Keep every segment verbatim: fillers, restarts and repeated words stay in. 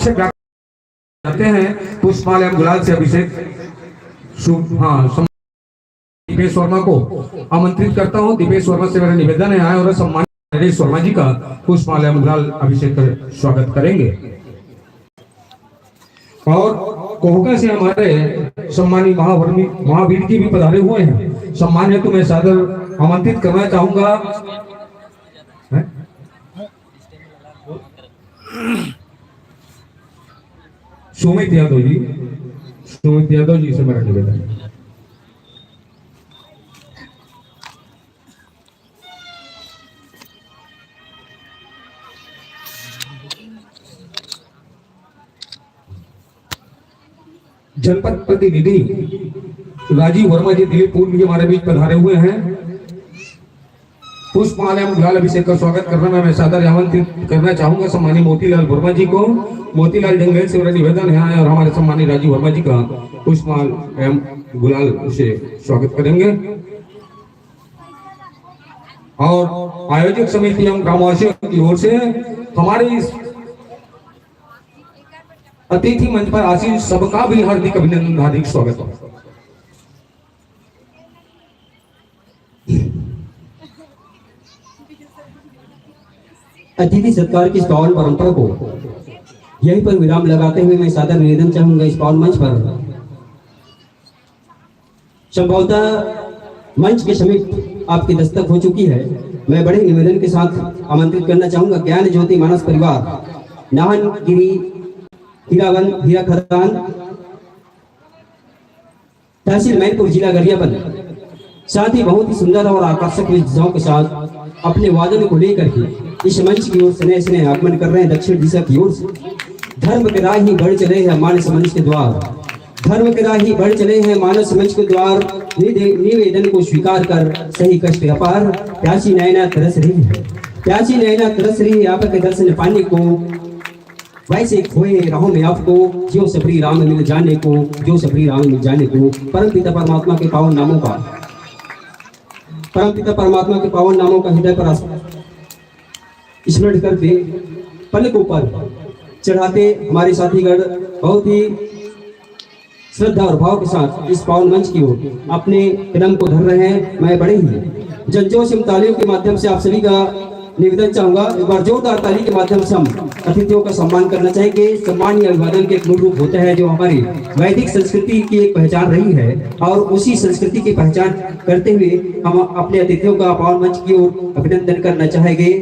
जाते हैं, पुष्पमाल एवं गुलाल से अभिषेक। शुभ, हाँ, सम-, दीपेश वर्मा को आमंत्रित करता हूँ। दीपेश वर्मा से मेरा निवेदन है, आए और सम्मानित नरेश वर्मा जी का पुष्पमाल एवं गुलाल अभिषेक कर स्वागत करेंगे। और कोहका से हमारे सम्मानित महावर्मी-, महावीर जी भी पधारे हुए हैं। सम्मान हेतु मैं सादर आमंत्रित करना चाहूंगा, हैं? सुमित यादव जी, सुमित यादव जी से मेरा निवेदन है। जनपद प्रतिनिधि राजीव वर्मा जी दिलीपपुर भी हमारे बीच पधारे हुए हैं। पुष्पमाला एवं गुलाल अभिषेक का स्वागत करना मैं सादर आमंत्रित करना चाहूंगा सम्मानित मोतीलाल वर्मा जी को। मोतीलाल जंगल से मेरा निवेदन है और हमारे सम्मानित राजीव वर्मा जी का पुष्पमाल एवं गुलाल से स्वागत करेंगे। और आयोजक समिति एवं ग्रामवासियों की ओर से हमारे इस अतिथि मंच पर आसीन सबका भी हार्दिक अभिनंदन, हार्दिक स्वागत है। अतिथि सत्कार की इस पावन परंपरा को यहीं पर विराम लगाते हुए मैं सादर निवेदन चाहूंगा इस पावन मंच पर। संभवतः मंच के समीप आपकी दस्तक हो चुकी है। मैं बड़े निवेदन के साथ आमंत्रित करना चाहूंगा ज्ञान ज्योति मानस परिवार, नाहनगिरी, हीरावन, हीरा खदान, तहसील मैनपुर, जिला गरियाबंद, साथ ही बहुत ही सुंदर और आकर्षक वेशभूषाओं के साथ अपने वादन को लेकर के इस मंच की ओर स्नेह स्नेह आगमन कर रहे हैं दक्षिण दिशा की ओर से। धर्म के राही बढ़ चले हैं मानस मंच के द्वार, धर्म के राही बढ़ चले हैं मानस मंच के द्वार। निदे-, निवेदन को स्वीकार कर सही कष्ट अपार, प्यासी नैना तरस रही है, प्यासी नैना तरस रही है आपके दर्शन पाने को। वैसे खोए राहों में आपको, जो सबरी राम मिल जाने को, जो सबरी राम मिल जाने को। परम पिता परमात्मा के पावन नामों का, परम पिता परमात्मा के पावन नामों का हृदय पर आस-, स्मरण करके पलकों पर चढ़ाते हमारे साथीगण बहुत ही श्रद्धा और भाव के साथ इस पावन मंच की ओर अपने कदम को धर रहे हैं। मैं बड़े ही जनजोश एवं तालियों के माध्यम से आप सभी का निवेदन चाहूंगा, एक बार जोरदार ताली के माध्यम से हम अतिथियों का सम्मान करना चाहेंगे। सम्मान या अभिवादन के एक मूल रूप होता है, जो हमारी वैदिक संस्कृति की एक पहचान रही है, और उसी संस्कृति की पहचान करते हुए हम अपने अतिथियों का पावन मंच की ओर अभिनंदन करना चाहेंगे।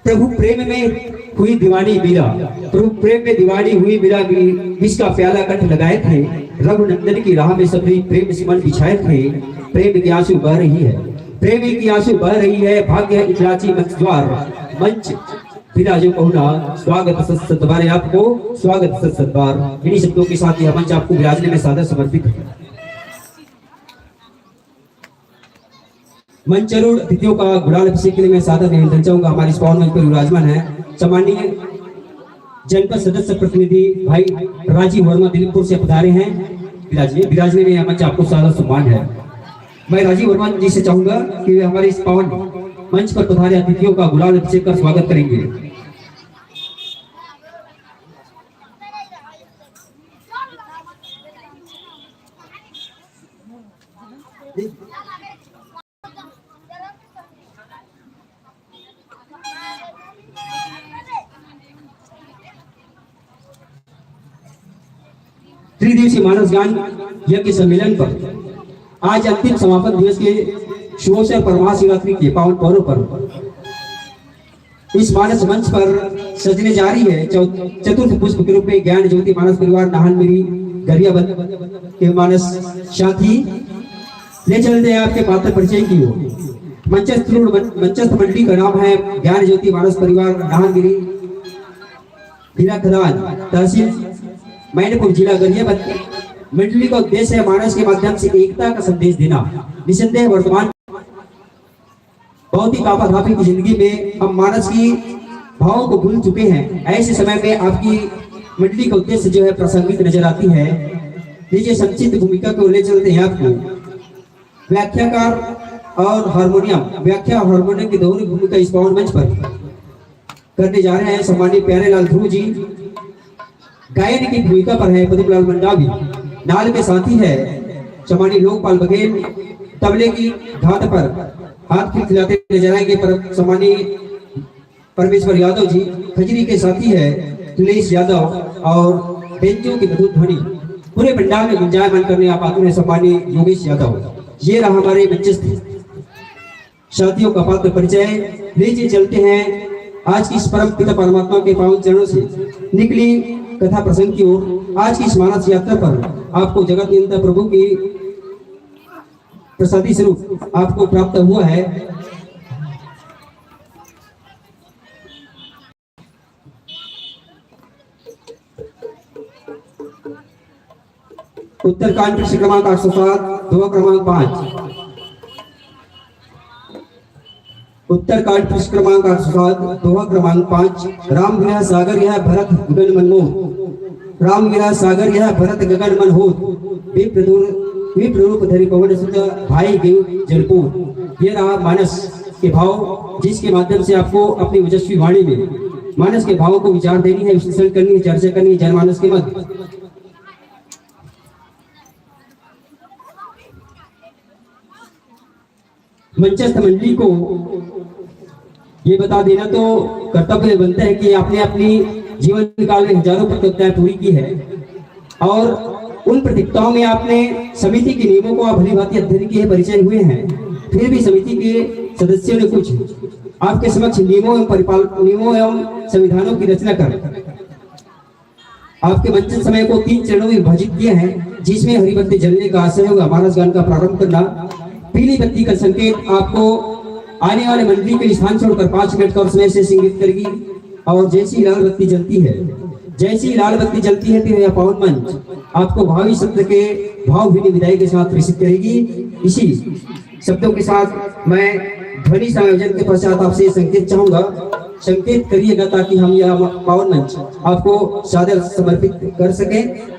प्रभु प्रेम में हुई दीवानी मीरा, प्रभु प्रेम में दीवानी हुई मीरा भी विष का प्याला कंठ लगाए थे। रघुनंदन की राह में सबने प्रेम सुमन बिछाए थे। प्रेम की आंसू बह रही है, प्रेम की आंसू बह रही है। भाग्य इकलाची मंच द्वार, मंच विराजो पहुना। स्वागत सत सत बार आपको, स्वागत सत सत बार। इन्हीं शब्दों के साथ यह मंच आपको विराजने में सादर समर्पित है। मंचारूढ़ अतिथियों का गुलाल अभिषेक के लिए मैं सादर निवेदन चाहूंगा। हमारे इस पावन मंच पर विराजमान है सम्माननीय जनपद सदस्य प्रतिनिधि भाई राजीव वर्मा दिलीपपुर से पधारे हैं। विराजने, विराजने में यह मंच आपको सादर सम्मान है। मैं राजीव वर्मा जी से चाहूंगा कि वे हमारे इस पावन मंच पर पधारे अतिथियों का गुलाल अभिषेक कर स्वागत करेंगे। त्रिदिवसीय मानस ज्ञान यज्ञ सम्मेलन पर आज अंतिम समापन दिवस के शुभ अवसर पर महाशिवरात्रि के पावन पर्व पर इस मानस मंच पर सजने जा रही है चौ-, चतुर्थ पुष्प के रूप में ज्ञान ज्योति मानस परिवार नाहनगिरी गरियाबंद के मानस साथी। ले चलते हैं आपके पात्र परिचय की ओर। मंचस्थ मंडली का नाम है ज्ञान ज्योति मानस परिवार नाहनगिरी, हीरा खदान, तहसील मैनपुर, जिला गरियाबंद। मंडली का उद्देश्य है मानस के माध्यम से एकता का संदेश देना। निसंदेह वर्तमान बहुत ही कापाधापी की जिंदगी में हम मानस की भावों को भूल चुके हैं। ऐसे समय में आपकी मंडली का उद्देश्य जो है प्रासंगिक नजर आती है। लीजिए, संक्षिप्त भूमिका को ले चलते हैं आपको। व्याख्याकार और हारमोनियम, व्याख्या और हारमोनियम की दोहरी भूमिका इस पावन मंच पर। करने जा रहे हैं सम्मानित प्यारे लाल ध्रुव जी। गायन की भूमिका पर है पद्मलाल मंडावी। नाल में साथी है सम्मानित लोकपाल बघेल। तबले की धात पर हाथ खिलखिलाते नजर आएंगे पर सम्मानित परमेश्वर यादव जी। खजरी के साथी है तुलेश यादव और बेंजो की मधुर ध्वनि पूरे पंडाल में गुंजायमान करने आप आतुर हैं सम्मानित योगेश यादव। ये रहा हमारे मंचस्थ शादियों का पात्र परिचय। लीजिए चलते हैं आज की इस परम पिता परमात्मा के पावन चरणों से निकली कथा प्रसंग की ओर। आज की इस मानस यात्रा पर आपको जगत नियंता प्रभु की प्रसादी स्वरूप आपको प्राप्त हुआ है। उत्तरकांड पृष्ठ क्रमांक आठ सौ सात, दोहा क्रमांक पाँच। उत्तरकांड पृष्ठ क्रमांक आठ सौ सात, दोहा क्रमांक पाँच। राम विरह सागर यह भरत गगन मन मोह। राम विरह सागर यह भरत गगन मन होत। विप्र दूर, विप्र रूप धरि पवन सुत भाई गेव जलपोत। ये रहा मानस के भाव, जिसके माध्यम से आपको अपनी ओजस्वी वाणी में मानस के भावों को विचार देनी है, विश्लेषण करनी है, चर्चा करनी है जनमानस के मध्य। मंचस्थ मंडली को ये बता देना तो कर्तव्य बनता है कि आपने अपनी जीवन काल में हजारों प्रतियोगिताएं पूरी की है और उन प्रतियोगिताओं में आपने समिति के नियमों को आप भली भांति अध्ययन किए, परिचय हुए हैं, फिर भी समिति के सदस्यों ने कुछ आपके समक्ष नियमों एवं परिपाल नियमों एवं संविधानों की रचना कर आपके मंचन समय को तीन चरणों में विभाजित किया है, जिसमें हरी बत्ती जलने का आशय होगा, मानस गान का प्रारंभ करना। पीली बत्ती का संकेत आपको आने वाले मंडली के लिए स्थान छोड़कर पांच मिनट का और समय से इंगित करेगी। और जैसी लाल बत्ती जलती है, जैसी लाल बत्ती जलती है, तो यह पावन मंच आपको भावी सत्र के भावभीनी विदाई के साथ प्रेषित करेगी। इसी शब्दों के साथ मैं ध्वनि संयोजन के पश्चात आपसे ये संकेत चाहूंगा, संकेत करिएगा ताकि हम यह पावन मंच आपको सादर समर्पित कर सकें।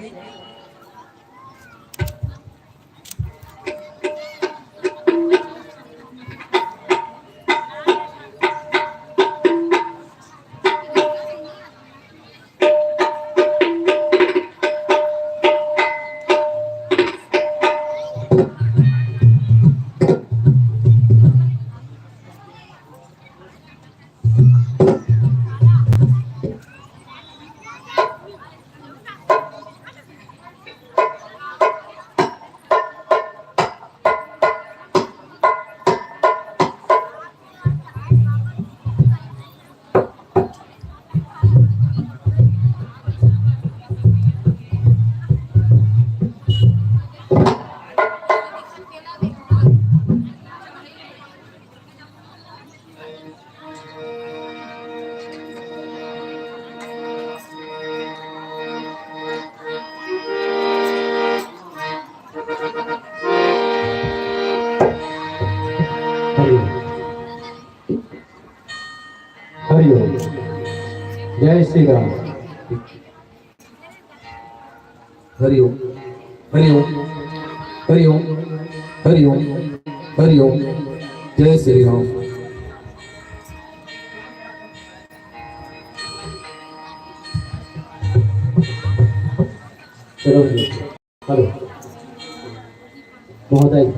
हरि ओम। हरि ओम। जय श्री राम। हरि ओम। हरि ओम। हरि ओम। हरि ओम। हरि ओम। जय श्री राम। चलो, हेलो महोदय।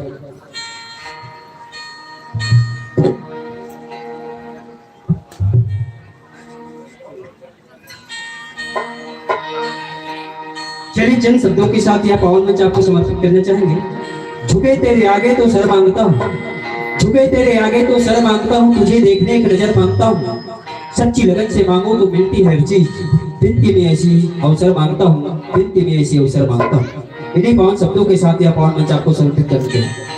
चलिए, चंद शब्दों के साथ यह पावन मंच आपको समर्पित करना चाहेंगे। झुके तेरे आगे तो सर मांगता हूँ, झुके तेरे आगे तो सर मांगता हूँ, तुझे देखने एक नजर मांगता हूँ। सच्ची लगन से मांगो तो मिलती है हर चीज, विनती में ऐसी अवसर मांगता हूँ, विनती में ऐसी अवसर मांगता हूँ। इन्हीं पावन शब्दों के साथ यह पावन मंच आपको समर्पित करते हैं।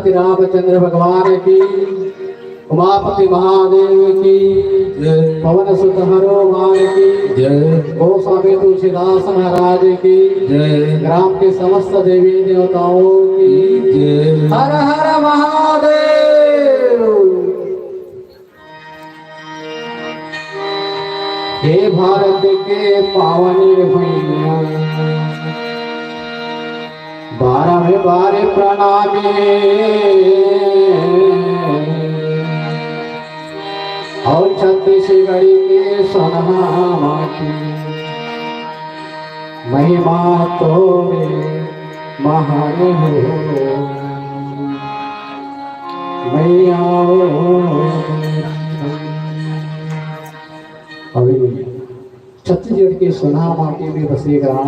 रामचंद्र भगवान की, उमापति महादेव की, जय। पवन सुत हनुमान की, जय। गोस्वामी तुलसीदास महाराज की, जय। ग्राम के समस्त देवी देवताओं की, जय। हर हर महादेव। हे भारत के पावन भुइयां, बारह में बार प्रणाम हे। अउ छत्तीसगढ़ के सोनहा माटी, महिमा तोरे महान हो मैया। अभी छत्तीसगढ़ के सोनहा माटी में बसे ग्राम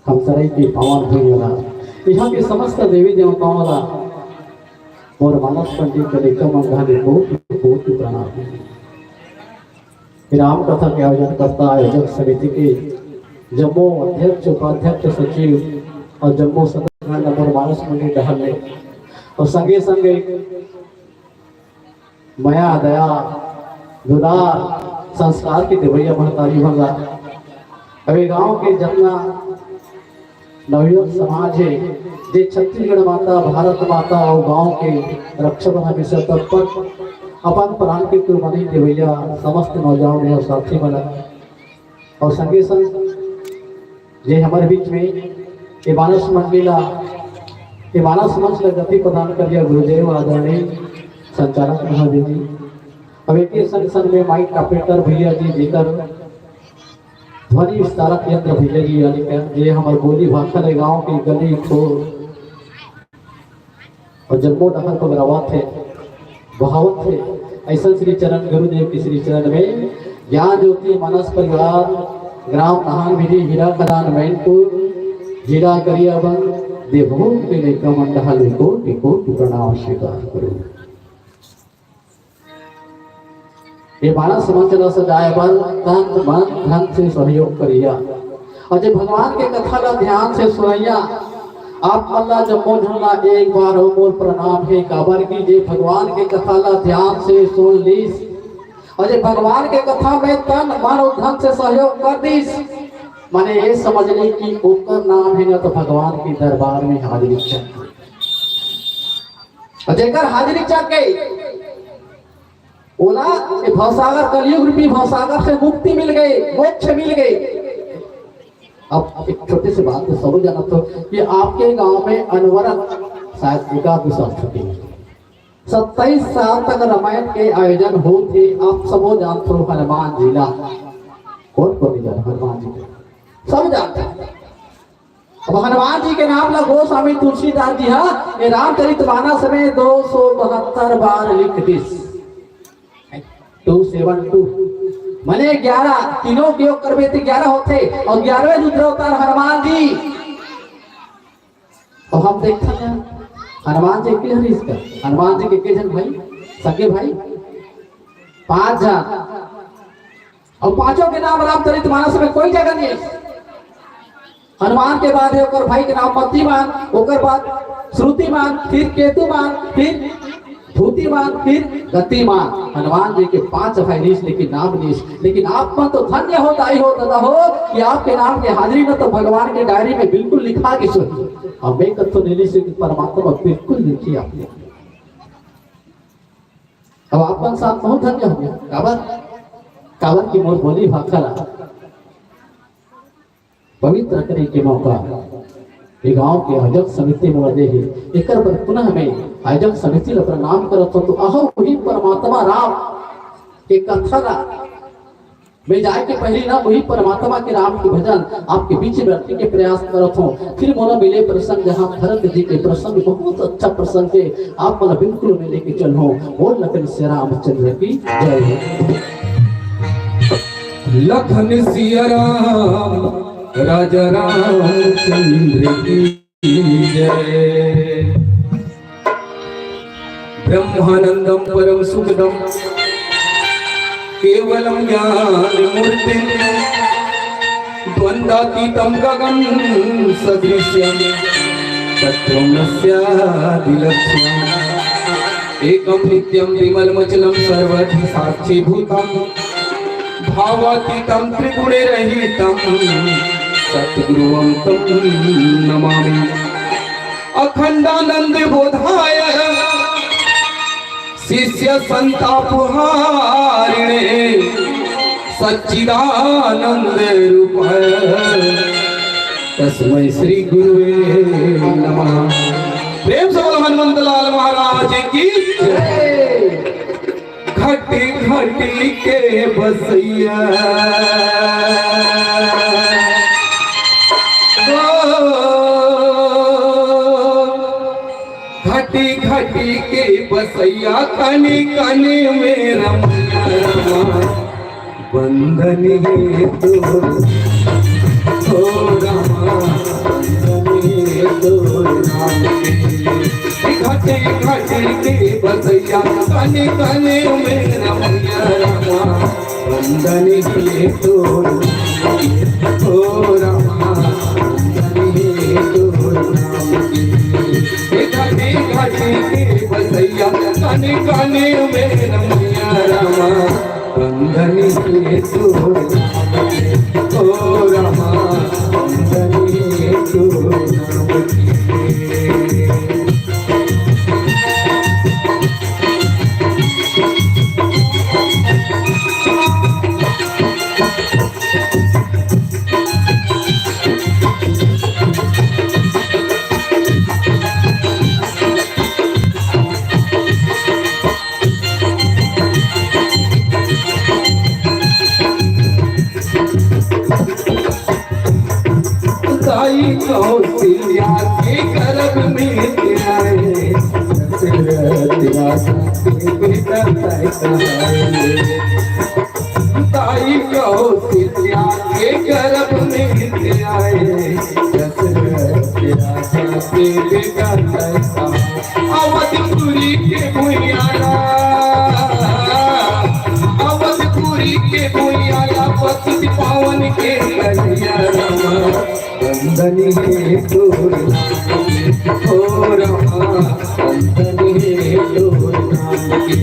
खमसरई के पावन भुइयां ला, इहाँ के समस्त देवी देवताओं ला मोर मानस पंडित के लइका मन घाले कोटि कोटि प्रणाम। राम कथा के आयोजन करता आयोजक समिति के जम्मो अध्यक्ष, उपाध्यक्ष, सचिव अउ जम्मो सदस्य मन ला मोर मानस मंडली डहर ले अउ संगे संगे मया, दया, दुलार, संस्कार के देवइया महतारी भंगा। अउ ए गांव के जतना नवयुवक समाज हे, जे छत्तीसगढ़ माता, भारत माता अउ गांव के रक्षा बर हमेशा तत्पर, अपन प्राण के कुर्बानी देवइया समस्त नौजवान अउ साथी मन अउ संगे संग जे हमर बीच में ए मानस मंडली ला, ए मानस मंच ला गति प्रदान करिया गुरुदेव आदरणीय संचालक महोदय जी। अब एक संग संग में माइक ऑपरेटर भैया जी, जेकर ध्वनि विस्तारक यंत्र भैया जी, यानी कि जे हमर बोली भाखा ले गांव के गली खोर अउ जम्मो डहर बगरावत हे, बहावत हे। अइसन श्री चरण गुरुदेव के श्री चरण में ज्ञान ज्योति मानस परिवार, ग्राम नहान विधि, हीरा खदान, मैनपुर, जिला गरियाबंद, देवभूमि के लइका मन डहर ले कोटि कोटि प्रणाम स्वीकार करो। ये मानस मंच ला सजाए बर तन मन धन से सहयोग करिया। अउ जे भगवान के कथा ला ध्यान से सुनइया, आप मन ला जम्मो झन ला एक बार अउ मोर प्रणाम हे, काबर कि जे भगवान के कथा ला ध्यान से सुन लिस अउ जे भगवान के कथा में तन मन अउ धन से सहयोग कर दिस, माने ये समझ ले कि ओकर नाम हे ना तो भगवान के दरबार में हाजिरी चढ़। अउ जेकर हाजिरी चढ़ गई, ओला ये भवसागर, कलयुग रूपी भवसागर से मुक्ति मिल गई, मोक्ष मिल गई। अब एक छोटी सी बात तो सब जानत हो कि आपके गांव में अनवरत, शायद एक आध दो साल छुट्टी है, सत्ताईस साल तक रामायण के आयोजन होत हे। आप सबो जानत हो हनुमान जी ला, कौन कौन नहीं जाना हनुमान जी के? सब जानते हैं। अब हनुमान जी के नाम ला गोस्वामी तुलसीदास जी हा ये रामचरित मानस में दो सौ बहत्तर बार लिख दिस। टू सेवन टू, माने ग्यारह, तीनों के योग करबे तो ग्यारह होते, अउ ग्यारहवें रुद्र अवतार हनुमान जी। अब हम देखते हैं हनुमान जी के हरीश का, हनुमान जी के के जन भाई, सगे भाई, पांच जन, अउ पांचों के नाम रामचरित मानस में कोई जगह नहीं है। हनुमान के बाद है ओकर भाई के नाम मंत्रीमान, ओकर बाद श्रुतिमान, फिर केतुमान, फिर धूतिमान, फिर गतिमान। हनुमान जी के पांच भाई नीस, लेकिन नाम नीस। लेकिन आप मन तो धन्य हो, दाई हो, दादा हो कि आपके नाम के हाजिरी न तो भगवान के डायरी में बिल्कुल लिखा के सुन। अब मैं कथो नीली से कि परमात्मा बिल्कुल लिखी आपने। अब आप मन साथ बहुत धन्य हो गया। काबर, काबर की मोर बोली भाखा ला पवित्र करे के मौका ये गांव के आयोजक समिति मोला दे हे। एकर बर पुनः मैं आयोजक समिति ला प्रणाम करत हूं। तो आहो वही परमात्मा राम के कथा ला मैं जाए के पहले ना वही परमात्मा के राम के भजन आपके बीच में रखने के प्रयास करत हूं। फिर मोला मिले प्रसंग, जहां भरत जी के प्रसंग, बहुत अच्छा प्रसंग है, आप मोला बिल्कुल में लेके चलो। बोल लखन सिया रामचंद्र की जय हो। लखन सिया राम राजा रामचंद्र की जय। ब्रह्मानंदम परम सुखदम केवलम ज्ञान मूर्ति द्वंद्वातीतम गगन सदृश्यम तत्त्वमस्यादिलक्ष्यम्। एकं नित्यं विमलमचलं सर्वधि साक्षिभूतं भावातीतं त्रिगुणरहितं सद्गुरुं तं नमामि। अखण्डानन्दबोधाय शिष्य संताप हारिणे सच्चिदानंद रूप तस्मै श्री गुरुवे नमः। प्रेम से बोलो हनुमंत लाल महाराज की जय। घटी घटी के बसैया ओ, घटी घटी के बसैया कने कने में रमैया रमा बंधन हे तोर हो रमा बंधन हे तोर नाम के। घटी घटी के बसैया कने कने में रमैया रमा बंधन हे तोर नाम के, ओ रमा, बंधन हे तोर नाम के। हे घटी घटी के बसैया, कने कने में रमैया रमा, बंधन हे तोर नाम के, ओ रमा, बंधन हे तोर नाम के। दाई कौशल्या के गर्भ में आए, दशरथ राजा के बेटा तय कहाए। दाई कौशल्या के गर्भ में आए, दशरथ राजा के बेटा तय कहाए। अवधपुरी के भुइयां ला, अवधपुरी के भुइयां ला, पतित पावन के कन्हैया रमा, बंधन हे तोर नाम के, ओ रमा, बंधन हे तोर नाम के।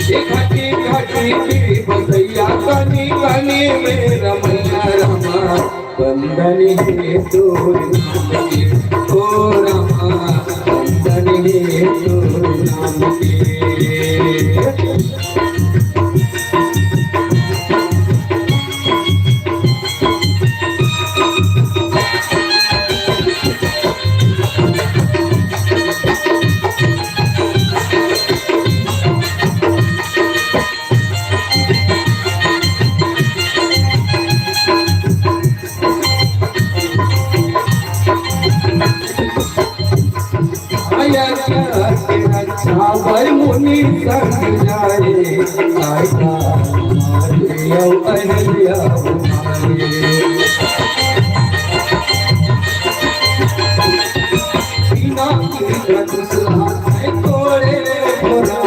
ए घटी घटी के बसैया, कने कने में रमैया रमा, बंधन हे तोर नाम के, ओ रमा, बंधन हे तोर नाम के। आया के रक्षा बर मुनि संग जाए, आया मारे अउ अहिल्या मारे। बिना कीरत सुहाए तोरे भोला,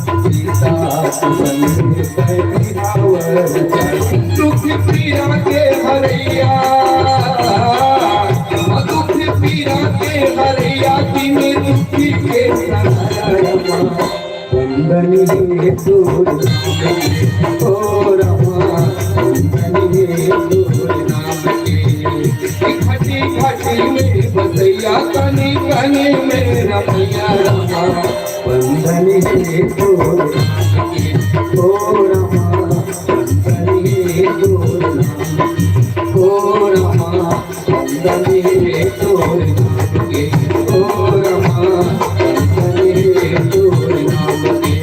सीता सुसंग तै बिहावर जाए। दुख पीरा के हरैया, दुख पीरा के हरैया, दीन दुखी के सहारा। बंधन हे तोर नाम के, ओ रमा, बंधन हे तोर नाम के। घटी घटी में बसैया, कने कने में रमैया रमा, बंधन हे तोर नाम के, ओ रमा, बंधन हे तोर नाम के, ओ रमा, बंधन हे तोर नाम के, ओ रमा, बंधन हे तोर नाम के,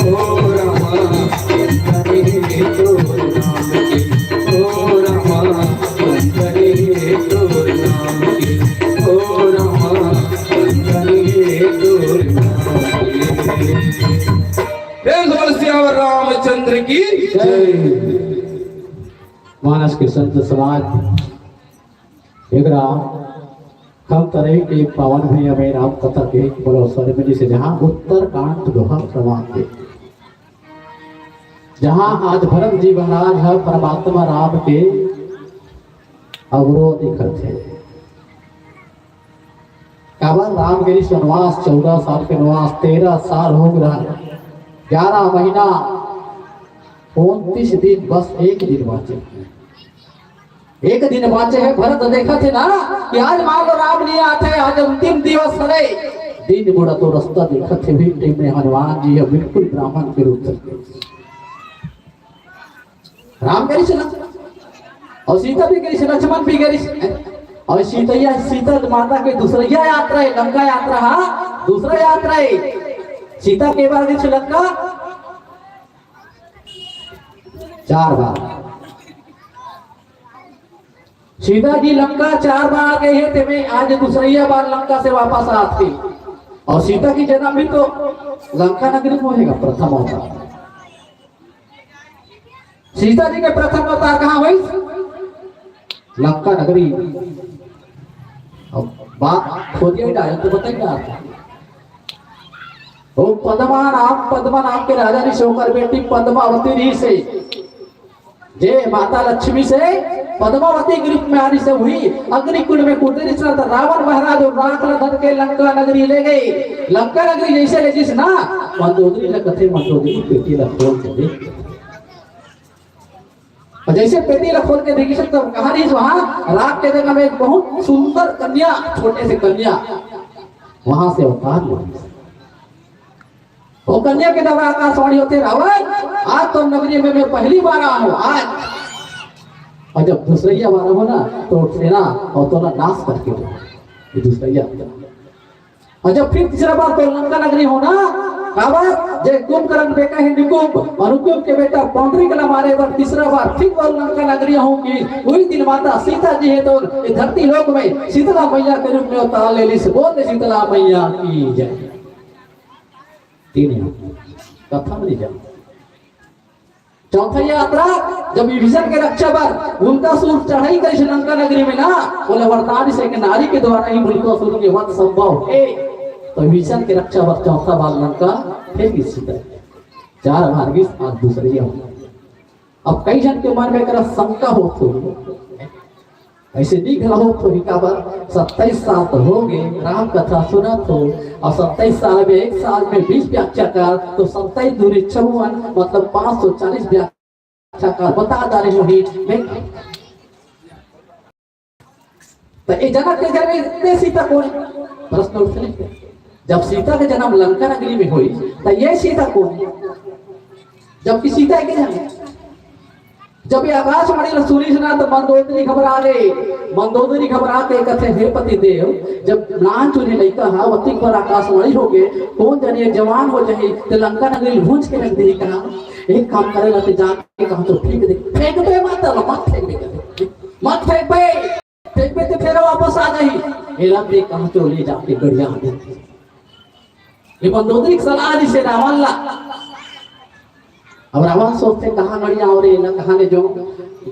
ओ रमा, बंधन हे तोर नाम के, ओ रमा, बंधन हे तोर नाम के, ओ रमा, बंधन हे तोर नाम के। प्रेम से बोल सियावर रामचंद्र की जय। मानस के संत समाज एकरा कम तरह के पावन भुइयां में राम कथा के बोलो ceremony से, जहां उत्तरकांड दोहा प्रमाण के, जहां आज भरत जी महाराज ह परमात्मा राम के अवरो दिखत हे। काबर राम गे रिहिस वनवास, चौदह साल के वनवास, तेरह साल हो गे, ग्यारह महीना, उनतीस दिन, बस एक दिन बांचे। एक दिन बांचे हे। भरत देखत हे ना कि आज मान लो राम नइ आथे, आज अंतिम दिवस हरे। दिन बुढ़ा तो रस्ता देखत हे, भी टेम में हनुमान जी ह बिल्कुल ब्राह्मण के रूप धर के। राम गे रिहिस ना, अउ सीता भी गे रिहिस, लक्ष्मण भी गे रिहिस। अउ सीतैया, सीता माता के दूसरैया यात्रा हे, लंका यात्रा हा दूसरा यात्रा हे। सीता के बार गे रिहिस लंका? चार बार। सीता जी लंका चार बार गे हे, तेमे आज दूसरैया बार लंका से वापस आथे। अउ सीता के जनम भी तो लंका नगरी में होय गा, प्रथम अवतार। सीता जी के प्रथम अवतार कहाँ होइस? लंका नगरी। अब बात खोजे डाले तो बताइए आप। ओ पद्मा नाम, पद्मा नाम के राजा रिहिस, ओकर बेटी पद्मावती रिहिस हे, जे माता लक्ष्मी से पद्मावती के रूप में आए रिहिस हे। उही अग्निकुंड में कूदे रिहिस ना, त रावण महाराज अउ राख ला धर के लंका नगरी ले गे। लंका नगरी जइसे ले गिस ना, मंदोदरी ला कथे, मंदोदरी पेटी ला खोल के देख। अउ जइसे पेटी ला खोल के देखिस, त कहाँ रिहिस, वहाँ राख के जगह में एक बहुत सुंदर कन्या, छोटे से कन्या, वहाँ से अवतार ले रिहिस। ओ कन्या के द्वारा आकाशवाणी होथे, "रावण, आज तो नगरी में मैं पहली बार आया हूँ, आज।" अउ जब दूसरैया बार आहूँ ना, तो सेना अउ तोला नाश करके रहूँ। ये दूसरैया। अउ जब फिर तीसरा बार तो लंका नगरी होना, काबर जे कुंभकर्ण बेटा हे निकुंभ, अउ निकुंभ के बेटा पौंड्रिक ला मारे बर तीसरा बार फिर वो लंका नगरी आहूँ कि उही दिन माता सीता जी हे तो ये धरती लोक में शीतला मैया के रूप में अवतार ले लिस। बोल दे शीतला मैया की जय। तीन यात्रा। कथा में नहीं जाओ। चौथा यात्रा, जब विभीषण के रक्षा बर उल्कासुर चढ़ाई करिस लंका नगरी में ना, ओला वरदान से एक नारी के द्वारा ही उल्कासुर के वध संभव हे। तो विभीषण के रक्षा बर चौथा बार लंका फिर गिस। चार बार गिस, आज दूसरैया। अब कई झन के मन में एकरा शंका होत होही, अइसे नइ घलो होही, काबर सत्ताईस साल तो हो गे, राम कथा सुनत हो, अउ सत्ताईस साल में, एक साल में बीस व्याख्याकार, तो सत्ताईस दूनी चौवन, मतलब पाँच सौ चालीस व्याख्याकार बता डारे होही। नहीं, त ये जनक के घर में इतने सीता कोन? प्रश्न उठथे। जब सीता के जनम लंका नगरी में होइस, त ये सीता कोन? जबकि सीता के जनम, जब ये आकाशवाणी ला सुनिस ना, त मंदोदरी घबरा गे। मंदोदरी घबरा के कथे, "हे पति देव, जब नान चुने लइका हा, ओतिक बर आकाशवाणी हो गे, कोन जनी ये जवान हो जाही, त लंका नगरी भूंज के रख देही कहाँ? एक काम करे ला, ते जाके कहाँ तो फेंक दे।" "फेंक दे मत, मत फेंक दे, मत फेंक दे।" फेंकबे त फेर वापस आ जाही। एला ते कहाँ तो ले जाके गड़िया दे। ये मंदोदरी के सलाह रिहिसे रावण ला। अब रावण सोचथे, "कहाँ गड़िया हो रे, एला कहाँ ले जाओ?"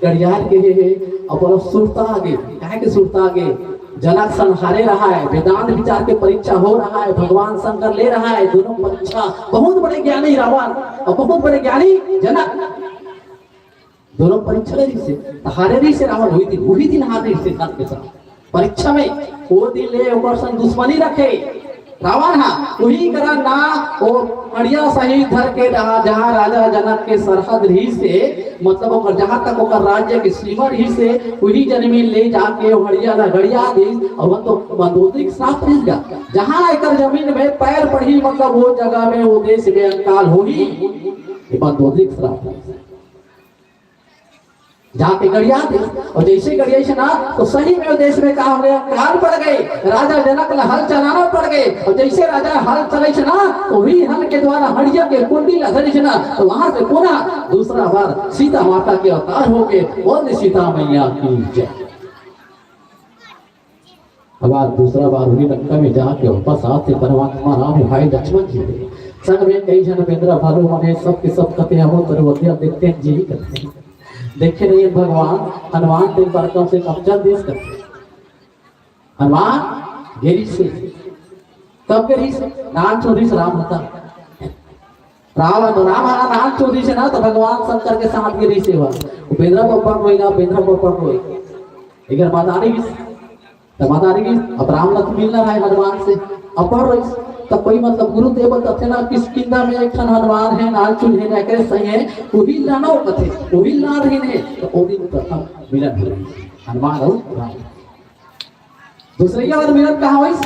गड़िया के हे, हे, अब बोलो सुरता आगे। काहे के सुरता आगे? जनक सन हारे रहा है, वेदांत विचार के परीक्षा हो रहा है, भगवान शंकर ले रहा है, दोनों परीक्षा। बहुत बड़े ज्ञानी रावण अउ बहुत बड़े ज्ञानी जनक। दोनों परीक्षा ले रिहिसे, त हारे रिहिसे रावण, उही दिन, उही दिन हारे रिहिसे, हार के साथ। परीक्षा में, ओ दिन ले ओकर संग दुश्मनी रखे रावण हा, उही करा ना, ओ हड़िया सहित धर के रहा, जहाँ राजा जनक के सरहद रिहिसे, मतलब ओकर जहाँ तक ओकर राज्य के सीमा रिहिसे, उही जनी में ले जाके ओ हड़िया ला गड़िया दिस, अउ वो तो मंदोदरी के श्राप रिहिस गा। जहाँ एकर जमीन में पैर पड़ही, मतलब वो जगह में, वो देश में अकाल होही, ये मंदोदरी के श्राप रिहिस। जाके गड़िया दिस, अउ जइसे गड़ियाइस ना, तो सही में ओ देश में का हो गे, अकाल पड़ गे, राजा जनक ला हल चलाना पड़ गे, अउ जइसे राजा हल चलाइस ना, तो उही हल के द्वारा हड़िया के कुंडी ला धरिस ना, तो वहाँ से पुनः दूसरा बार सीता माता के अवतार हो गे। बोल दे सीता मैया की जय। अब आज दूसरा बार उही लंका में जाके वापस आथे परमात्मा राम भाई लक्ष्मण जी। संग में कई झन बेंदरा भालू मन हे, सब के सब कथे, "हमो तोर वधिया देखते हैं जी," कथे। देखे नहीं भगवान, हनुमान दिन पर कम से कम चल दिस कथे। हनुमान गे रिहिसे, कब गे रिहिसे? नान चुन रिहिसे राम हता। रावण, राम हला नान चुन रिहिसे ना, तो भगवान शंकर के साथ गे रिहिसे हुआ। वो बेंदरा बप्पा रोई ना, बेंदरा बप्पा रोई। एकर माता नहीं गिस। माता रे, अब राम ल तो मिलना हे हनुमान से, अपर रहिस। त कोई मतलब गुरुदेव बताथे ना, किष्किंधा में एक ठन हनुमान हे, नालचुन हे, नेकरे सही हे, उही लानो कथे, उही लान रहिन हे। त ओ दिन प्रथम मिलन होइस हनुमान अउ राम। दूसरइया बार मिलन कहाँ होइस?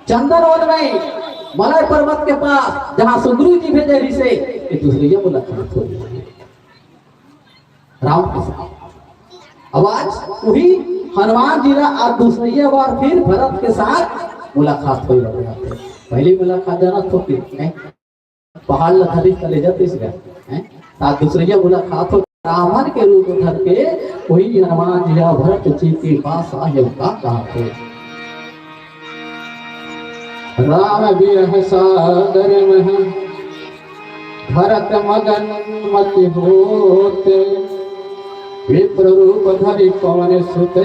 चंदन वन में, मलय पर्वत के पास, जहाँ सुग्रीव जी भेजे रहिसे, ये दूसरइया मुलाकात होइस राम के साथ। अब आज उही हनुमान जी ला आज दूसरइया बार फिर भरत के साथ मुलाकात होई बाबा। पहली मुलाकात जाना तो फिर, हैं? पहाड़ ला धरिस त ले जातिस गा, हैं? आज दूसरइया मुलाकात हो रावण के रूप धर के, उही हनुमान जी ला भरत जी के पास आए का कहा थे। राम विरह सागर में भरत मगन मति होत, विप्र रूप धरि पवन सुत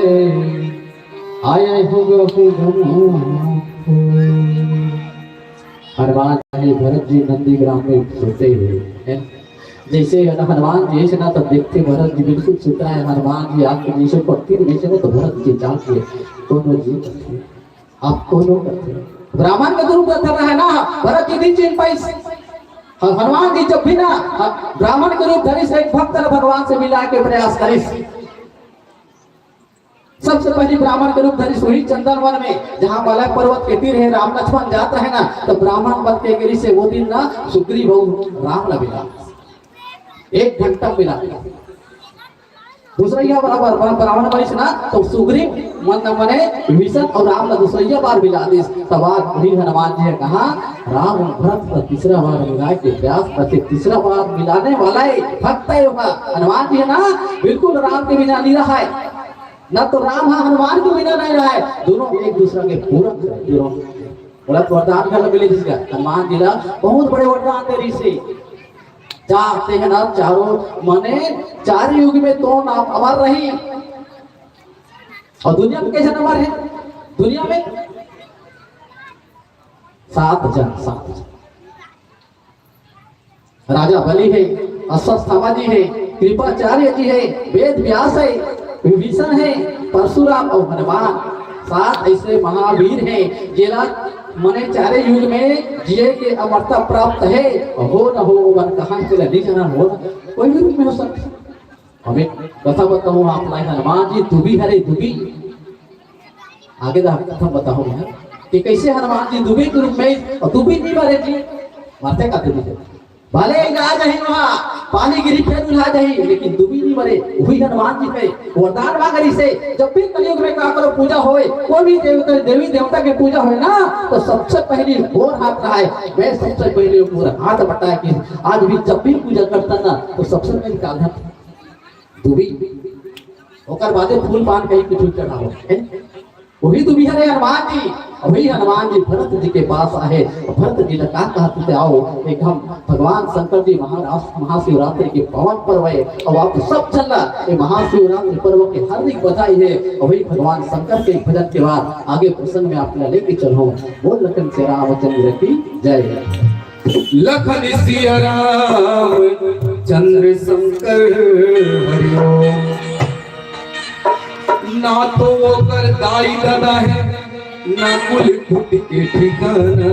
आए हुगहु गम। हनुमान जी, भरत जी नंदीग्राम में सोते हुए हैं। जैसे हनुमान जी ऐसे ना तो देखते, भरत जी बिल्कुल सुता है। हनुमान जी आके जैसे पकड़े, वैसे ना तो भरत जी जाके दोनों जी करते, आप दोनों करते। ब्राह्मण के रूप धर रहा है ना, भरत जी नहीं चिन्ह पाइस। ह-, हनुमान जी जब भी ना, ह-, ब्राह्मण के रूप धरिस, एक भक्त ला भगवान से मिलाय के प्रयास करिस। सबसे पहली ब्राह्मण के रूप धरिस उही चंदन वन में, जहाँ मलय पर्वत के तीर हे, राम लक्ष्मण जात रहे ना, तो ब्राह्मण बन के गिरिस हे वो दिन ना, सुग्रीव अउ राम ला मिला, एक घंटा मिला। दूसरइया बराबर बरा-, ब्राह्मण बनिस ना, तो सुग्रीव मन मने विभीषण अउ राम ला दूसरइया बार मिला दिस। तब आज उही हनुमान जी हे कहा, राम भरत ला तीसरा बार मिलाय के प्रयास करथे, तीसरा बार मिलाने वाला हे, भक्त हे ओहा। हनुमान जी हे ना, बिल्कुल राम के बिना नहीं रहा है, ना तो राम हा हनुमान के बिना नहीं रहा है। दोनों एक दूसरा के पूरक हे, दोनों। बोला तो वरदान घला मिले जिसका हनुमान जी ला बहुत बड़े वरदान दे रहिसे। चार ते हे ना, चारों मने चार युग में तो नाम अमर रही। अउ दुनिया में कई झन अमर हे? दुनिया में सात झन, सात झन। राजा बलि हे, अश्वत्थामा जी हे, कृपाचार्य जी हे, वेद व्यास हे, विभीषण हे, परशुराम अउ हनुमान। सात ऐसे महावीर हे, जेला मने चारे युग में जिए के अमरता प्राप्त हे। हो न हो, ओमन कहाँ हे तेला नहीं जानन, हो न, कोई भी रूप में हो सकथे। अब एक कथा बताहूँ आप ला, हनुमान जी दुबी हरे, दुबी। आगे दा कथा बताहूँ मैं कि कैसे हनुमान जी दुबी के रूप में, अउ दुबी नहीं मरे जी, मरथे का दुबी? भले ही आ जाही वहाँ, पानी गिरी फेर उल्हा जाही, लेकिन दुबी नहीं मरे। उही हनुमान जी के वरदान मांग रहिसे, जब भी कलयुग में काकरो पूजा होए, कोई भी देवता, देवी देवता के पूजा होए ना, तो सबसे पहली मोर हाथ रहा है, मैं सबसे पहले मोर हाथ बटाय के आज भी जब भी पूजा करता ना, तो सबसे पहले कागज दुबी, ओकर बादे फूल पान कहीं कुछ चढ़ावो, हैं? वही दुबी हरे हनुमान जी, वही हनुमान जी भरत जी के पास आहे, भरत जी ने का कहा थे, आओ, एक हम भगवान शंकर जी महाराष्ट्र महाशिवरात्रि के पावन पर्व हे, अउ आप सब चल रहा ये महाशिवरात्रि पर्व के हार्दिक बधाई हे, अउ वही भगवान शंकर के भजन के बाद आगे प्रसंग में आप लेके चलो। बोल लखन से रामचंद्र की जय। लखन सिया राम चंद्र शंकर हरि ओम। ना तो ओकर दाई ददा हे, ना कुल खुद के ठिकाना,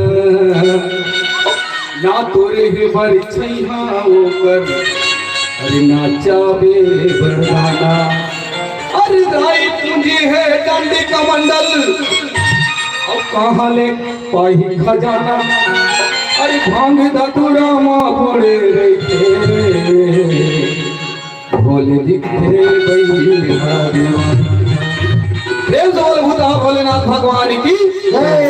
ना तो रहे बर छैहा ओकर, अरे ना चाबे बरदाना। अरे दाई पूंजी हे डंडी कमंडल, अब कहाँ ले पाही खजाना। अरे भांग धतुरा मा पड़े रहिथे, भोले दिखे बइहारी। प्रेम से बोल भूता भोलेनाथ भगवान की जय।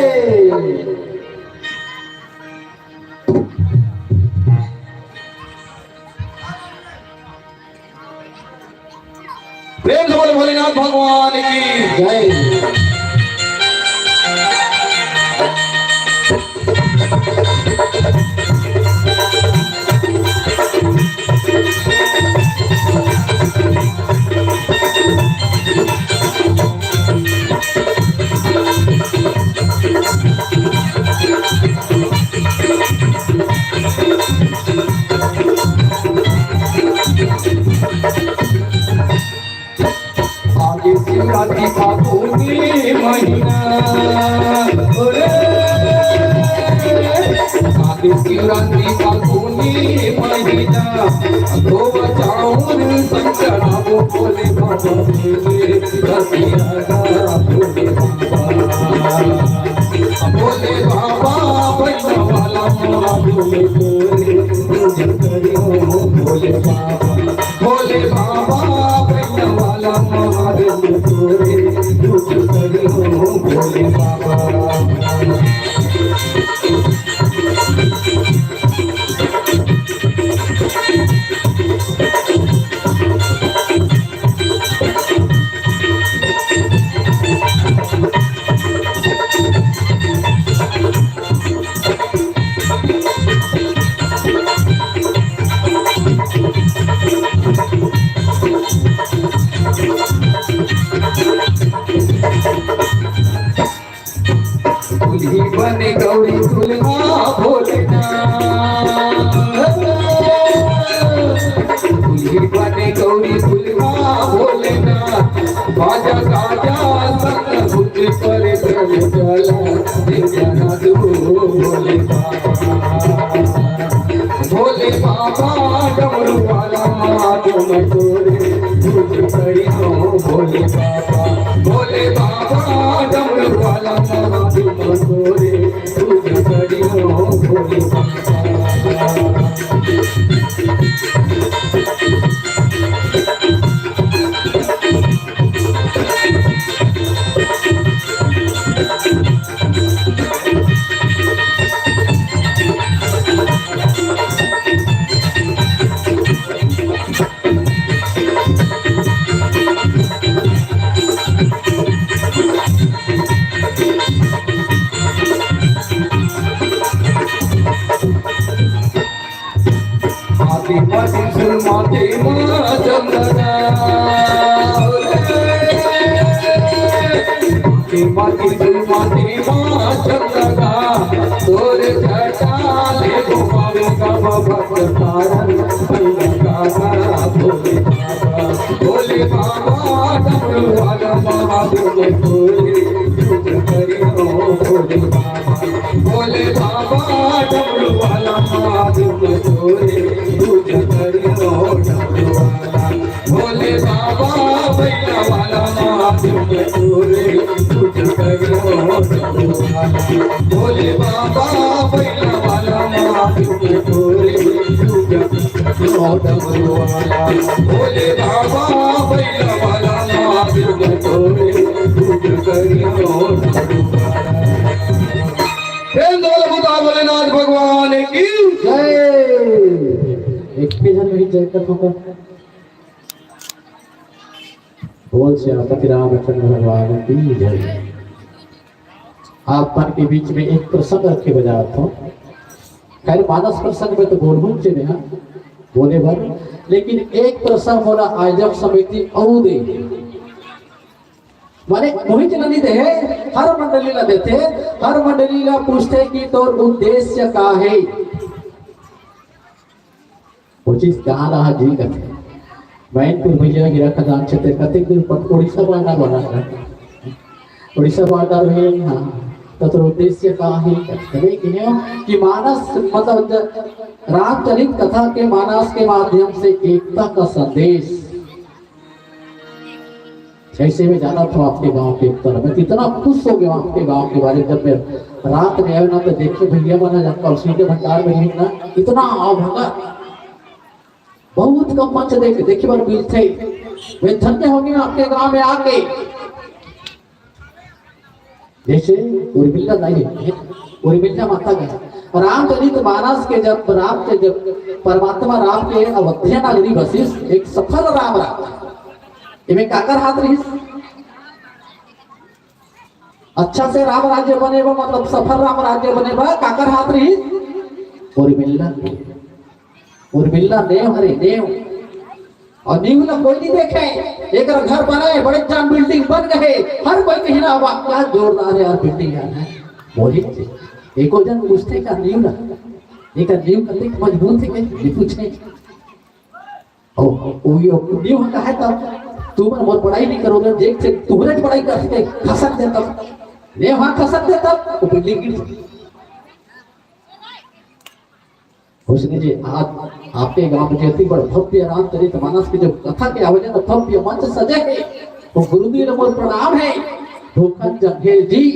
प्रेम से बोल भोलेनाथ भगवान की जय। आगे शिवरात्रि फागुनी रानी फागुनी महीना, धोवा चाउर संकरा बोले बाबा, भोले रतिया गा भोले बाबा। भोले बाबा, भैया वाला माँ, भोले तोरे पूजा करियो, भोले बाबा। भोले बाबा, भैया वाला महादेव तोरे पूजा करियो, भोले बाबा। दुल्ही बने गौरी दुल्हा भोलेनाथ। दुल्ही बने गौरी दुल्हा भोलेनाथ। बाजा गाजा संग बुझ पर चल चला, दे जाना तू भोले बाबा। भोले बाबा, डमरू वाला माँ तुम तोरे पूजा करियो, भोले बाबा। भोले बाबा, डमरू वाला माँ तुम तोरे पूजा करियो, भोले बाबा। आती माती सुरमाती माँ चंदना। आती माती सुरमाती माँ चंदना। तोरे जटा ले घुमावे का भक्त तारन। भैया का भोले बाबा। भोले बाबा, डमरू वाला बाबा, भोले भोले, पूजा करियो भोले बाबा। भोले बाबा, डमरू वाला बाबा, तुम तोरे, पूजा करियो डमरू वाला। भोले बाबा, बैला वाला बाबा, तुम तोरे, पूजा करियो डमरू वाला। भोले बाबा, बैला वाला बाबा, तुम तोरे, पूजा भोले बाबा, बैला वाला नाथ तोरे, पूजा करियो। प्रेम से बोलो भोलेनाथ भगवान की जय। एक के जन में जय कर होगा। बोल श्री रामचंद्र भगवान की जय। आप मन के बीच में एक प्रसंग रखे बजात हूँ। खैर, मानस प्रसंग में तो बोलहूँ चे मेहा, बोले बर, लेकिन एक प्रसंग मोला आयोजक समिति अउ दे, माने मोहित ला नइ दे हे, हर मंडली ला देथे। हर मंडली ला पूछथे कि तोर उद्देश्य का हे। वो चीज कहाँ रहा जी करथे। मैनपुर भैया हीरा खदान क्षेत्र कतेक दूर पर उड़ीसा बॉर्डर वाला है। उड़ीसा बॉर्डर में, हाँ, तो तोर उद्देश्य का है? तबे कहे कि मानस, मतलब, ज-, रामचरित कथा के मानस के माध्यम से एकता का संदेश। जैसे मैं जाना था आपके गांव के उत्तर, मैं कितना खुश हो गया आपके गांव के बारे में। जब मैं रात में आया ना, तो देखे भैया मन ह कलसी के भंडार में ही ना, इतना आवभगत, बहुत कम मंच देखे, देखे बर मिलथे। मैं धन्य हो गया आपके गांव में आके। जैसे उर्मिला नहीं, उर्मिला माता का रामचरित मानस के जब राम के, जब परमात्मा राम के अवध्या नगरी बसिस, एक सफल राम रहा। इमे काकर हाथ रहिस? अच्छा से राम राज्य बने बा, मतलब सफल राम राज्य बने बा, काकर हाथ रहिस? उर्मिला। उर्मिला नेव हरे, नेव। अउ नींव ला कोई नइ देखे। एकर घर बने, बड़े जान building बन गए, हर कोई कही ना, "वाह, क्या जोरदार है यार building यार, है।" बोली, एको जन पूछथे का नींव ला? एकर नींव कतेक मजबूत हे, कहीं नइ पूछे। ओ, ओ, ओ, नींव कहा है तब? तुमन मोर बड़ाई नइ करो, देख से तुमरे बड़ाई कर सके, खसक दे तब। नेव हा खसक दे तब, वो building गिर जाए। उसने जी आज आपके गांव में जो अति बड़ भव्य रामचरित मानस के जो कथा के आयोजन भव्य मंच सजे हे, वो गुरुदेव नमो प्रणाम हे। भूखन जंघेल जी,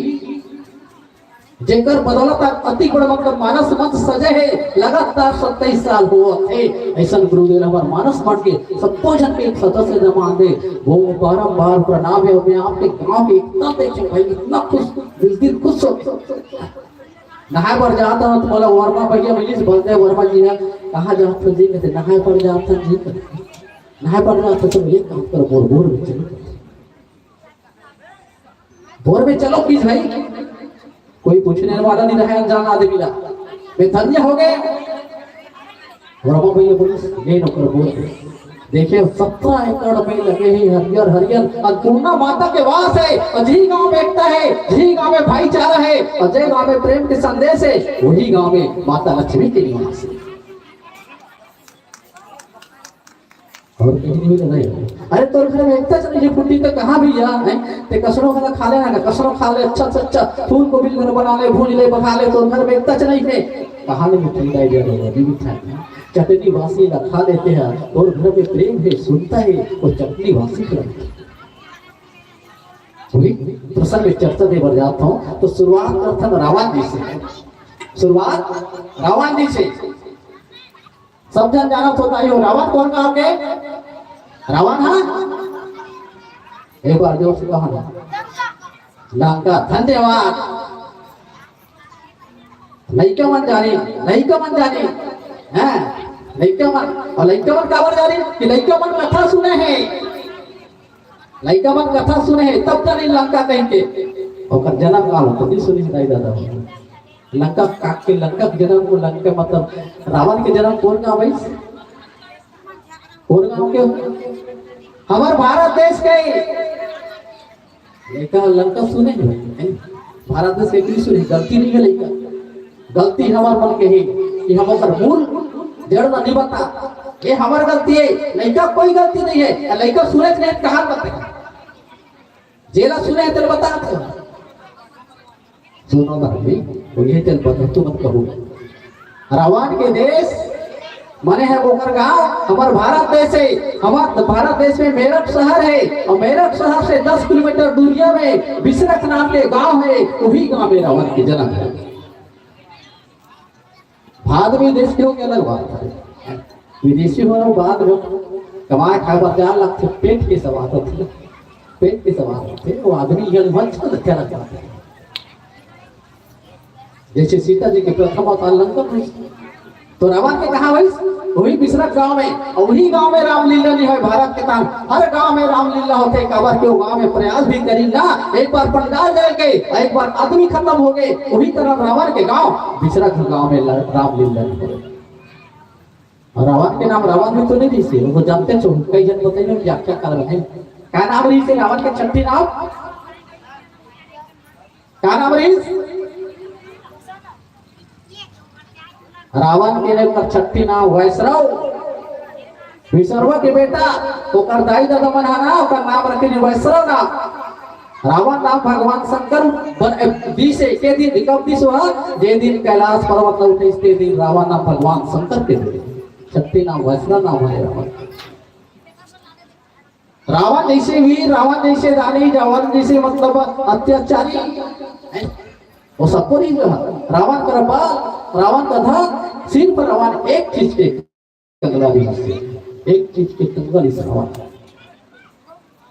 जेकर बदौलत आज अति बड़ मतलब मानस मंच सजे हे, लगातार सत्ताईस साल होवत हे। ऐसन गुरुदेव हमर मानस मंच के सब्बो झन के एक सदस्य जमा दे, वो बारंबार प्रणाम हे। मैं आपके गांव के इतना देखे भाई, इतना खुश, दिल दिल खुश हो गया। नहाए बर जात हन त मोला वर्मा भैया मिलिस, बलदेव वर्मा जी ह, "कहाँ जात हन जी?" कथे, "नहाए बर जात हन जी।" नहाए बर जात हन, तो एक काम कर, बोर बोर में चलो, बोर में चलो किस भाई, कोई पूछने वाला नहीं रहा, अनजान आदमी ला, मैं धन्य हो गए। और बाबा भैया बोले, "ले लो कर बोल।" देखिए, सत्रह एकड़ में लगे हैं हरियर हरियर, अन्नपूर्णा माता के वास है, और जी गांव में एकता है, जी गांव में भाईचारा है, और जे गांव में प्रेम के संदेश है, वही गांव में माता लक्ष्मी के निवास है। और कहीं भी नहीं। अरे, तोर घर में एकता चली, ये फुट्टी तो कहाँ भी जा है, ते कसरो वाला खा लेना ना, कसरो खा ले, अच्छा से अच्छा फूल गोभी घर बना ले, भून ले, बना ले, तोर घर में एकता चली है। कहाँ ले मिठाई लाई जा रही है, अभी मिठाई। चटनी बासी ना खा लेते हैं, और घर में प्रेम है, सुनता है, वो चटनी बासी खिलाता है। वही प्रसंग में चर्चा दे बर जाता हूँ, तो शुरुआत करता हूँ रावण जी से। शुरुआत रावण जी से। सब जन जानत होता यो रावण कौन गांव के? रावण, हाँ, एक बार जोर से कहा ना। लंका, धन्यवाद। लइका मन जाने, लइका मन जाने, हैं? लइका मन, और लइका मन काबर जाने कि लइका मन कथा सुने हैं, लइका मन कथा सुने हैं, तब जाने लंका कहीं के। ओकर जन्म काल तो नहीं सुने दाई दादा। लंका का के, लंका के जन्म को, लंका मतलब रावण के जन्म कौन गांव भाई? कौन गांव के? हमार भारत देश के। लइका लंका सुने हे भाई, भारत देश के कुछ सुने, गलती नहीं है लइका, गलती हमार मन के है कि हम ओकर मूल जड़ ला नहीं बता, ये हमार गलती है, लइका कोई गलती नहीं है, लइका सुने नहीं कहाँ बताए, जेला सुने तेल बता। सुनो ना भाई, वही तेल बता, तू मत कहो। रावण के देश माने है ओकर गांव, हमार भारत देश है, हमार भारत देश में मेरठ शहर है, और मेरठ शहर से दस किलोमीटर दूरिया में बिसरख नाम के गांव है, वही गांव में रावण के जन्म है। बाद में देश के हो गया अलग बात है, विदेशी हो बाद में कमाए खाए बर जाए लगथे, पेट के सवाल होथे, पेट के सवाल होथे, वो आदमी यंग मंच को क्या लगता है। जैसे सीता जी के प्रथम अवतार लंका में, तो रावण के कहाँ भाई? वही बिसरख गांव में, और वही गांव में रामलीला नहीं है। भारत के तान हर गांव में रामलीला होथे, काबर के वो गांव में प्रयास भी करी ना, एक बार पंडाल डाल के, एक बार आदमी खत्म हो गए, वही तरह रावण के गांव बिसरख गांव में ल-, रामलीला नहीं होय। और रावण के नाम रावण भी तो नहीं दिसे, वो जानते छो, कई जन बताइए व्याख्या कर रहे हैं। क्या नाम रही से रावण के छठी नाम? का नाम रहिस? रावण के ओकर छठी नाम वैश्रव, विसर्वा के बेटा, ओकर दाई ददा मन हा ना, ओकर नाम रखे ने वैश्रव नाम। रावण नाम भगवान शंकर बन, ए, दिस हे, के दिन, कब दिस हुआ? जे दिन कैलाश पर्वत ल उठिस, ते दिन रावण नाम भगवान शंकर के दे। छठी नाम वैश्रव नाम है रावण। रावण जैसे वीर, रावण जैसे दानी, रावण जैसे मतलब अत्याचारी, हैं? वो सबको नहीं रहा। रावण का बाल, रावण का धन, सिर्फ रावण एक चीज के कंगला रहिस, एक चीज के कंगला रहिस रावण।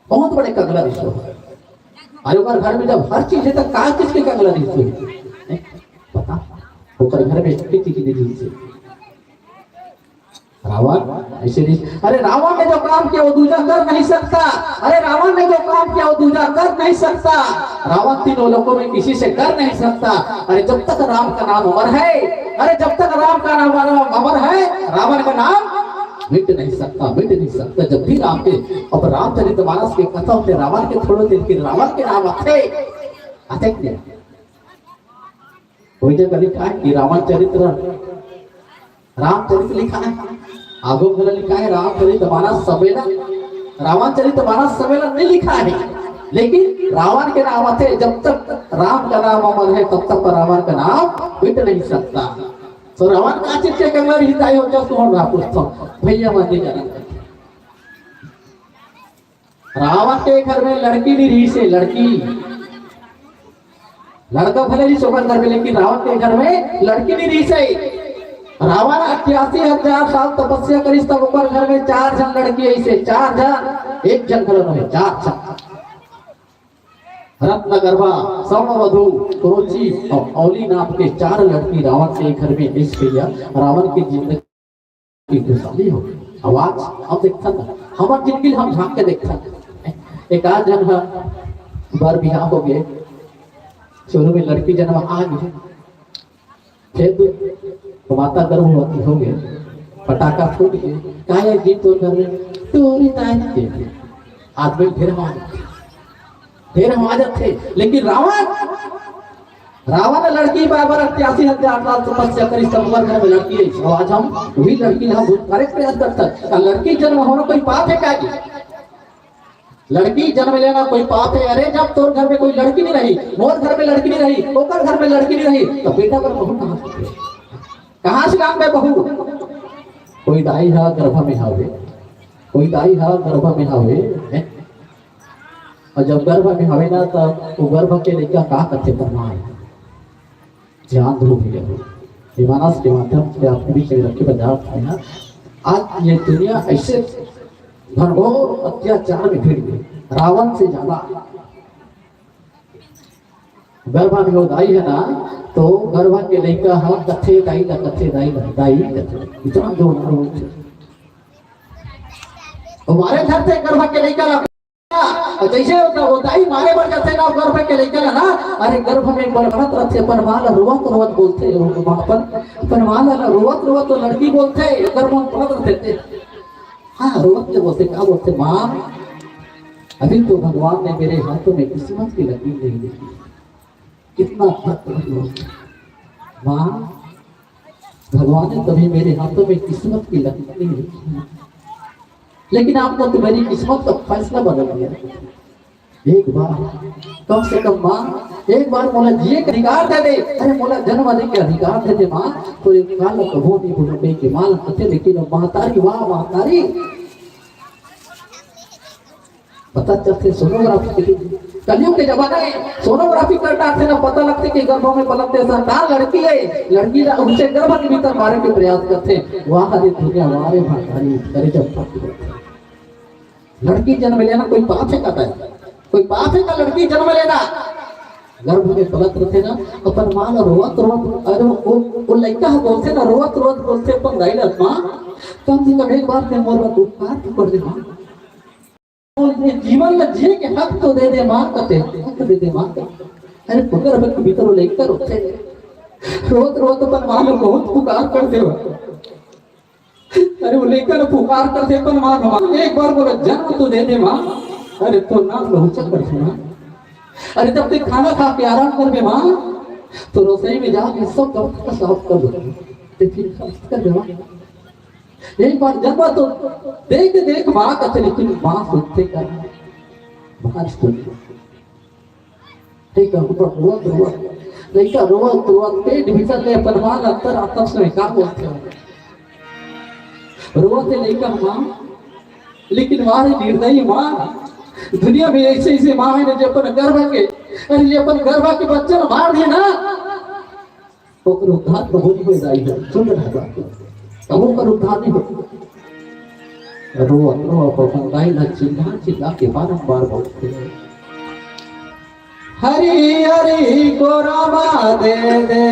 बहुत बड़े कंगला रहिस। अरे, ओकर घर में जब हर चीज है, तो का चीज के कंगला रहिस? हैं? बता, ओकर घर में एक चीज नहीं रहिस। रावण ऐसे नहीं, अरे, रावण ने जो काम किया वो दूजा कर नहीं सकता। अरे, रावण ने जो काम किया वो दूजा कर नहीं सकता। रावण तीनों लोकों में किसी से कर नहीं सकता। अरे, जब तक राम का नाम अमर है, अरे, जब तक राम का नाम अमर, अमर है, रावण का नाम मिट नहीं सकता, मिट नहीं सकता। जब भी राम के, अब रामचरित मानस के कथा होते, रावण के थोड़े दिन के रावण के नाम आते, आते क्या? कोई जगह लिखा है कि रावण चरित्र, रामचरित लिखा है, आगो घला लिखा है रामचरित मानस सम्मेलन, रावण चरित मानस सम्मेलन नहीं लिखा है, लेकिन रावण के नाम आते, जब तक राम का नाम अमर है, तब तक रावण का नाम मिट नहीं सकता। तो रावण का चित्ते कंगला रिहिस दाई हो, जब तुम रहा पूछता हूँ, भैया मान नहीं जाना। रावण के घर में लड़की नहीं रहिसे, लड़की। लड़का भले रहिसे ओकर घर में, लेकिन रावण के घर में लड़की नहीं रहिसे। रावण अट्ठासी हजार साल तपस्या करिस, तब ओकर घर में चार झन लड़की अइसे, चार झन, एक झन घलो नहीं, चार झन। रत्नगर्भा, स्वर्णवधु, कुरुचि और औली नाम के चार लड़की रावण के घर में अइस भैया। रावण के जिंदगी खुशहाली हो। आवाज हम देखथन, हमर जिंदगी हम झांक के देखथन। एक आध झन ह बर बिहाव हो गए, शुरू में लड़की जनम आ गई, फिर माता गर्भवती हो गए, पटाखा फूट गए, का ये गीत तोर घर में टोरी ताई के आदमी ढेर हो जाते, ढेर हो जाते। लेकिन रावण, रावण लड़की बराबर अट्ठासी हजार साल तपस्या करिस, तब ओकर घर में लड़की आई। और आज हम वही लड़की ला हम भूत करे प्रयास करथन। का लड़की जन्म होना कोई पाप है का जी? लड़की जन्म लेना कोई पाप है? अरे, जब तोर घर में कोई लड़की नहीं रही, मोर घर में लड़की नहीं रही, ओकर घर में लड़की नहीं रही, तो बेटा बर बहू कहाँ से, कहाँ से लान बे बहू? कोई दाई हा गर्भ में हावे, कोई दाई हा गर्भ में हावे, हैं? और जब गर्भ में हावे ना, तब वो गर्भ के लइका का करथे, परमाल। ध्यान दो भैया, ये मानस के माध्यम से आपके बीच में रखे बजाव है ना। आज ये दुनिया ऐसे घनघोर अत्याचार में घिर गई, रावण से ज्यादा। गर्भ में वो दाई है ना, तो गर्भ के लइका हा कथे दाई ला, कथे दाई ला, दाई कथे। इतना जोर जोर से। हमारे घर से गर्भ के लइका ला, और जैसे वो, वो दाई मारे बर जाथे ना, गर्भ के लइका ला ना, अरे गर्भ में बड़बड़त रथे, अपन माँ ला रोवत रोवत बोलथे, अपन, अपन माँ ला ना रोवत रोवत तो लड़की बोलथे, गर्भ में पड़त रथे। हाँ, रोवत के बोलथे, का बोलथे, माँ, अभी तो भगवान ने मेरे हाथों में किस्मत की लकीर नहीं लिखी। कितना भक्त भगवान। माँ, भगवान ने कभी मेरे हाथों में किस्मत की लकीर नहीं लिखी, लेकिन आपने तो मेरी किस्मत का फैसला बदल दिया। एक बार, कम से कम माँ, एक बार मोला जिए के अधिकार दे दे। अरे, मोला जन्म दे के अधिकार दे दे माँ। तो एक काल कभू नहीं भूलूं कहिके माँ ला कथे, लेकिन अब महतारी, वाह महतारी, पता चलथे सोनोग्राफी के दिन। कलयुग के जमाना में सोनोग्राफी कर डारथे ना, पता लगथे कि गर्भ में पलक दे संतान लड़की है, लड़की ला उनसे गर्भ के भीतर मारे के प्रयास करथे। वाह रे दुनिया, वाह रे महतारी, करे जब फट करथे। लड़की जन्म लेना कोई पाप है का? कोई पाप है का लड़की जन्म लेना? गर्भ में पलक रथे ना, अपन माँ ला रोवत रोवत, अरे वो, वो लइका ह बोलथे ना, रोवत रोवत बोलथे अपन दाई ला, माँ, कम से कम एक बार ते मोर बर उपकार तो कर दे माँ। बोलथे, जीवन ला जिए के हक तो दे दे माँ, कथे, हक दे दे माँ, कथे। अरे पकड़, पकड़ भीतर वो लइका रोथे, रोवत रोवत अपन माँ ला बहुत पुकार कर देवा। अरे वो लइका ला पुकार करथे, अपन माँ, माँ, एक बार मोला जन्म तो दे दे माँ। अरे तोर नाम लहुचा करथे माँ। अरे जब ते खाना खा के आराम करबे माँ, तो रसोई में जाके सब कपड़ा साफ कर दो। ते फिर खर्च कर दे माँ। एक बार जन्म तो दे के देख माँ कथे, लेकिन माँ सुनथे का? माँ सुनथे। लइका रोवत, रोवत, रोवत, लइका रोवत, रोवत, पेट भीतर ले अपन माँ ला अंतर आत्मा से का बोलथे? रोवत हे लइका माँ, लेकिन मारे निर्दयी माँ, दुनिया में ऐसे, ऐसे माँ है ना, जे अपन गर्भ के, अरे, जे अपन गर्भ के बच्चा ला मार दे ना, ओकर उद्धार प्रभु नहीं होय दाई हो, सुन रहा बात। तब ओकर उद्धार नहीं हो। रोवत, रोवत अपन दाई ला चिल्ला, चिल्ला के बारंबार बोलथे, हरी हरी को रामा दे दे,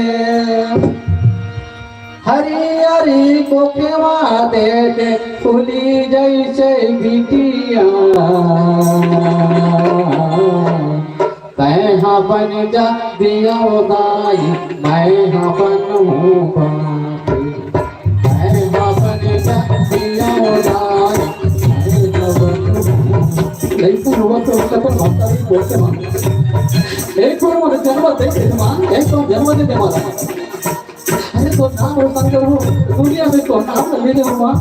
हरी हरी को केवा दे दे, फूली जैसे बिटिया। तैं हा बन जा दिया दाई, मैं हा बनहूँ बाप। तैं हा बन जा दिया दाई, मैं हा बनहूँ। लइका रोवत रोवत अपन महतारी बोलथे माँ। एक बार मोला जन्म दे दे माँ, एक बार जन्म दे दे माँ। अरे तोर नाम रोशन करूँ, दुनिया में तोर नाम ले ले माँ।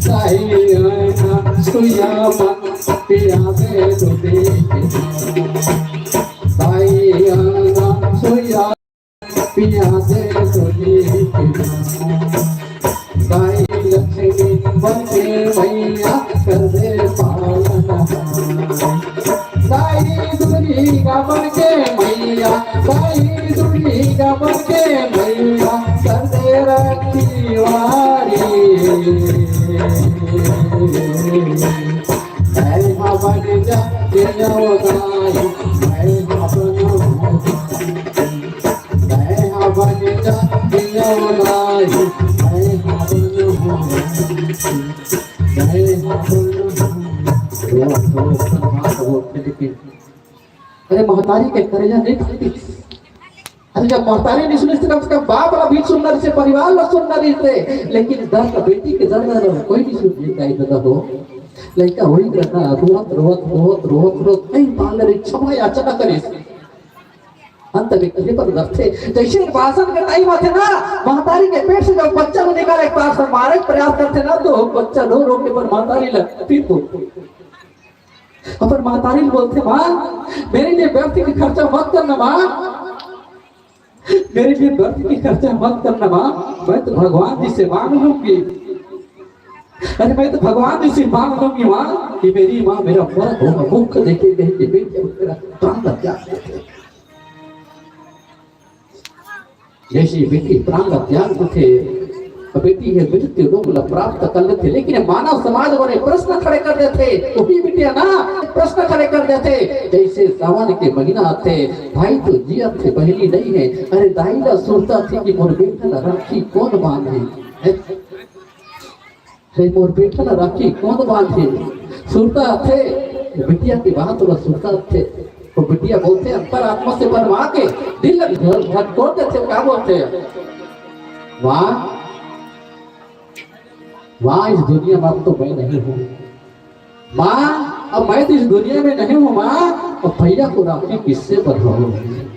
ताई आना सुइया पन पिया दे तो दे। ताई आना सुइया पिया दे सुनी पिया। दाई लक्ष्मी बन के मैया कर दे पालन। दाई दुर्गा बन के मैया, दाई दुर्गा बन के मैया कर दे रखवारी। मैं हवन जा पिया दाई, मैं हवन हूँ। मैं हवन जा पिया दाई, मैं हवन हूँ। मैं हवन हूँ। रोज, रोज, रोज, रोज, लेकिन अरे, महतारी के करेजा नहीं फटतिस। अरे, जब महतारी नहीं सुनिस, तो कम से कम बाप ला भी सुनना रहिसे, परिवार ला सुनना रहिसे, लेकिन दर्द, बेटी के दर्द ला कोई नहीं सुन पाइस दादा हो। लइका वही करना, रोवत, रोवत, रोवत, रोवत, रोवत, कहीं पाल रे, क्षमा याचना करिस। अंत में कहीं पर दर्थे, जैसे बासन के टाइम आथे ना, महतारी के पेट से जब बच्चा को निकाले, एक बार से मारे के प्रयास करथे ना, तो बच्चा रो रो के अपन महतारी ला पीट बोलथे। अपन महतारी ल बोलथे, "माँ, मेरे लिए व्यर्थ के खर्चा मत करना माँ, मेरे लिए व्यर्थ के खर्चा मत करना माँ, मैं तो भगवान जी से मांग लूंगी। अरे, मैं तो भगवान जी से मांग लूंगी माँ कि मेरी माँ मेरा मरत होगा मुख देखे, कहीं के बेटे मेरा प्राण बच जाते।" जैसे बेटी प्राण ला त्याग देथे, बेटी हे मृत्यु लोक ला प्राप्त कर लेथे, लेकिन मानव समाज वाले प्रश्न खड़े कर देथे, वही बिटिया ना प्रश्न खड़े कर देथे। जैसे सावन के महीना आथे, भाई तो जियत हे, बहिनी नहीं है, अरे दाई ला सुरता थे कि मोर बेटा ला राखी कौन बांधे? हे मोर बेटा ला राखी कोन बांधे? सुरता आथे, बिटिया के बात ला सुरता आथे। तो बिटिया बोलथे, अंतरात्मा से बनवा के दिल ला झ-, झटकोर देथे, का बोलथे? माँ, माँ, इस दुनिया में अब तो मैं नहीं हूँ। माँ, अब मैं तो इस दुनिया में नहीं हूँ माँ, अब भैया को राखी किससे बंधवाऊंगी?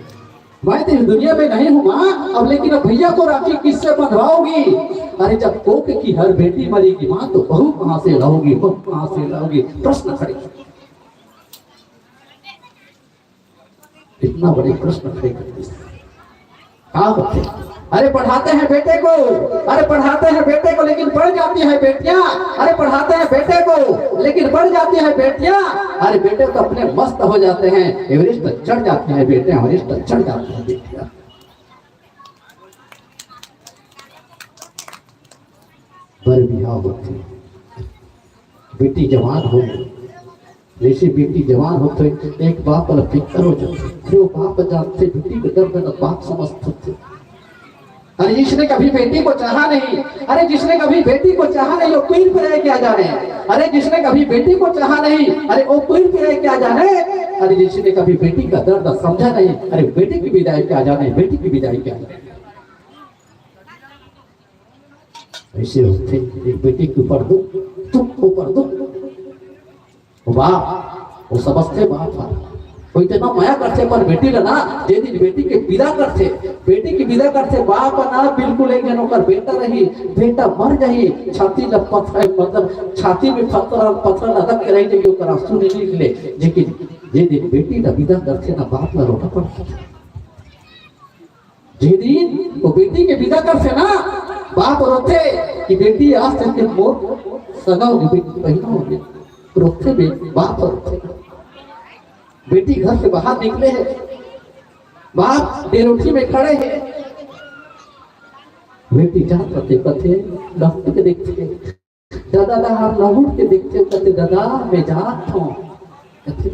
मैं तो इस दुनिया में नहीं हूँ माँ, अब लेकिन अब भैया को राखी किससे बंधवाओगी? अरे, जब कोख की हर बेटी मरेगी माँ, तो बहू कहाँ से लाओगी, बहू कहाँ से लाओगी? प्रश्न खड़े, इतना बड़े प्रश्न खड़े कर दिए। क्या होते? अरे, पढ़ाते हैं बेटे को, अरे, पढ़ाते हैं बेटे को, लेकिन बढ़ जाती है बेटियां। अरे, पढ़ाते हैं बेटे को, लेकिन बढ़ जाती है बेटियां। अरे, बेटे तो अपने मस्त हो जाते हैं, एवरेस्ट पर चढ़ जाते हैं बेटे, एवरेस्ट पर चढ़ जाते हैं बेटियां। बर बिहाव होथे, बेटी जवान हो गई। जैसे बेटी जवान होथे, एक बाप ला फिकर हो जाथे, जो बाप जानथे बेटी के दर्द ला बाप समझथे। अरे जिसने कभी बेटी को चाहा नहीं, अरे जिसने कभी बेटी को चाहा नहीं, वो पीर पे रहे क्या जाने। अरे जिसने कभी बेटी को चाहा नहीं, अरे वो पीर पे रहे क्या जाने। अरे जिसने कभी बेटी का दर्द समझा नहीं, अरे बेटी की विदाई क्या जाने, बेटी की विदाई क्या जाने। ऐसे होथे, एक बेटी के ऊपर दुख, दुख ऊपर दुख। वो बाप, वो समझथे बाप हा। कोई तो ना मया करथे अपन बेटी ला ना, जे दिन बेटी के विदा करथे, बेटी के विदा करथे, बाप ना बिल्कुल एक जन ओकर बेटा रही, बेटा मर जाही, छाती ला पत्थर, मतलब छाती में पत्थर, पत्थर लटक के रही, जब ओकर आंसू नहीं निकले। लेकिन जे दिन बेटी ला विदा करथे ना, बाप ला रोना पड़थे। जे दिन वो बेटी के विदा करथे ना, बाप रोथे कि बेटी आज तक के मोर सगा होगे, बेटी बहिना होगे, रोथे बे-, बाप रोथे। बेटी घर से बाहर निकले हे, बाप डेरोठी में खड़े हे, बेटी जात रथे, कथे, लौट के देखथे, दादा ला हर लहुट के देखथे, कथे, "दादा, मैं जात हूँ।" कथे,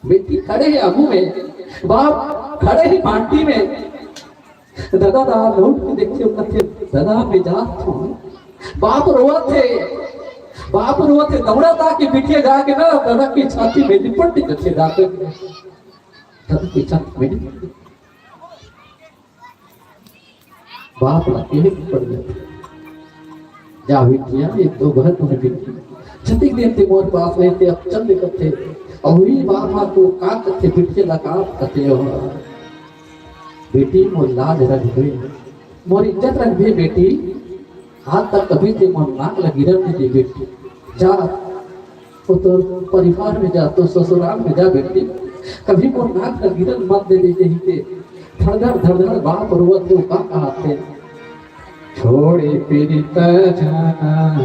बेटी खड़े हे आगू में, बाप खड़े हे पार्टी में, दादा ला हर लहुट के देखथे, कथे, "दादा, मैं जात हूँ।" बाप रोवत हे, बाप रोवत हे, दौड़त आके बिटिया जाके ना दादा की छाती में लिपट के कथे, "दादा, दादा की छाती में लिपट के।" बाप ला कहे के पड़ जाथे, "जा बिटिया, एक दो घर तुमने बिटिया, जतिक दिन ते मोर पास रहे ते अब चल निकलथे।" अउ वही बाप हा तो का कथे, बिटिया ला का कथे हो, "बेटी मोर लाज रखबे, मोर इज्जत रखबे बेटी, आज तक कभी ते मोर नाक ला गिरन नहीं दे बेटी, जा।" वो तोर परिवार में जा, तोर ससुराल में जा बेटी, कभी मोर नाक ला गिरन मत दे दे कहिके धर धर धर धर बाप रोवत हे, का कहत हे? छोड़ी पीड़ित जाना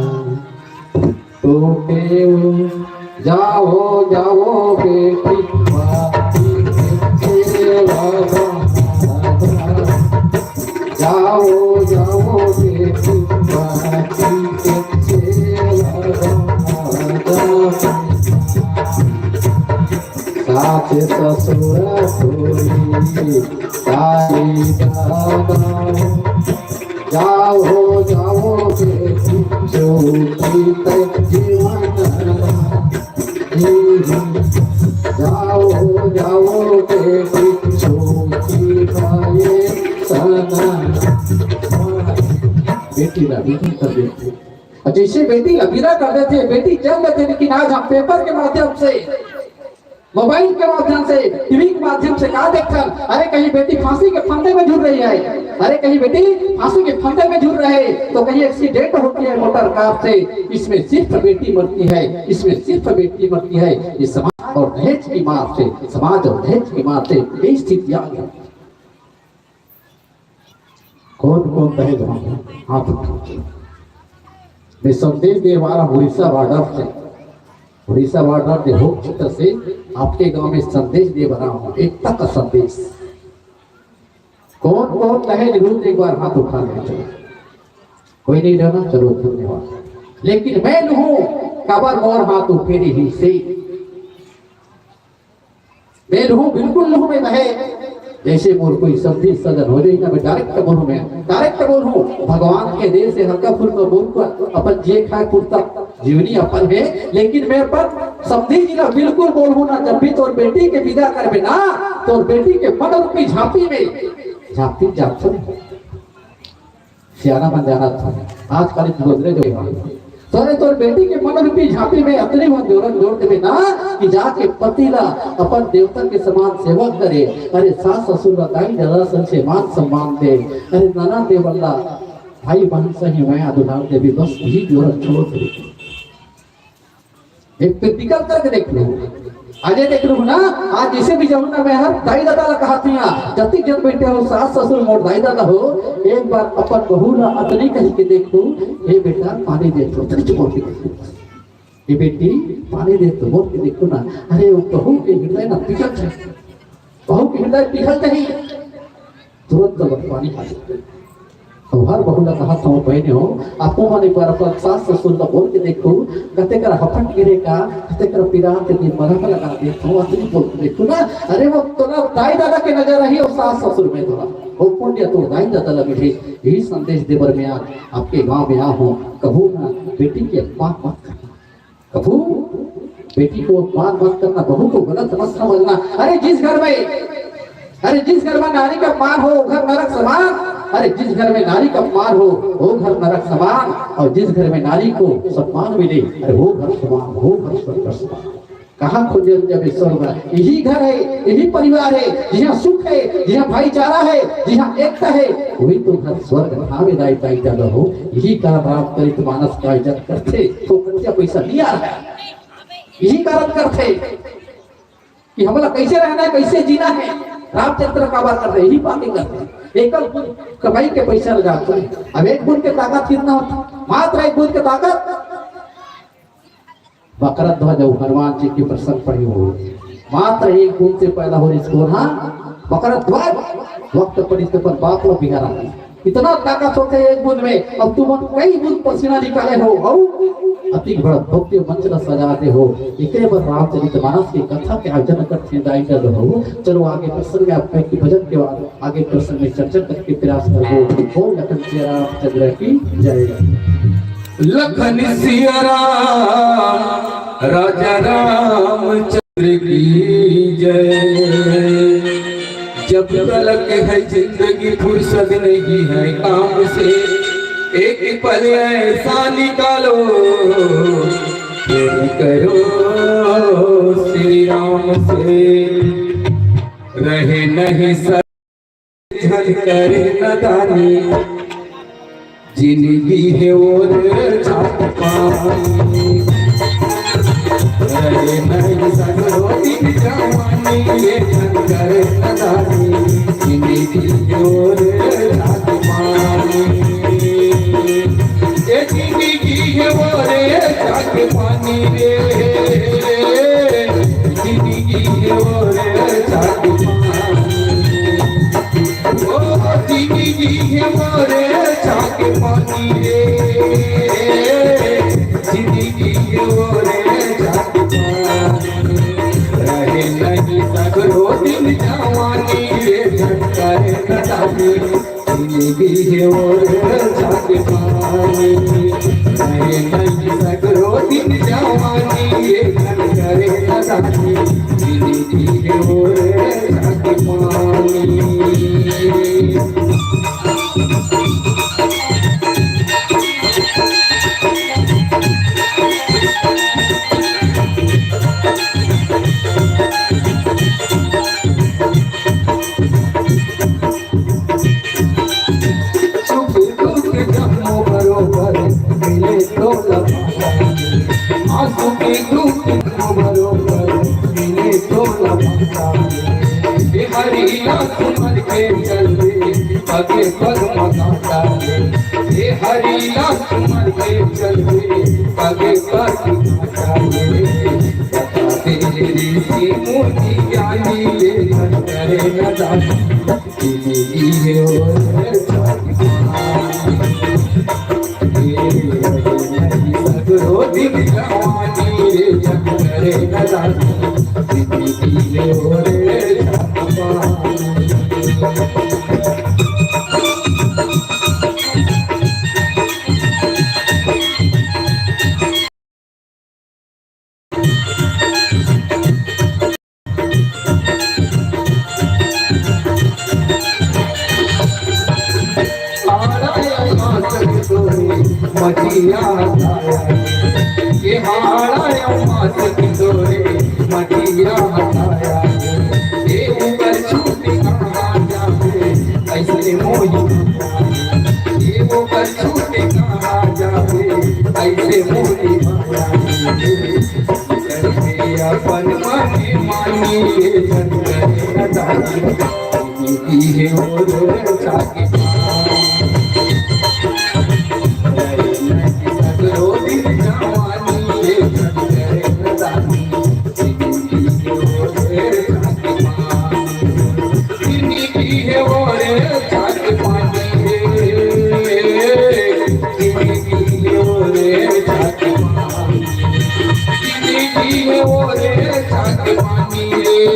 टूटे वो, जाओ जाओ बेटी बाकी के सेवा, जाओ जाओ बेटी बाकी के सेवा। सास ससुर छोड़ी ताई दादा, जाओ जाओ बेटी छोटी ते जीवन जी। जाओ जाओ बेटी छोटी पाए सना। बेटी ला विदा कर देथे। अउ जइसे बेटी ला विदा कर देथे, बेटी चल देथे, लेकिन आज हम पेपर के माध्यम से, मोबाइल के माध्यम से, टीवी के माध्यम से का देखथन? अरे, कहीं बेटी फांसी के फंदे में झूल रही है, अरे, कहीं बेटी फांसी के फंदे में झूल रहे, तो कहीं एक्सीडेंट होती है मोटर कार से, इसमें सिर्फ बेटी मरती है, इसमें सिर्फ बेटी मरती है। ये समाज और दहेज की मार से, समाज और दहेज की मार से ये स्थिति आ गई। कौन कौन दहेज मांगे? हाथ उठाओ। मैं संदेश दे वाला उड़ीसा बॉर्डर से, उड़ीसा बॉर्डर के होम क्षेत्र से आपके गांव में संदेश दे रहा हूँ, एकता का संदेश। कौन कौन दहेज लूं, एक बार हाथ उठा ले। चलो, कोई नहीं रहना, चलो, धन्यवाद। लेकिन मैं लूं, काबर मोर हाथ उठे रही से। मैं लूं, बिल्कुल लूं मैं दहेज। जैसे मोर कोई समधी सजन हो जाए ना, मैं डायरेक्ट बोलूं, मैं डायरेक्ट बोलूं, भगवान के दे से हल्का फुल्का बोल कर अपन जिए खाए पुरता जीवनी अपन है, लेकिन मैं अपन समधी जी ला बिल्कुल बोलूं ना, जब भी तोर बेटी के विदा करबे ना, तोर बेटी के मन रूपी झांपी में, झांपी जाथन। सियाना मन जानत हन, आजकल के बदले जो हे। तोरे तोर बेटी के मन रूपी झांपी में अतनी मन जोरन जोर देबे ना कि जाके पति ला अपन देवता के समान सेवा करे। अरे, सास ससुर ला, दाई ददा सन से मान सम्मान दे। अरे, ननद देवर ला भाई बहन सही मया दुलार देबे, बस यही जोरन छोड़ दे। एक प्रैक्टिकल करके देख लो। आज ये देख लो ना, आज जैसे भी जाऊं ना, मैं हर दाई ददा ला कहत हूं, जतिक जन बैठे हो, सास ससुर मोर दाई ददा हो, एक बार अपन बहू ला अतनी कहि के देखो, "ए बेटा, पानी दे तो, अतनी बोल के देखो। ए बेटी, पानी दे तो," बोल के देखो ना। अरे, वो बहू के हृदय ना पिघल जाए, बहू के हृदय पिघल जाए। तुरंत ओकर पानी आ जाथे। अउ हर बहू ला कहत हंव, बहिनी हो, आपो मन एक बार अपन सास ससुर ला बोल के देखो, कते करा हपट गिरे का, कते करा पिरात के मरहम लगा देखो, अतनी बोल के देखो ना। अरे, वो तोला दाई ददा के नजर आही अउ सास ससुर में तोला, वो पुण्य तोर दाई ददा ला मिलही। यही संदेश दे बर मैं आज आपके गांव में आया हूं। कभू ना बेटी के अपमान मत करना। कभू बेटी को अपमान मत करना, बहू को गलत मत समझना। अरे जिस घर में, अरे जिस घर में नारी का अपमान हो, वो घर नरक समान। अरे जिस घर में नारी का अपमान हो, वो घर नरक समान। और जिस घर में नारी को सम्मान मिले, अरे वो घर समान, वो घर स्वर्ग समान। कहाँ खोजे जब ये स्वर्ग? यही घर है, यही परिवार है, जिहाँ सुख है, जिहाँ भाईचारा है, जिहाँ एकता है, वही तो घर स्वर्ग धाम है, दाई, दाई, दादा हो। यही कारण रामचरित मानस का आयोजन करथे, तो खर्चा पैसा नहीं आ रहा है। यही कारण करथे कि हमला कैसे रहना है, कैसे जीना है। रामचरित काबर करथे, यही बातें करथे। एकल बूंद कमाई के पैसा लगा के, अब एक बूंद के ताकत कितना होता? मात्र एक बूंद के ताकत। मकर ध्वज अउ हनुमान जी के प्रसंग पढ़े हो। मात्र एक बूंद से पैदा हो रहिस कोन हा? मकर ध्वज। वक्त पड़िस त अपन बाप ला बिहारा। इतना ताकत होथे एक बूंद में। अब तुमन कई बूंद पसीना निकाले हो अउ अति बड़ भव्य मंच ला सजा दे हो। एकरे बर रामचरित मानस के कथा के आयोजन करथे दाई ददा हो। चलो आगे प्रसंग में आप की भजन के बाद आगे प्रसंग में चर्चा करके प्रयास करबो। बोल लखन सिया रामचंद्र की जय। लखन सिया राम, राजा रामचंद्र की जय। जब तलक है जिंदगी, फुर्सत नहीं है काम से, एक पल ऐसा निकालो, प्यार करो श्री राम से। रहे नहीं सर झन करे नदानी, जिंदगी है और छाप पानी। करे नहीं सगरो दिन जवानी रे, करे नदानी, जिंदगी के ओरे जात पानी। ए जिंदगी के ओरे जात पानी रे, जिंदगी के ओरे जात पानी। ओ जिंदगी के ओरे जात पानी रे, जिंदगी के ओरे जात पानी। रहे नहीं सगरो दिन जवानी रे, करे नदानी, जिंदगी के ओरे जात पानी। रहे नहीं सगरो दिन जवानी रे, करे नदानी, जिंदगी के ओरे जात पानी। सुख दुख जम्मो बरोबर मिले तोला पाता। हाँ, सुख दुख जम्मो बरोबर मिले तोला पाता। ए हरी लाल सुमन के चलबे, पगे पग मगाता रे। ए हरी लाल सुमन के चलबे, पगे पग मगाता रे। बता दे रे ऋषि मुनि ज्ञानी रे, मन करे न दानी। जिंदगी के ओरे जात पानी। सगरो दिन जवानी रे, जग करे नदानी। जिंदगी के ओरे जात पानी। मटिया हटाया, ये हाड़ा अम्मा से तोरे मटिया हटाया, ये ऊपर छूटी कहाँ जावे, ऐसे मोही ये ऊपर छूटी कहाँ जावे, ऐसे मोही माया। अपन माने मानी ये जंगल नदानी। की हे ओरे जाके सगरो दिन जवानी ये जंगल नदानी। की हे ओरे जाके जिंदगी हे ओरे जात पानी रे, जिंदगी हे ओरे जात पानी, जिंदगी हे ओरे जात पानी रे,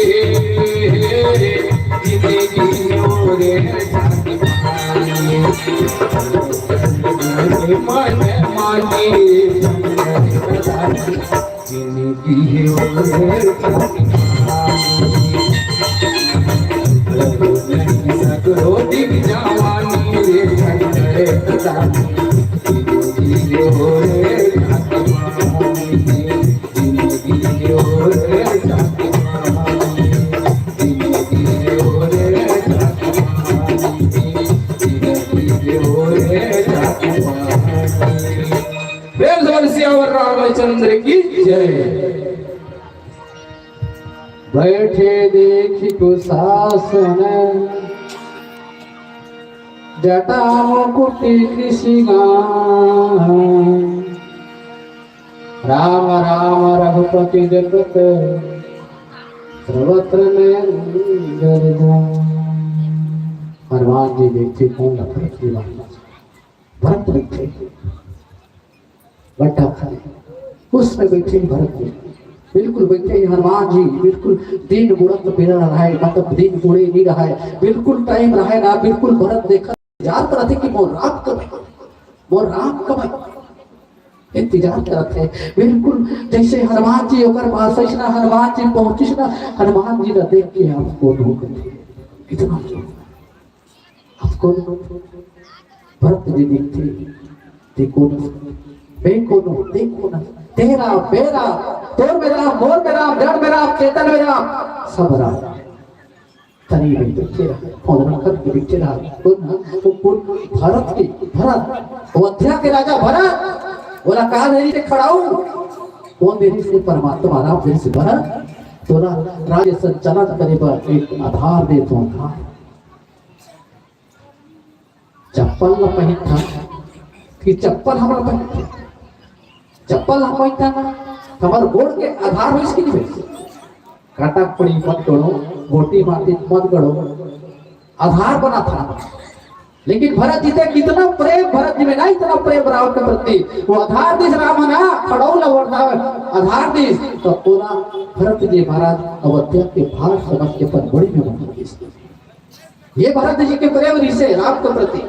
जिंदगी हे ओरे जात पानी। मन मानी जिंदगी हे ओरे सगरो दिन जवानी रे, करे नदानी। जिंदगी हे ओरे जिंदगी हे ओरे जिंदगी हे ओरे जिंदगी हे ओरे प्रेम से बोल सियावर रामचंद्र की जय। बैठे देखि कुशासन, जटा मुकुट श्रृंगार। राम राम रघुपति जपत, सर्वत्र नयन जल जाए। हनुमान जी देखते कौन लखन की बात। भरत बैठे, बट्टा खाए, उसमें बैठे भरत जी, बिल्कुल बैठे ही हनुमान जी, बिल्कुल दीन गुणत बिना रहाय, मतलब दीन गुणे नहीं रहाय, बिल्कुल टाइम रहाय ना, बिल्कुल भरत देखा, इंतजार करत हे कि मोर राम कब आही, मोर राम कब आही, इंतजार करत हे। बिल्कुल जैसे हनुमान जी ओकर पास आइस ना, हनुमान जी पहुंचिस ना, हनुमान जी ला देख के आपको ढूंढ इतना आपको भरत जी दिखथे, ते कोन, मैं कोन, ते कोन, तेरा, मेरा, तोर मेरा, मोर मेरा, जड़ मेरा, चेतन मेरा, सब राम। तनी में दिखथे रहा, पौधन कर के दिखथे रहा। कोन, वो कोन? भरत के, भरत, अयोध्या के राजा भरत, बोला कहा नहीं से खड़ाऊ। कोन दे रिहिस? परमात्मा राम दे रिहिस भरत। तोला राज्य संचालन करे बर एक आधार दे, तो आधार। चप्पल ला पहिनथन, कि चप्पल हमला पहिनथे? चप्पल ला पहिनथन ना, हमर गोड़ के आधार होइस कि नहीं होइस? कांटा कुड़ी मत गड़ो, गोटी माटी मत गड़ो, आधार बनाथन। लेकिन भरत जी ते कितना प्रेम, भरत जी में ना इतना प्रेम राम के प्रति। वो आधार दिस राम ना, खड़ाऊ ला वरदान आधार दिस, तो ओला भरत जी महाराज अवध्या के भार समझ के अपन गोड़ी में बना दिस। ये भरत जी के प्रेम रिहिसे राम के प्रति।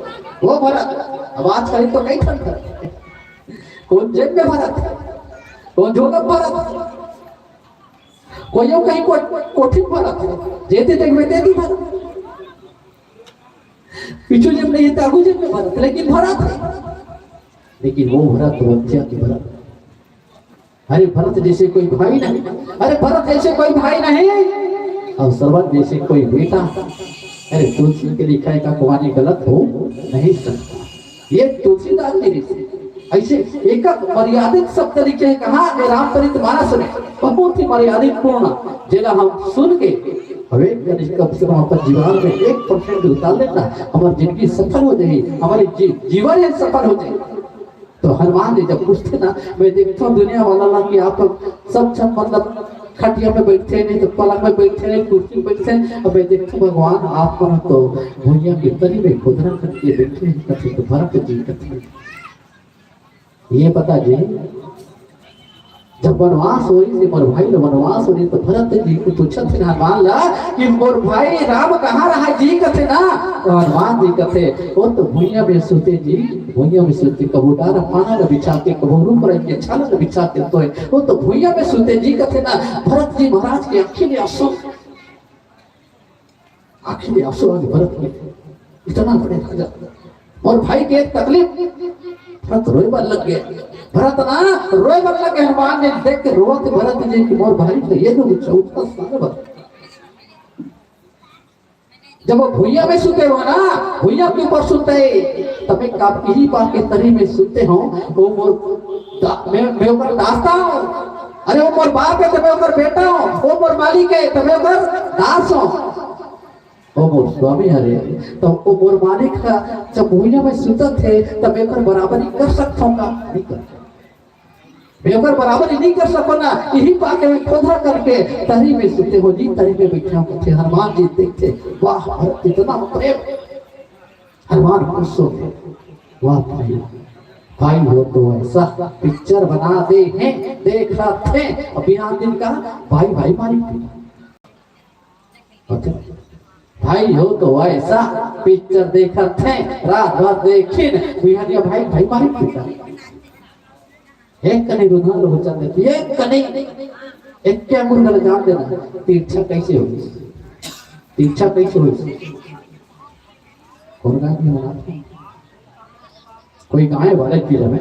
वो भरत, अब आजकल तो कई ठन भरत, कोन जेब में भरत, कोन झोला भरत, कोई यूं कहीं को, कोठी भरत, जेती देखबे तेती भरत, पीछू जेब नहीं है, आगू जेब में भरत, लेकिन भरत है। लेकिन वो भरत, वो अवध्या के भरत। अरे भरत जैसे कोई भाई नहीं, अरे भरत जैसे कोई भाई नहीं, और श्रवण जैसे कोई बेटा। अरे तुलसी के लिखा है का कहानी गलत हो नहीं सकता। ये तुलसीदास जी ने ऐसे एक मर्यादित शब्द लिखे हैं, कहा है रामचरित मानस में, बहुत ही मर्यादित पूर्ण, जेला हम सुन के हवे कनिष्ठ कम से कम अपन जीवन में एक परसेंट उतार लेना, हमारी जिंदगी सफल हो जाए, हमारी जी, जीवन ही सफल हो जाए। तो हनुमान जी जब पूछथे ना, मैं देखथों दुनिया वाला ला कि आप सब झन मतलब खटिया में बैठे नहीं तो पलंग में बैठे नहीं, कुर्सी में बैठे, अब मैं देखथों भगवान आप मन तो भुइयां के तरी में खोदना करके बैठे हैं, कथे तो भरत जी कथे। ये बता जी, जब वनवास होइस, मोर भाई ला वनवास होइस, तो भरत जी के पूछत हे हनुमान ला कि मोर भाई राम कहाँ रहा जी, कथे ना। तो हनुमान जी कथे, वो तो भुइयां में सुते जी, भुइयां में सुते, कभू डारा पाना ला बिछा के, कभू रूख राई के छाला ला बिछा के सोए, वो तो भुइयां में सुते जी, कथे ना। भरत जी महाराज के आंखी ले आंसू आंखी में आंसू आ गए भरत के, इतना बड़े राजा, मोर भाई के एक तकलीफ। भरत रोए बर लग गए, भरत ना रोए बर लग गए। हनुमान जी देख के रोवत भरत जी कि मोर भाई तो ये तो चौदह साल भर, जब वो भुइयां में सुते हो ना, भुइयां के ऊपर सुते, तब एक आप यही बात के तरी में सुते हो, वो मोर दा-, मैं, मैं ओकर दास हूँ। अरे वो मोर बाप है तो मैं ओकर बेटा हूँ, वो मोर मालिक है तो मैं ओकर दास हूँ। ओ मोर स्वामी हरे, तो ओ मोर मालिक ह जब भुइयां में सुतत हे, तब मैं ओकर बराबरी कर सकथों का? नहीं कर, मैं ओकर बराबरी नहीं कर सको ना। यही बात में खोधा करके तरी में सुते हो जी, तरी में बैठे हो, कथे हनुमान जी देखते, वाह, इतना प्रेम। हनुमान खुश हो गए, वाह भाई, भाई हो तो ऐसा पिक्चर बना दे हैं, देखा थे, अभी आठ दिन का भाई भाई मारी थी। भाई हो तो ऐसा पिक्चर देखत हे, रात भर देखिन, बिहनिया भाई, भाई मारी पिटा। एक कनी रुझान लोग चल देती, एक कनी, एक क्या गुण गल जान देना, तिरछा कैसे हो? तिरछा कैसे हो? कौन गाय नहीं बना? कोई गाय वाले की रहे।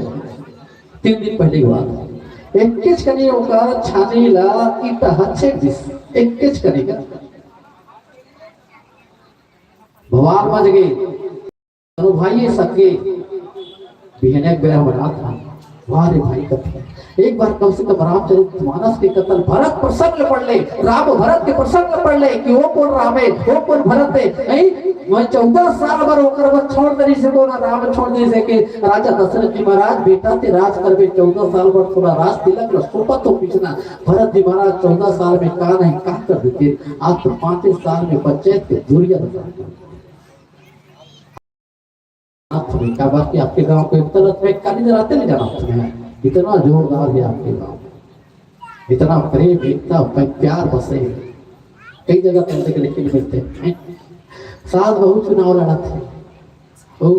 तीन दिन पहले की बात। एक किच कनी ओकर छानी ला ईटा ह छेक दिस। एक किच कनी का। भगवान मज गए। दोनों भाई ये सके बिहने के बेरा बनात हन। वाह रे भाई कथे। एक बार कम से कम रामचरित मानस के कथन भरत प्रसंग पढ़ ले, राम भरत के प्रसंग पढ़ ले कि वो कौन राम है, वो कौन भरत है। नहीं, मैं चौदह साल भर ओकर बर छोड़ दे से, कोन राम छोड़ दे से कि राजा दशरथ जी महाराज, बेटा ते राज करबे चौदह साल भर, थोड़ा राज तिलक ला सोपत तो पीछना। भरत जी महाराज चौदह साल में का नहीं का कर देते, आज तो पांचे साल में पंचायत के दूरिया बता। आप थोड़ी का बात कि आपके गांव को एक तरह से काली जलाते नहीं जाना आपने। इतना जोरदार है आपके गांव, इतना प्रेम, इतना प्यार बसे है। कई जगह तो ऐसे के लिखे मिलते हैं। सास बहू चुनाव लड़त है, ओ,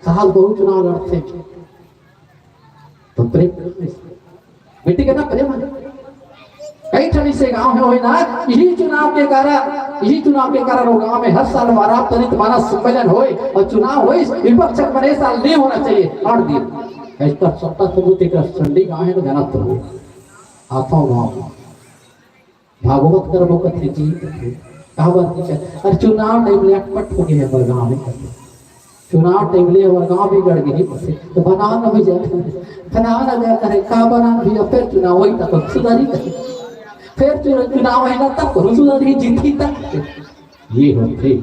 सास बहू चुनाव लड़ते हैं, तो प्रेम बेटी के ना प्रेम है। कई ठन से गांव में होए ना, यही चुनाव के कारण, यही चुनाव के कारण वो गांव में हर साल रामचरित मानस सम्मेलन होए और चुनाव होए, विपक्ष के मने साल नहीं होना चाहिए, आठ दिन। इसका सत्ता सबूत एक संडी गांव है तो जाना तो हो। आता हूँ गांव में। भागवत करबो कथे जी कथे। काबर जी कथे? अरे चुनाव नहीं मिले, अटपट हो गए हमारे गांव में कथे। चुनाव time ले हमर गाँव बिगड़ गे हे, तो बनाव न भैया, बनाव न भैया कहे, का बनाव भैया, फेर चुनाव होही त सुधरही कहे, फेर चुनाव होही ना तब तो सुधरही, जीतही तब। ये होथे,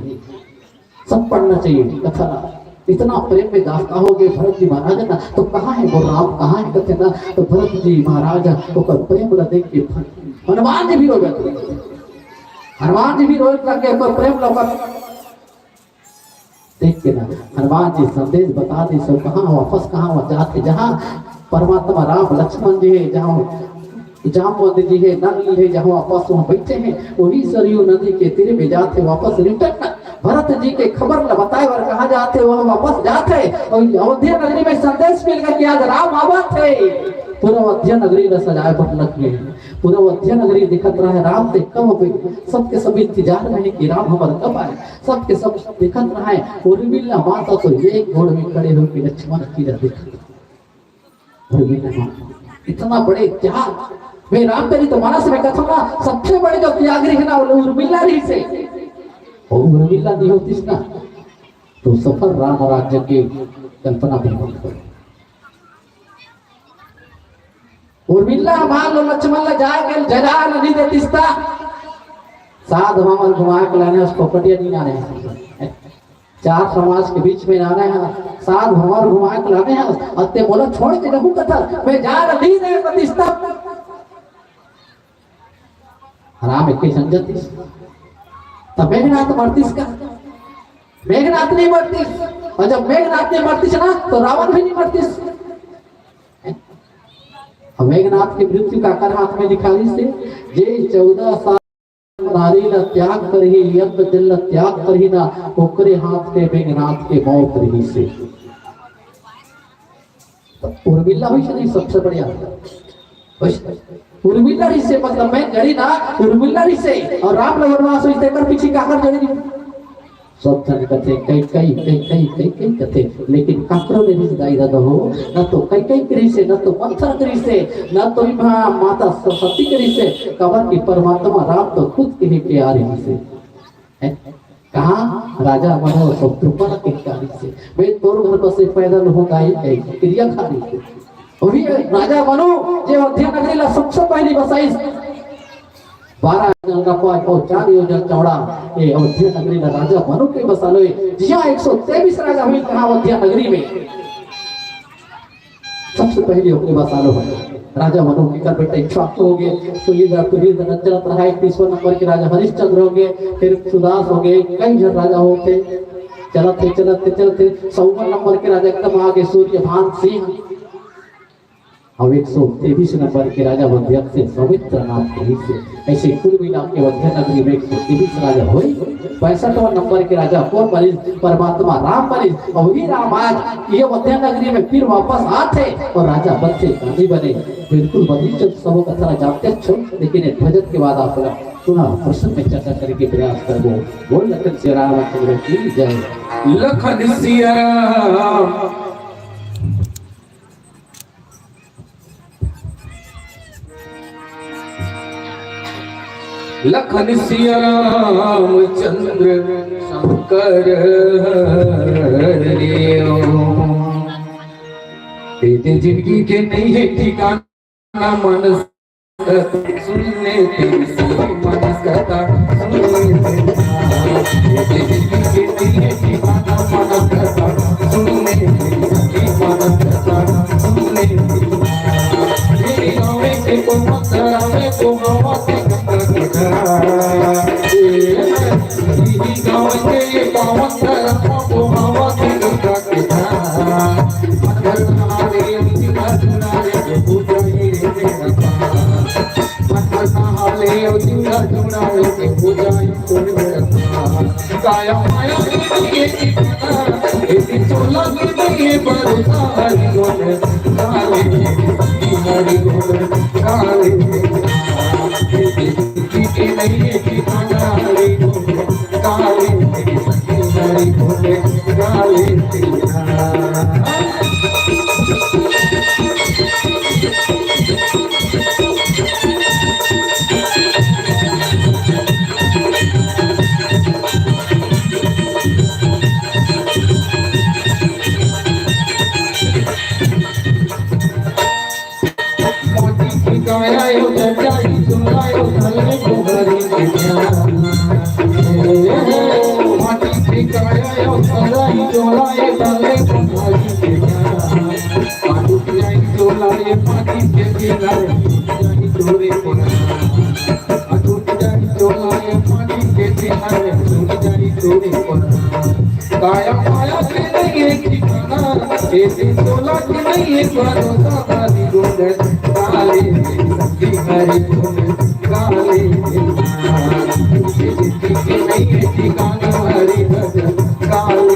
सब पढ़ना चाहिए कथा ला। इतना प्रेम में दास्ता हो गए भरत जी महाराज ना, तो कहाँ है वो राम, कहाँ है कथे ना, तो भरत जी महाराज ओकर प्रेम ला देख के हनुमान जी भी रो जाते, हनुमान जी भी रोए लग गए ओकर प्रेम ला। देख के ना, हनुमान जी संदेश बता दे सब, कहाँ वापस, कहाँ वहाँ जात हे, जहाँ परमात्मा राम लक्ष्मण जी हे, जहाँ जामवंत जी हे, नल हे, जहाँ वापस वहाँ बैठे हैं, वही सरयू नदी के तीर में जात हे, वापस return भरत जी के खबर ल बताए बर कहाँ जात हे, वहाँ वापस जात हे। और अयोध्या नगरी में संदेश मिल गया कि आज राम आवत हे। पूरा अयोध्या नगरी ल सजाए बर लग गए हैं। पूरा अयोध्या नगरी दिखत रहा है राम ते कब आवे। सबके सब इंतजार में है कि राम हमर कब आए। सबके सब देखत रहा है। उर्मिला माता तो एक गोड़ में खड़े होके लक्ष्मण जी ला देखत रहा। उर्मिला माता इतना बड़े त्याग। मैं रामचरित मानस में कथा ना, सबसे बड़े जो त्यागी है ना, वो उर्मिला रहिसे। और उर्मिला नहीं होतिस ना, तो सफल राम राज्य के कल्पना भी मत करो। उर्मिला मान लो लक्ष्मण ला जाए के जगह नहीं देतिस ता। साध हमर घुमा के लाने हस, फोकटिया नहीं लाने हस। चार समाज के बीच में लाने हस, साध हमर घुमा के लाने हस, अते मोला छोड़ के जहू कथा, मैं जा नहीं रहे कतिस ता। राम एके संग जतिस। तब मेघनाथ मरतिस का? मेघनाथ नहीं मरतिस। और जब मेघनाथ नहीं मरतिस ना, तो रावण भी नहीं मरतिस। अब मेघनाथ की मृत्यु काकर हाथ में लिखालिस हे, जे चौदह साल नारी ला त्याग करही, यज्ञ जल ला त्याग करही ना, ओकरे हाथ में मेघनाथ के मौत रहिसे। तो उर्मिला हुई नहीं सबसे बढ़िया। बस, उर्मिला रहिसे, मतलब मैं गड़ी ना, उर्मिला रहिसे, और राम ला वनवास होइस तेकर पीछे काकर जड़ी नहीं। सब झन कथे, "कई, कई, कई, कई, कई, कई," कथे, लेकिन काकरो नहीं रहिस दाई ददा हो, ना तो कई, कई के रहिसे, ना तो मंथन के रहिसे, ना तो इमा माता सरस्वती के रहिसे, काबर कि परमात्मा राम तो खुद के ही प्यार रहिसे। हैं? कहाँ राजा मनो शत्रुपन के कारी से, मैं तोर घर पर से पैदल हूँ गाय के क्रिया खारी से। वही राजा मनो जे अयोध्या नगरी ला सबसे पहली बसाइस, बारह जन का कोई, कोई चार योजन चौड़ा, ये अयोध्या नगरी ला राजा मनो के बसालो। जिहाँ एक सौ तेईस राजा हुई कहाँ अयोध्या नगरी में। सबसे पहले ओकरे बसालो है। राजा मनु के कर बेटा इक्ष्वाकु हो गए, सुनील, पुनीत नंजन रहा, इकतीसवाँ नंबर के राजा हरिश्चंद्र हो गए, फिर सुदास हो गए, कई झन राजा होते, चलत थे, चलत थे, चलत थे, सौवन नंबर के राजा एकदम आगे सूर्यभान सिंह, और एक सौ तेईस नंबर के राजा अध्यक्ष से सौमित्र नाम कही से। ऐसे कुल मिला के अवध नगरी में एक सौ तेईस राजा होई। पैंसठवां नंबर के राजा कौन बनिस? परमात्मा राम बनिस। और वही राम आज ये अवध नगरी में फिर वापस आथे और राजा बनथे, गांधी बने। बिल्कुल बनिस, सब कथा जानते छो, लेकिन एक भजन के बाद आप लोग पुनः प्रसंग में चर्चा करने के प्रयास करबो। बोल लखन सिया राम चंद्र की जय। लखन सिया राम लखन सिया रामचंद्र शंकर हरे ओम। तेरे जिंदगी के नहीं है ठिकाना मन सुन ले तेरी सी मन कथा सुन ले तेरी तेरी जिंदगी के नहीं है ठिकाना मन कथा सुन ले तेरी सखी मन कथा सुन ले तेरी। मेरे गाँव में से को मत करावे को हवा से कथा कथा। तेरी गाँव के ये पावन धर्म को हवा से कथा कथा। मत करावे उनकी कथा रे पूजा ये मेरा। काया माया के ठिकाना, यदि चोला के नहीं भरोसा, हरि गुण गावे, हरि गुण गावे। यदि के नहीं ठिकाना, हरि गुण गावे, हरि गुण गावे। आयो चटाई चोला यो तले कुमारी के ध्यान। ए, माटी के काया यो सराई चोला यो तले कुमारी के ध्यान। माटी के चोला ये पानी के किनारे, जाई तोरे कोना। माटी के चोला ये पानी के किनारे, जाई तोरे कोना। काया माया के नहीं है ठिकाना, ए दिल तोला के नहीं है भरोसा, बारी गोंद काले संगी हरी गोंद काले। ए जिंदगी के नहीं है ठिकाना, हरी भजन काले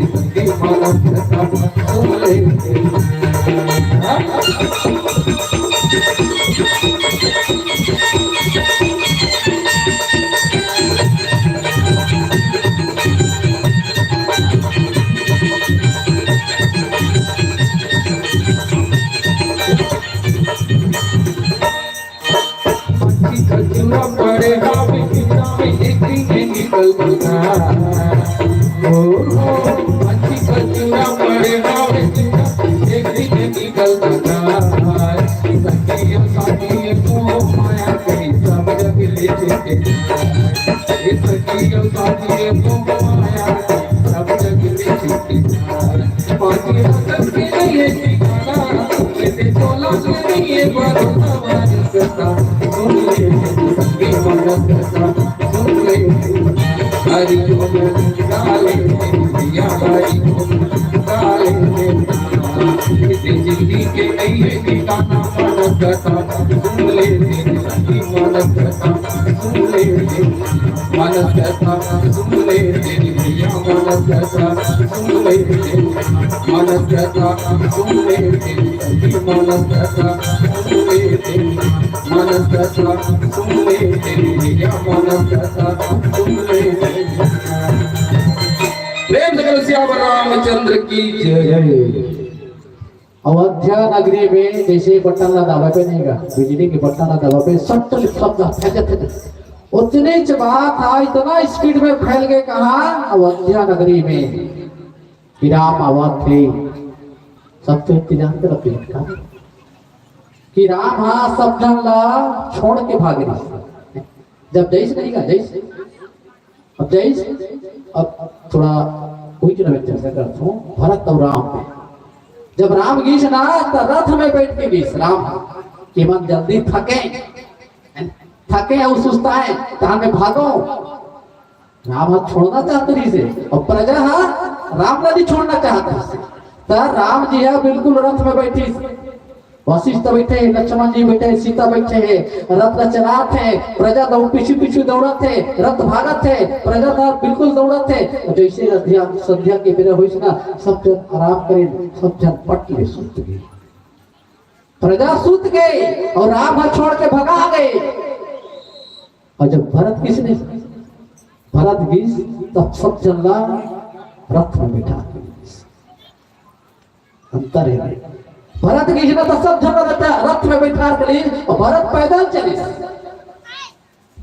संगी मानस का सुन ले। पंछी कचुआ पड़े हावे, किताबें एक दिन निकल बता। ओ, ओ, पंछी कचुआ पड़े हावे, किताबें एक दिन निकल बता। सखियों साथी को माया कहीं सब जग ले चुके। ये सखियों साथी को माया सब जग ले चुके। पानी रतन के लिए ठिकाना, ये चोला के लिए भरोसा, मानस का सुन ले, ये मानस का सुन ले। हरि बोल काले दिया, हरि बोल काले। ये जिंदगी के नहीं है ठिकाना, मानस का सुन ले, ये मानस का सुन ले। मानस कथा सुन ले तेरी भैया, मानस कथा सुन ले तेरी, मानस कथा सुन ले तेरी सखी, मानस कथा सुन ले तेरी, मानस कथा सुन ले तेरी भैया, मानस कथा सुन ले तेरी। प्रेम से बोलो सियावर रामचंद्र की जय। अयोध्या नगरी में जैसे बटन ला दबाबे नहीं गा, बिजली के बटन ला दबाबे, सट ले सब ला फैले थे। उतने च बात हा, इतना स्पीड में फैल गए कहा, अयोध्या नगरी में कि राम आवत हे। सब तो इतने जानते रहते हैं का? कि राम हा सब झन ला छोड़ के भाग रही। जब जैसे नहीं गा, जैसे अब जैसे, अब थोड़ा वही चीज में चर्चा करता हूँ, भरत और राम पे। जब राम गीस ना, तो रथ में बैठ के गीस राम, कि मन जल्दी थके, थके और सुस्ताए, तहां में भागो। राम हा छोड़ना चाहत रहिसे, और प्रजा हा राम ला नहीं छोड़ना चाहत रहिसे। तो राम जी हा बिल्कुल रथ में बैठी, वशिष्ठ बैठे हे, लक्ष्मण जी बैठे हे, सीता बैठे हे, रथ ला चलात हे, प्रजा दौड़, पीछू पीछू दौड़त हे, रथ भागत हे, प्रजा तो बिल्कुल दौड़त हे। जैसे संध्या, संध्या के बेरा होइस ना, सब जन आराम करे, सब जन पट ले सुत गए। प्रजा सुत गए और राम हा छोड़ के भगा गए। और जब भरत गीस नहीं, भरत गीस, तब सब जन ला रथ में बैठा के गीस। अंतर है भाई। भरत गीस ना तो सब झन रथ, रथ में बैठा के गीस, और भरत पैदल चलिस।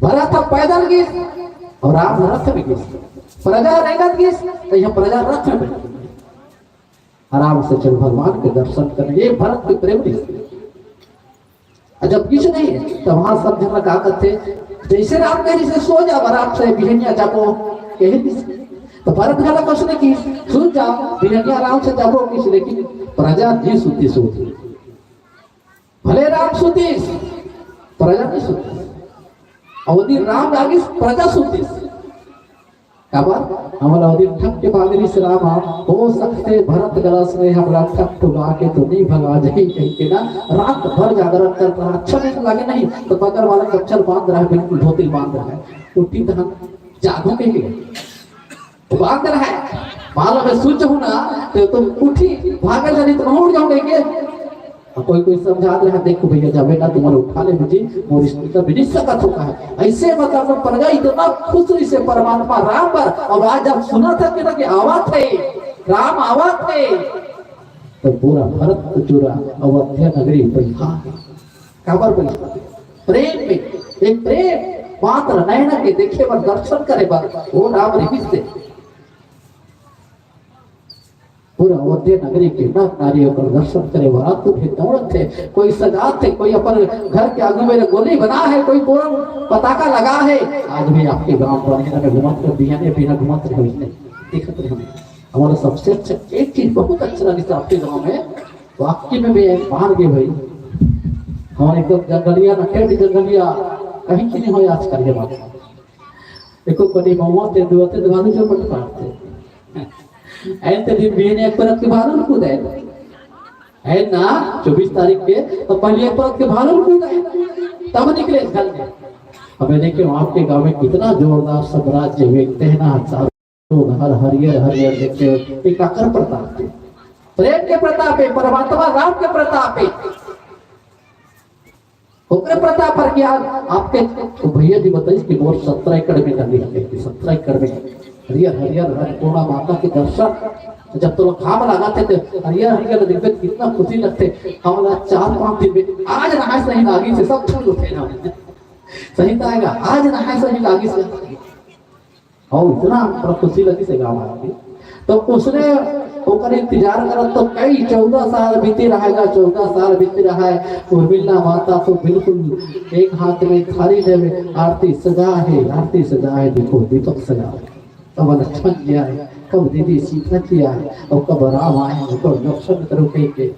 भरत अब पैदल गीस और राम रथ में गीस। प्रजा रेंगत गीस तो यह प्रजा रथ में बैठ गई। आराम से चल भगवान के दर्शन करने, ये भरत के प्रेम रिहिस। और जब गीस नहीं है, तो वहां सब झन का कहते, जैसे राम कहे, "से सो जाओ, आराम से बिहनिया जाबो," कहे रिहिस। तो भरत घला कुछ नहीं गीस, "सुत जाओ, बिहनिया आराम से जाबो," गीस, लेकिन प्रजा जी सुती सुती। भले राम सुतीस, प्रजा नहीं सुतीस। अवधी राम जागीस, प्रजा सुतीस। काबर? हमला अवधी ठक के भाग रिहिस राम हा, हो सकथे भरत गला से हमला ठक ठुका के तो नहीं भगा जाही कहि के ना, रात भर जागरण करत रहा। अच्छा नहीं तो लागे नहीं, तो बगल वाला कच्छा ल बांध रहा है, बिल्कुल धोती ल बांध रहा है। उठी तो हम जागो कहि के। बांध रहा है, मालूम है, सुत जाहूं ना, तो तुम उठी, भागे जानी तो उठ जाओ कहि के। कोई कोई समझात रहे, "देखो भैया, जाबे ना, तुम्हारा उठा ले मुझे, मोर स्थिति तो बिनिस सकत हो का है।" ऐसे मतलब में प्रजा इतना खुश रहिसे परमात्मा राम पर। अब आज जब सुना था कि ना कि आवत है, राम आवत है, तो पूरा भरत को चूरा अवध्या नगरी बैठा है। काबर बैठा? प्रेम में, एक प्रेम मात्र नैना के देखे बर, दर्शन करे बर, वो राम रिहिसे। पूरा अवध्या नगरी के नर नारी ओकर दर्शन करे बर आतुर हे, दौड़त हे। कोई सजात हे, कोई अपन घर के आगू में रंगोली बना हे, कोई तोरण पताका लगा हे। आज भी आपके गांव बढ़िया में घूमत रहे, बिहाने बिहान घूमत रहे, वैसे दिखत रहे हमें। हमारा सबसे अच्छा एक चीज बहुत अच्छा लगिस आपके गांव में, वाकई में भी बाहर गए भाई, हमारे एकदम जंगलिया ना, खेत जंगलिया कहीं की नहीं हो आजकल ये बात। देखो, कभी महुआ ते दुआ ते दुआ जो पट पाते। ऐन ते दिन बिहने एक परत के भालू कूद आए। है ना, चौबीस तारीख के, तो पहले एक परत के भालू कूद आए। तब निकले घर में। अब ये देखिए, आपके गांव में कितना जोरदार साम्राज्य, वे कहना चारों ओर हरियर, हरियर देखते हुए, ये काकर प्रताप है? प्रेम के प्रताप है, परमात्मा राम के प्रताप है। ओकरे प्रताप पर क्या आपके तो भैया जी बताइस कि मोर सत्रह एकड़ में नदी है, कि सत्रह एकड़ में हरियर, हरियर, अन्नपूर्णा माता के दर्शन। जब तो लोग घाम लगाते थे, हरियर, हरियर दिखते, कितना खुशी लगते। हम लोग चार पांच दिन में आज नहाए सही लागिस, सब फूल उठे ना। सही तो आएगा, आज नहाए सही लागिस। अउ इतना हमरा खुशी लगिस हे गाँव आके। तो उसने ओकर इंतजार करत तो कई चौदह साल बीती रहेगा, चौदह साल बीती रहा है। उर्मिला माता तो बिल्कुल एक हाथ में थाली लेवे, आरती सजा है, आरती सजा है, देखो दीपक सजा है। कब लक्ष्मण जी आए, कब दीदी सीता जी आए और कब राम आए, उनको दर्शन करो कह के।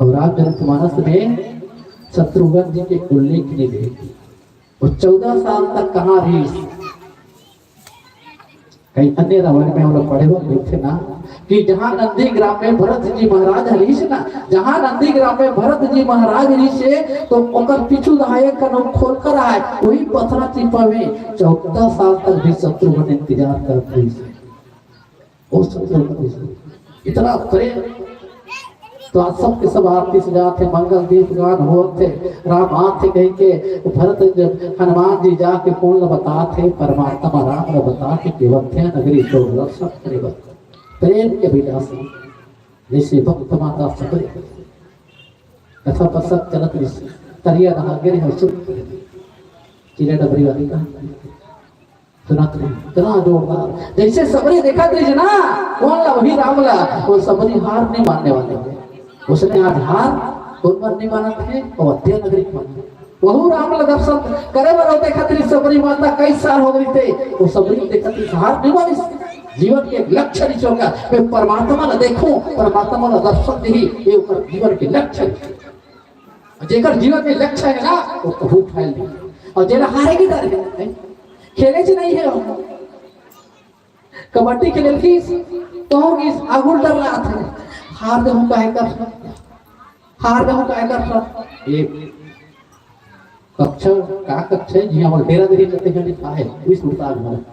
और रामचरित मानस में शत्रुघ्न जी के उल्लेख नहीं भेज। वो चौदह साल तक कहाँ रहिस? कहीं अन्य रामायण में हम लोग पढ़े हुए मिलथे ना कि जहाँ नंदीग्राम में भरत जी महाराज रहिस ना, जहाँ नंदीग्राम में भरत जी महाराज रहिस हे, तो ओकर पीछू दहाये कनऊ खोल कर आए, वही पथरा टिपा में चौदह साल तक भी शत्रुघ्न इंतजार करत रहिस हे। ओ शत्रुघ्न, इतना प्रेम। तो आज सबके सब आरती सजात हे, मंगल दीप गान होत हे, राम आत हे कहि के। भरत जब हनुमान जी जाके कौन ल बतात हे, परमात्मा राम ल बतात हे कि अयोध्या नगरी तो दर्शन करे बर। प्रेम के विलास जैसे भक्त माता सबरी कथा पसंद चलत रही, तरिया नहा गिरे और सुन चिरे डबरी वाली का सुनत रही, इतना जोरदार। जैसे सबरी देखत रही ना, कौन ला वही राम ला, वो सबरी हार नहीं मानने वाले थे। उसने आज हार कौन मन नहीं मानत हे, अयोध्या नगरी के मन। वहू राम ला दर्शन करे बर देखत रही, सबरी माता कई साल हो गई थे, वो सबरी देखत रही, हार नहीं मानिस। जीवन के एक लक्ष्य नहीं चुका, मैं परमात्मा ला देखूं, परमात्मा ला दर्शन दी, ये ओकर जीवन के लक्ष्य। जेकर जीवन में लक्ष्य है ना, वो कभू फैल नहीं। और जेला हारे के डर है, खेले से नहीं है। कबड्डी खेले की तो होगी, आगुल डर रहा था, हार दे हम काहे कर, हार दे हम काहे कर। ये कक्षा, का कक्षा है? जी, हमारे डेरा देरी करते हैं, लिखा है, इस मुताबिक।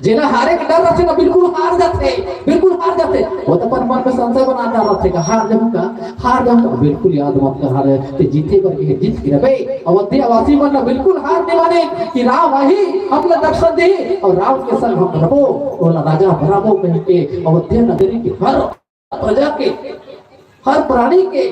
जेला हारे के डर रथे ना, बिल्कुल हार जाथे, बिल्कुल हार जाथे। वो तो अपन मन में संशय बना डार रथे का, हार जाऊं का, हार जाऊं का, बिल्कुल याद मत कर हारे। ते जीते बर के जीत के रहे। अयोध्या वासी मन ना बिल्कुल हार नहीं माने कि राम आही, हम ला दर्शन दे और राम के संग हम रहो, ओला राजा बनाबो कह के अयोध्या नगरी के हर प्रजा के, हर प्राणी के,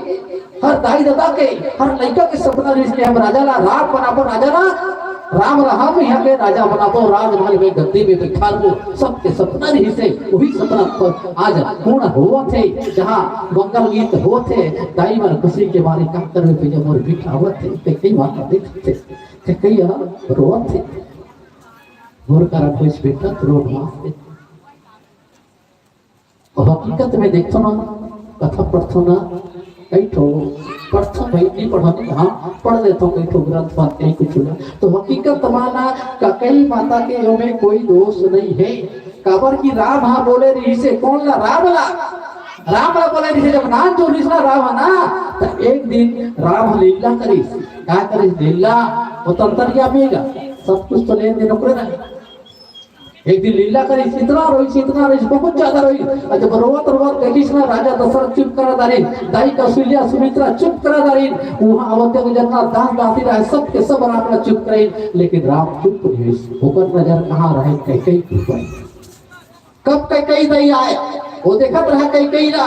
हर दाई ददा के, हर लइका के सपना रहिस कि हम राजा ला राम बनाबो, राजा ला राम ला हम यहाँ के राजा बनाबो, राजमहल में गद्दी में बैठाबो। सबके सपना रहिस हे, वही सपना पर आज पूर्ण होवत हे। जहाँ मंगल गीत होत हे, दाई मन खुशी के मारे काकर में भैया मोर बिठावत हे, ते कई बात देखत हे, ते कई रोवत हे। मोर कारण कोई बेटा रोवत हे। अब हकीकत में देखथो ना, कथा पढ़थो ना, कई ठो पढ़थो भाई, नहीं पढ़ो नहीं, हाँ, पढ़ लेथो कई ठो ग्रंथ बात कहीं कुछ ना। तो हकीकत माना ककई माता के ओमे कोई दोष नहीं है। काबर कि राम हा बोले रहिस हे, कौन ला? राम ला। राम ला बोले रहिस हे, जब नाम जो रहिस ना राम हा ना, तो एक दिन राम लीला करिस। का करिस लीला? वो तो अंतर्यामी हे, सब कुछ तो लेन देन ओकरे रहे। एक दिन लीला करिस, इतना रोइस, इतना रोइस, बहुत ज्यादा रोइस। और जब रोवत रोवत देखिस ना, राजा दशरथ चुप करा डारिन, दाई कौशल्या सुमित्रा चुप करा डारिन, वहां अवध के जितना दास दासी रहे, सब के सब राम ला चुप करिन, लेकिन राम चुप नहीं होइस। ओकर नजर कहाँ रहे? कैकेयी के ऊपर। कब कैकेयी दाई आए, वो देखत रहा कैकेयी ला,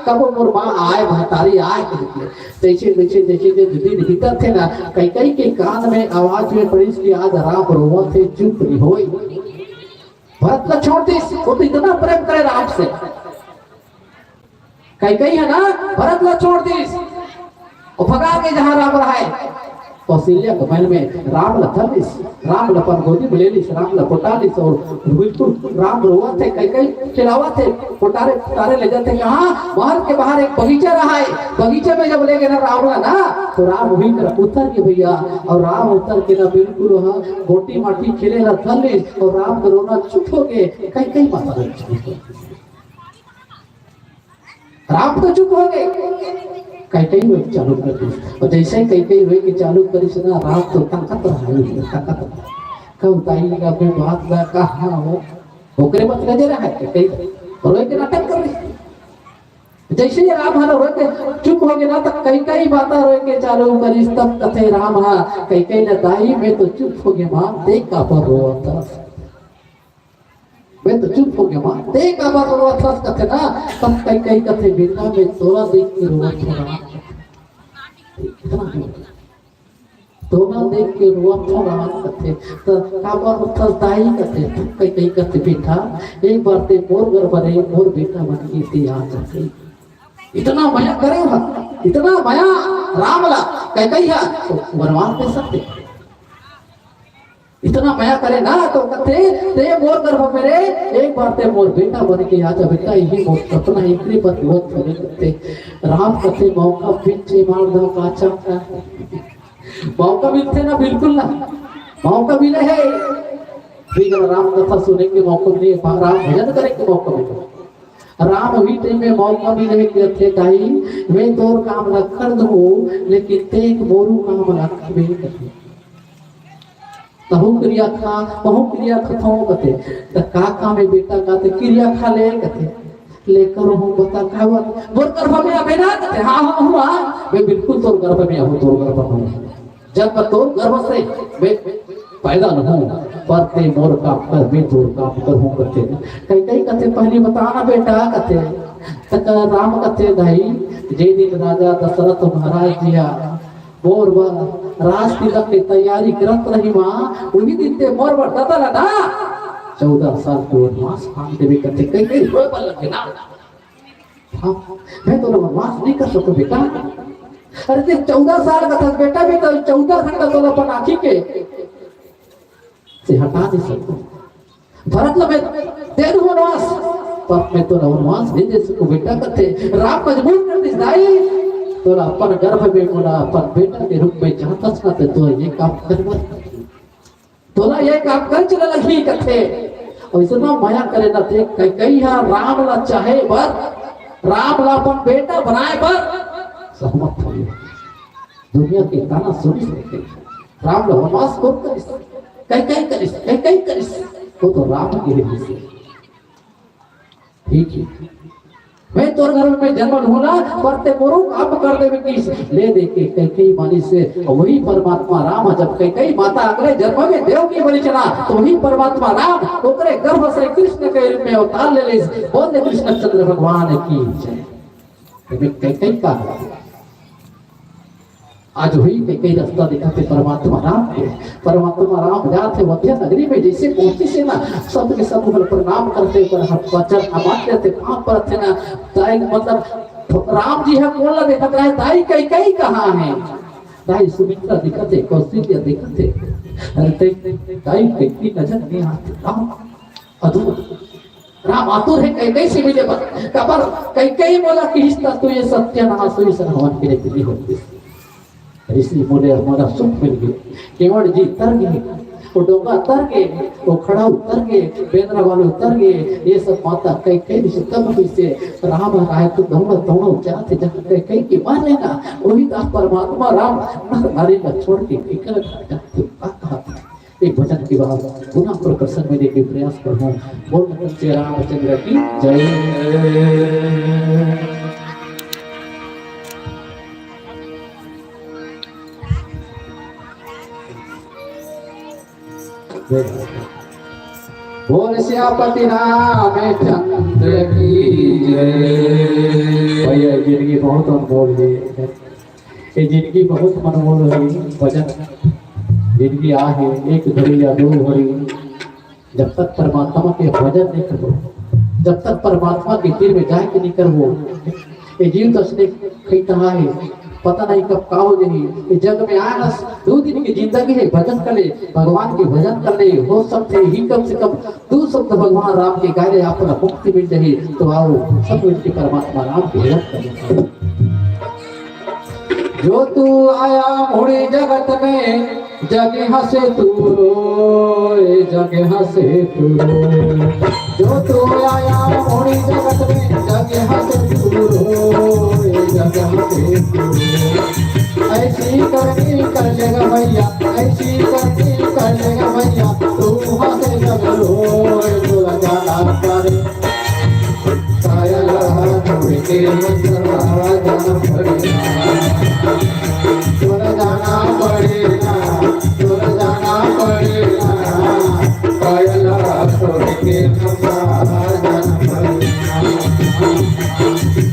कब वो मोर माँ आए, महतारी आए, कह के। जैसे, जैसे, जैसे, जैसे दिन बीतत हे ना, कैकेयी के कान में आवाज में पड़िस कि आज राम रोवत हे, चुप नहीं होई। भरत ला छोड़ दिस, वो तो इतना प्रेम करे राम से। कैकई ह ना भरत ला छोड़ दिस, अउ भगा गे जहाँ राम रहय। कौशल्या के महल में राम ला धर लिस, राम ला अपन गोदी में ले लिस, राम ला पोटा लिस, अउ बिल्कुल राम रोवत हे, कैकई चिल्लावत हे, पोटारे पोटारे ले जाथे। कहाँ? महल के बाहर एक बगीचा रहय, बगीचा में जब ले गे ना राम ला ना, तो राम वहीं कर उतर गे भैया, अउ राम उतर के ना बिल्कुल वहाँ गोटी माटी खेले ला धर लिस, अउ राम के रोना चुप हो गे, कैकई माता रोना चुप हो गे। राम तो चुप हो गे, कैकई रोए के चालू कर दिस। अउ जइसे कैकई रोए के चालू करिस ना, राम तो ताकत रहा, ताकत रहा। कब दाई ला मैं बात ला कहा हो, ओकरे मत नजर रहा कैकई रोए के नाटक कर दिस। जइसे ही राम ह रोए के चुप हो गे ना, त कैकई माता रोए के चालू करिस। तब कथे राम ह कैकई ला, दाई मैं तो चुप हो गे माँ, देख काबर रोवत हस। मैं तो चुप हो गे माँ, देख काबर रोवत हस कथे ना। तब कैकई कथे, बेटा मैं तोला देख के रोवत हँव राम। इतना तोला देख के रोवत हँव राम कथे, त काबर रोवत हस दाई कथे, त कैकई कथे, बेटा एक बार ते मोर घर बने, मोर बेटा बन के ते आ जाते। इतना मया करे हा, इतना मया राम ला कैकई हा, तो वनवास दे सकथे। इतना मया करे ना तो कथे, ते मोर गर्भ में रे, एक बार ते मोर बेटा बन के आ जा बेटा, यही मोर सपना, एकरे बर रोवत हँव कथे। राम कथे, मौका फिर से मार दो काचा का। मौका मिलथे ना, बिल्कुल ना, मौका मिले हे। ठीक हे, राम कथा सुने के मौका मिले, राम भजन करे के मौका मिले। राम उही टाइम में मौका मिले हे कथे, दाई मैं तोर काम ला कर दूँ, लेकिन ते एक मोरो काम ला करबे कथे। तहूँ किरिया खा, महूँ किरिया खाथँव कथे। त का काम हे बेटा कथे, किरिया खा ले कथे। ले करहूँ बता का बात, मोर गर्भ में आबे ना कथे। हाँ, हाँ, हूँ, हाँ, मैं बिल्कुल तोर गर्भ में आहूँ, तोर गर्भ में। जब मैं तोर गर्भ से मैं पैदा न हूँ, पर ते मोर काम कर, मैं तोर काम करहूँ कथे। कैकई कथे, पहली बता ना बेटा कथे। त राम कथे, दाई, जे दिन राजा दशरथ महाराज जी हा मोर बर राज तिलक के तैयारी करत रही माँ, उही दिन ते मोर बर ददा ला ना चौदह साल के वनवास बांध देबे कथे। कैकई रोए बर लगे ना। हाँ, मैं तोला वनवास नहीं कर सकूँ बेटा। अरे ते चौदह साल का था बेटा, मैं तो चौदह घंटा तोला अपन आँखी के से हटा नहीं सकूँ। भरत ला मैं दे दूँ वनवास, पर मैं तोला वनवास नहीं दे सकूँ बेटा कथे। राम मजबूर कर दिस, दाई तोला अपन गर्भ में मोला अपन बेटा के रूप में चाहत हस ना, ते तोला ये काम कर बर, तोला ये काम कर चले लगही कथे। अउ इतना मया करे ना ते कैकई हा राम ला चाहे बर, राम ला अपन बेटा बनाए बर सहमत होगे। दुनिया के ताना सुनिस कैकई, राम ला वनवास कोन करिस? कैकई करिस, कैकई करिस। वो तो राम के ही से। ठीक हे, मैं तोर घर में जन्म लूँ ना, पर ते मोरो काम कर देबे किहिस। ले दे के कैकई मानिस हे, वही परमात्मा राम जब कैकई माता अगले जन्म में देवकी बनिस ना, तो वही परमात्मा राम ओकरे गर्भ से कृष्ण के रूप में अवतार ले लिस। बोल दे कृष्णचंद्र भगवान की जय। ये कैकई का है। आज वही कैकई रस्ता दिखाथे परमात्मा राम के। परमात्मा राम जाथे अयोध्या नगरी में, जइसे पहुंचिस हे ना, सबके सब ओकर प्रणाम करथे, ओकर हाथ पर चरण हमार देथे, पाँव परथे ना। दाई, मतलब, राम जी हा कोन ला देखत रहे, दाई कैकई कहाँ हे? दाई सुमित्रा दिखत हे, कौशल्या दिखत हे। अरे ते, दाई कैकई नजर नहीं आथे। राम अधूर राम आतुर हे कैकई से मिले बर। काबर कैकई मोला किहिस त तू ये सत्यानाश होइस, हवन के लिए होतिस। ऋषि मुनि मोला सुख मिल गे, केवट जी तर गे, वो डोंगा तर गे, वो खड़ाऊ तर गे, बेंदरा वाले तर गे, ये सब माता कैकई से तब होइस हे। राम आए तो दोनों, दोनों जात जहाँ कैकई के मारे ना, वही तो परमात्मा राम नर नारी ला छोड़ के निकल गया। एक भजन के बाद पुनः प्रकर्षण में लेके प्रयास करहूँ। बोल श्री रामचंद्र की जय। बोल सियापति रामचंद्र की जय। भैया, जिंदगी बहुत अनमोल है। ये जिंदगी बहुत मनमोहन रही। भजन जिंदगी आहे, एक घड़ी या दो घड़ी, जब तक परमात्मा के भजन नहीं करो, जब तक परमात्मा के तीर में जाए के नहीं करबो, ये जीव तो असने खइतहा हे, पता नहीं कब का हो जाही। ये जग में आनस दू दिन के जिंदगी हे, भजन कर ले, भगवान के भजन कर ले, हो सकथे ही कम से कम दू शब्द भगवान राम के गाय ले, आपन मुक्ति मिल जाही। तो आओ सब मिलके परमात्मा राम के भजन कर ले। जो तू आया मुड़ी जगत में, जग हंसे तू रोए, जग हंसे तू रोए। जो तू आया मुड़ी जगत में, जग हंसे तू रोए, जग हंसे तू रोए। ऐसी करनी कर लेगा भैया, ऐसी करनी कर लेगा भैया, तू हंसे जग रोए, तोला जाना पड़े। काया ला छोड़ के मत जाना पड़ेगा। तोला जाना पड़ेगा, तोला जाना पड़ेगा। काया ला छोड़ के मत जाना पड़ेगा।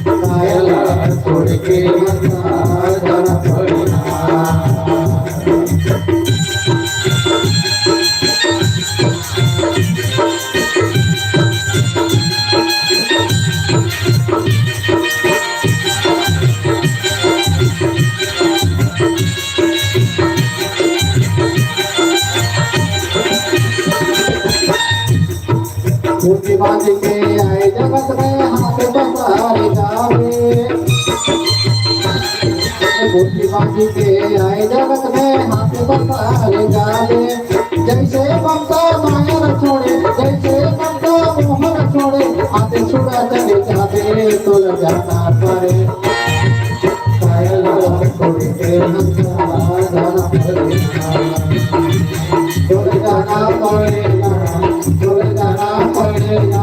काया ला छोड़ के मत जाना पड़ेगा। मुट्ठी बांध के आए जगत में हाथ पसार जावे। मुट्ठी बांध के आए जगत में हाथ पसार जावे। जैसे ममता माया न छोड़े, जैसे ममता मोह न छोड़े, हाथ छुड़ा चले जावे, तोला जाना पड़े। काया ला छोड़ के मत जाना पड़ेगा। तोला जाना पड़ेगा, तोला जाना पड़ेगा।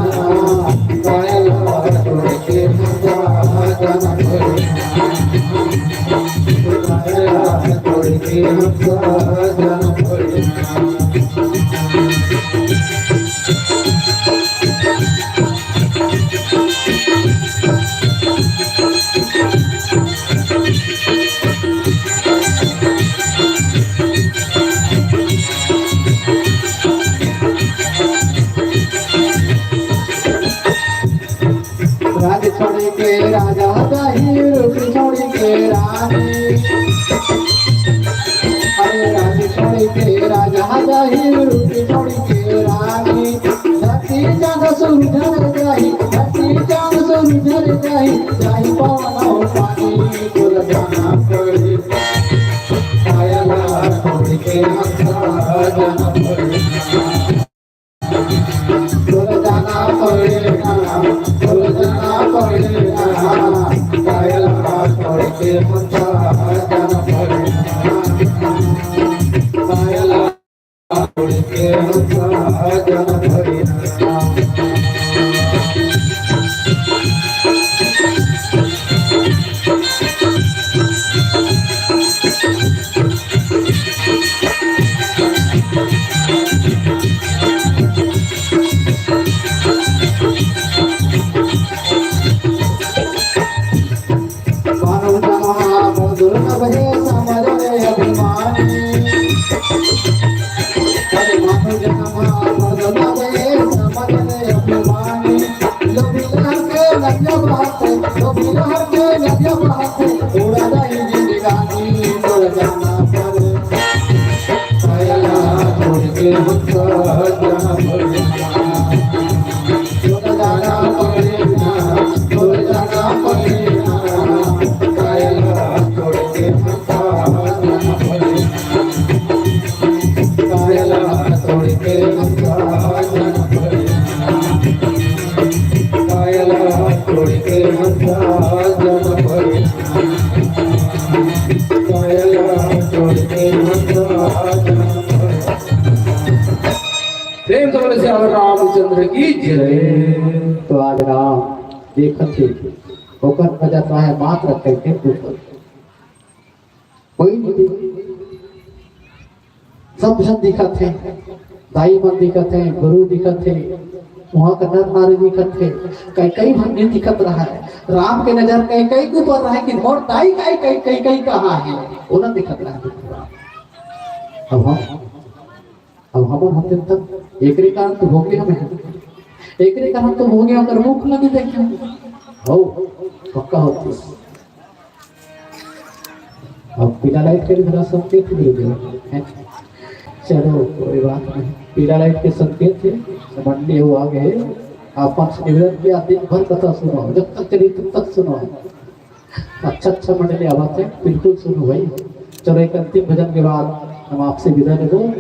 काया ला छोड़ के मत जाना पड़ेगा। काया ला छोड़ के मत जाना पड़ेगा। राज छोड़ के राजा जाही, रूप छोड़ के रानी। अरे राज छोड़ के राजा जाही, रूप छोड़ के रानी। धरती चांद सूरज ढल जाही, धरती चांद सूरज ढल जाही, जाही पवन हो पानी, तोला जाना पड़े। काया ला छोड़ के मत जाना पड़े। तोला जाना पड़ेगा, तोला जाना पड़ेगा। काया ला छोड़ के मत जाना पड़ेगा। काया ला छोड़ के मत जाना पड़ेगा। मानव जन्म मधुर न भये समझ ले अभिमानी। अरे मानव जन्म मधुर न भये समझ ले अभिमानी। लोभी लहर के नदिया बहत है, लोभी लहर के नदिया बहत है, उड़ा जाई जिंदगानी, तोला जाना पड़े। काया ला छोड़ के मत जाना पड़े। तोला जाना पड़ेगा, तोला जाना पड़ेगा। काया ला छोड़ के मत जाना पड़ेगा। काया ला छोड़ के मत जाना पड़ेगा। काया ला छोड़ के मत जाना पड़ेगा। काया ला छोड़ के मत जाना पड़ेगा। प्रेम से बोले सियावर रामचंद्र की जय। तो आज राम देखत हे, ओकर नजर रहे मात्र कैकेयी के ऊपर। कोई नहीं, सब झन दिखत हे, दाई मन दिखत हे, गुरु दिखत हे, वहाँ का नर नारी दिखत हे, कैकेयी भर नहीं दिखत रहा है। राम के नजर कैकेयी के ऊपर रहे कि मोर दाई कैकेयी, कैकेयी, कैकेयी कहाँ है, वो ना दिखत रहा है। अब हम अब हमन हतेन तक एकरे कारण तो भोगे हमें, एकरे कारण तो भोगे, ओकर मुख ल नइ देखे। हो, पक्का होतिस। अब पीला लाइट के भी थोड़ा संकेत मिल गया है। चलो, कोई बात नहीं, पीला लाइट के संकेत है। मंडली हो आगे है, आप आपसे निवेदन किया, दिन भर कथा सुनो, जब तक चली तब तक सुनो। अच्छा अच्छा मंडली आवाज है, बिल्कुल सुनो भाई। चलो, एक अंतिम भजन के बाद हम आपसे विदा लेबो।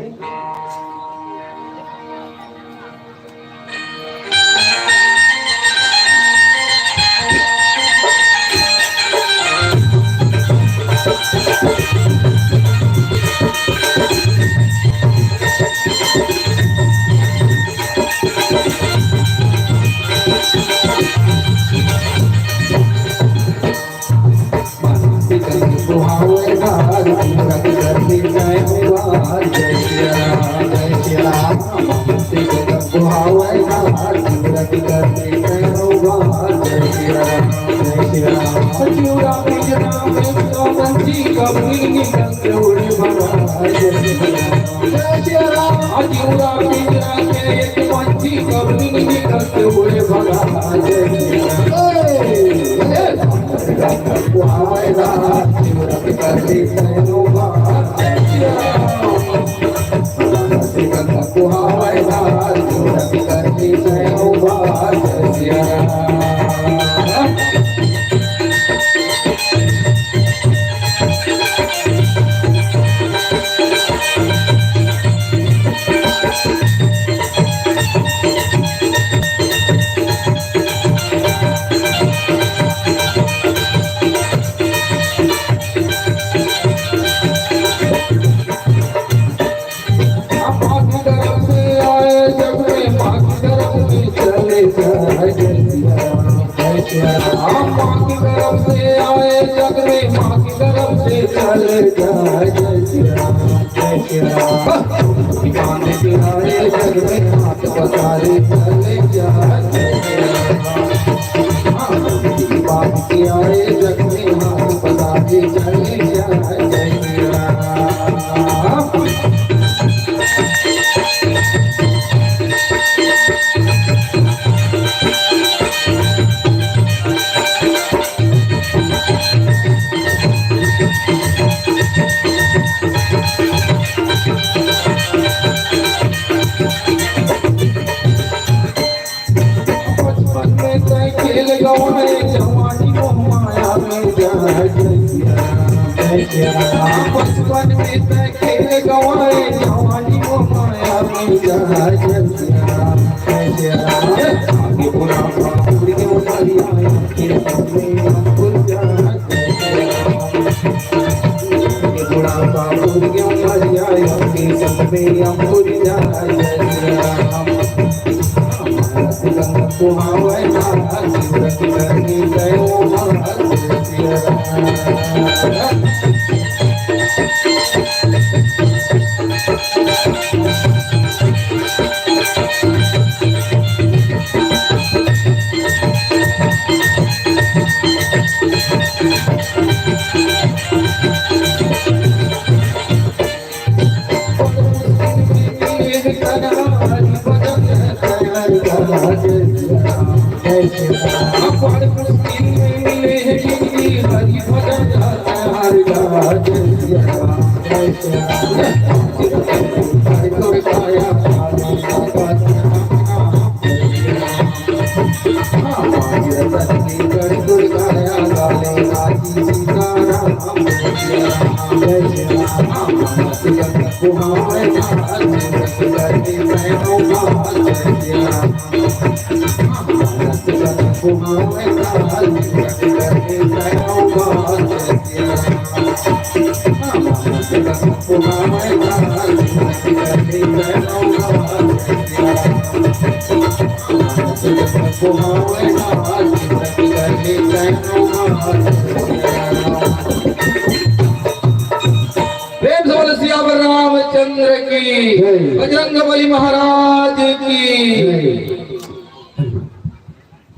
प्रेम से बोले सियावर रामचंद्र की, जय। बजरंग बली महाराज की। जय।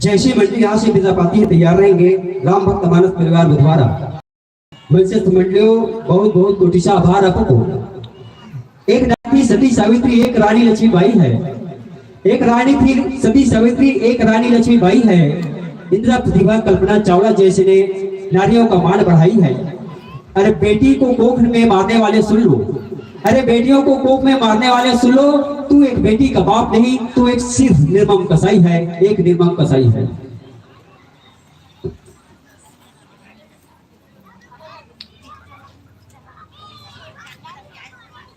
जैसे मंडली यहाँ से विदा पाती है, तैयार रहेंगे राम भक्त मानस परिवार बुधवारा। वैसे तो मंडलियों, बहुत बहुत कोटि से आभार आपको। एक रानी थी सती सावित्री, एक रानी लक्ष्मीबाई है। एक रानी थी सती सावित्री, एक रानी लक्ष्मीबाई है। इंदिरा प्रतिभा कल्पना चावला जैसे ने नारियों का मान बढ़ाई है। अरे बेटी को कोख में मारने वाले सुन लो, अरे बेटियों को कोख में मारने वाले सुन लो, तू एक बेटी का बाप नहीं, तू एक सिर्फ निर्मम कसाई है, एक निर्मम कसाई है।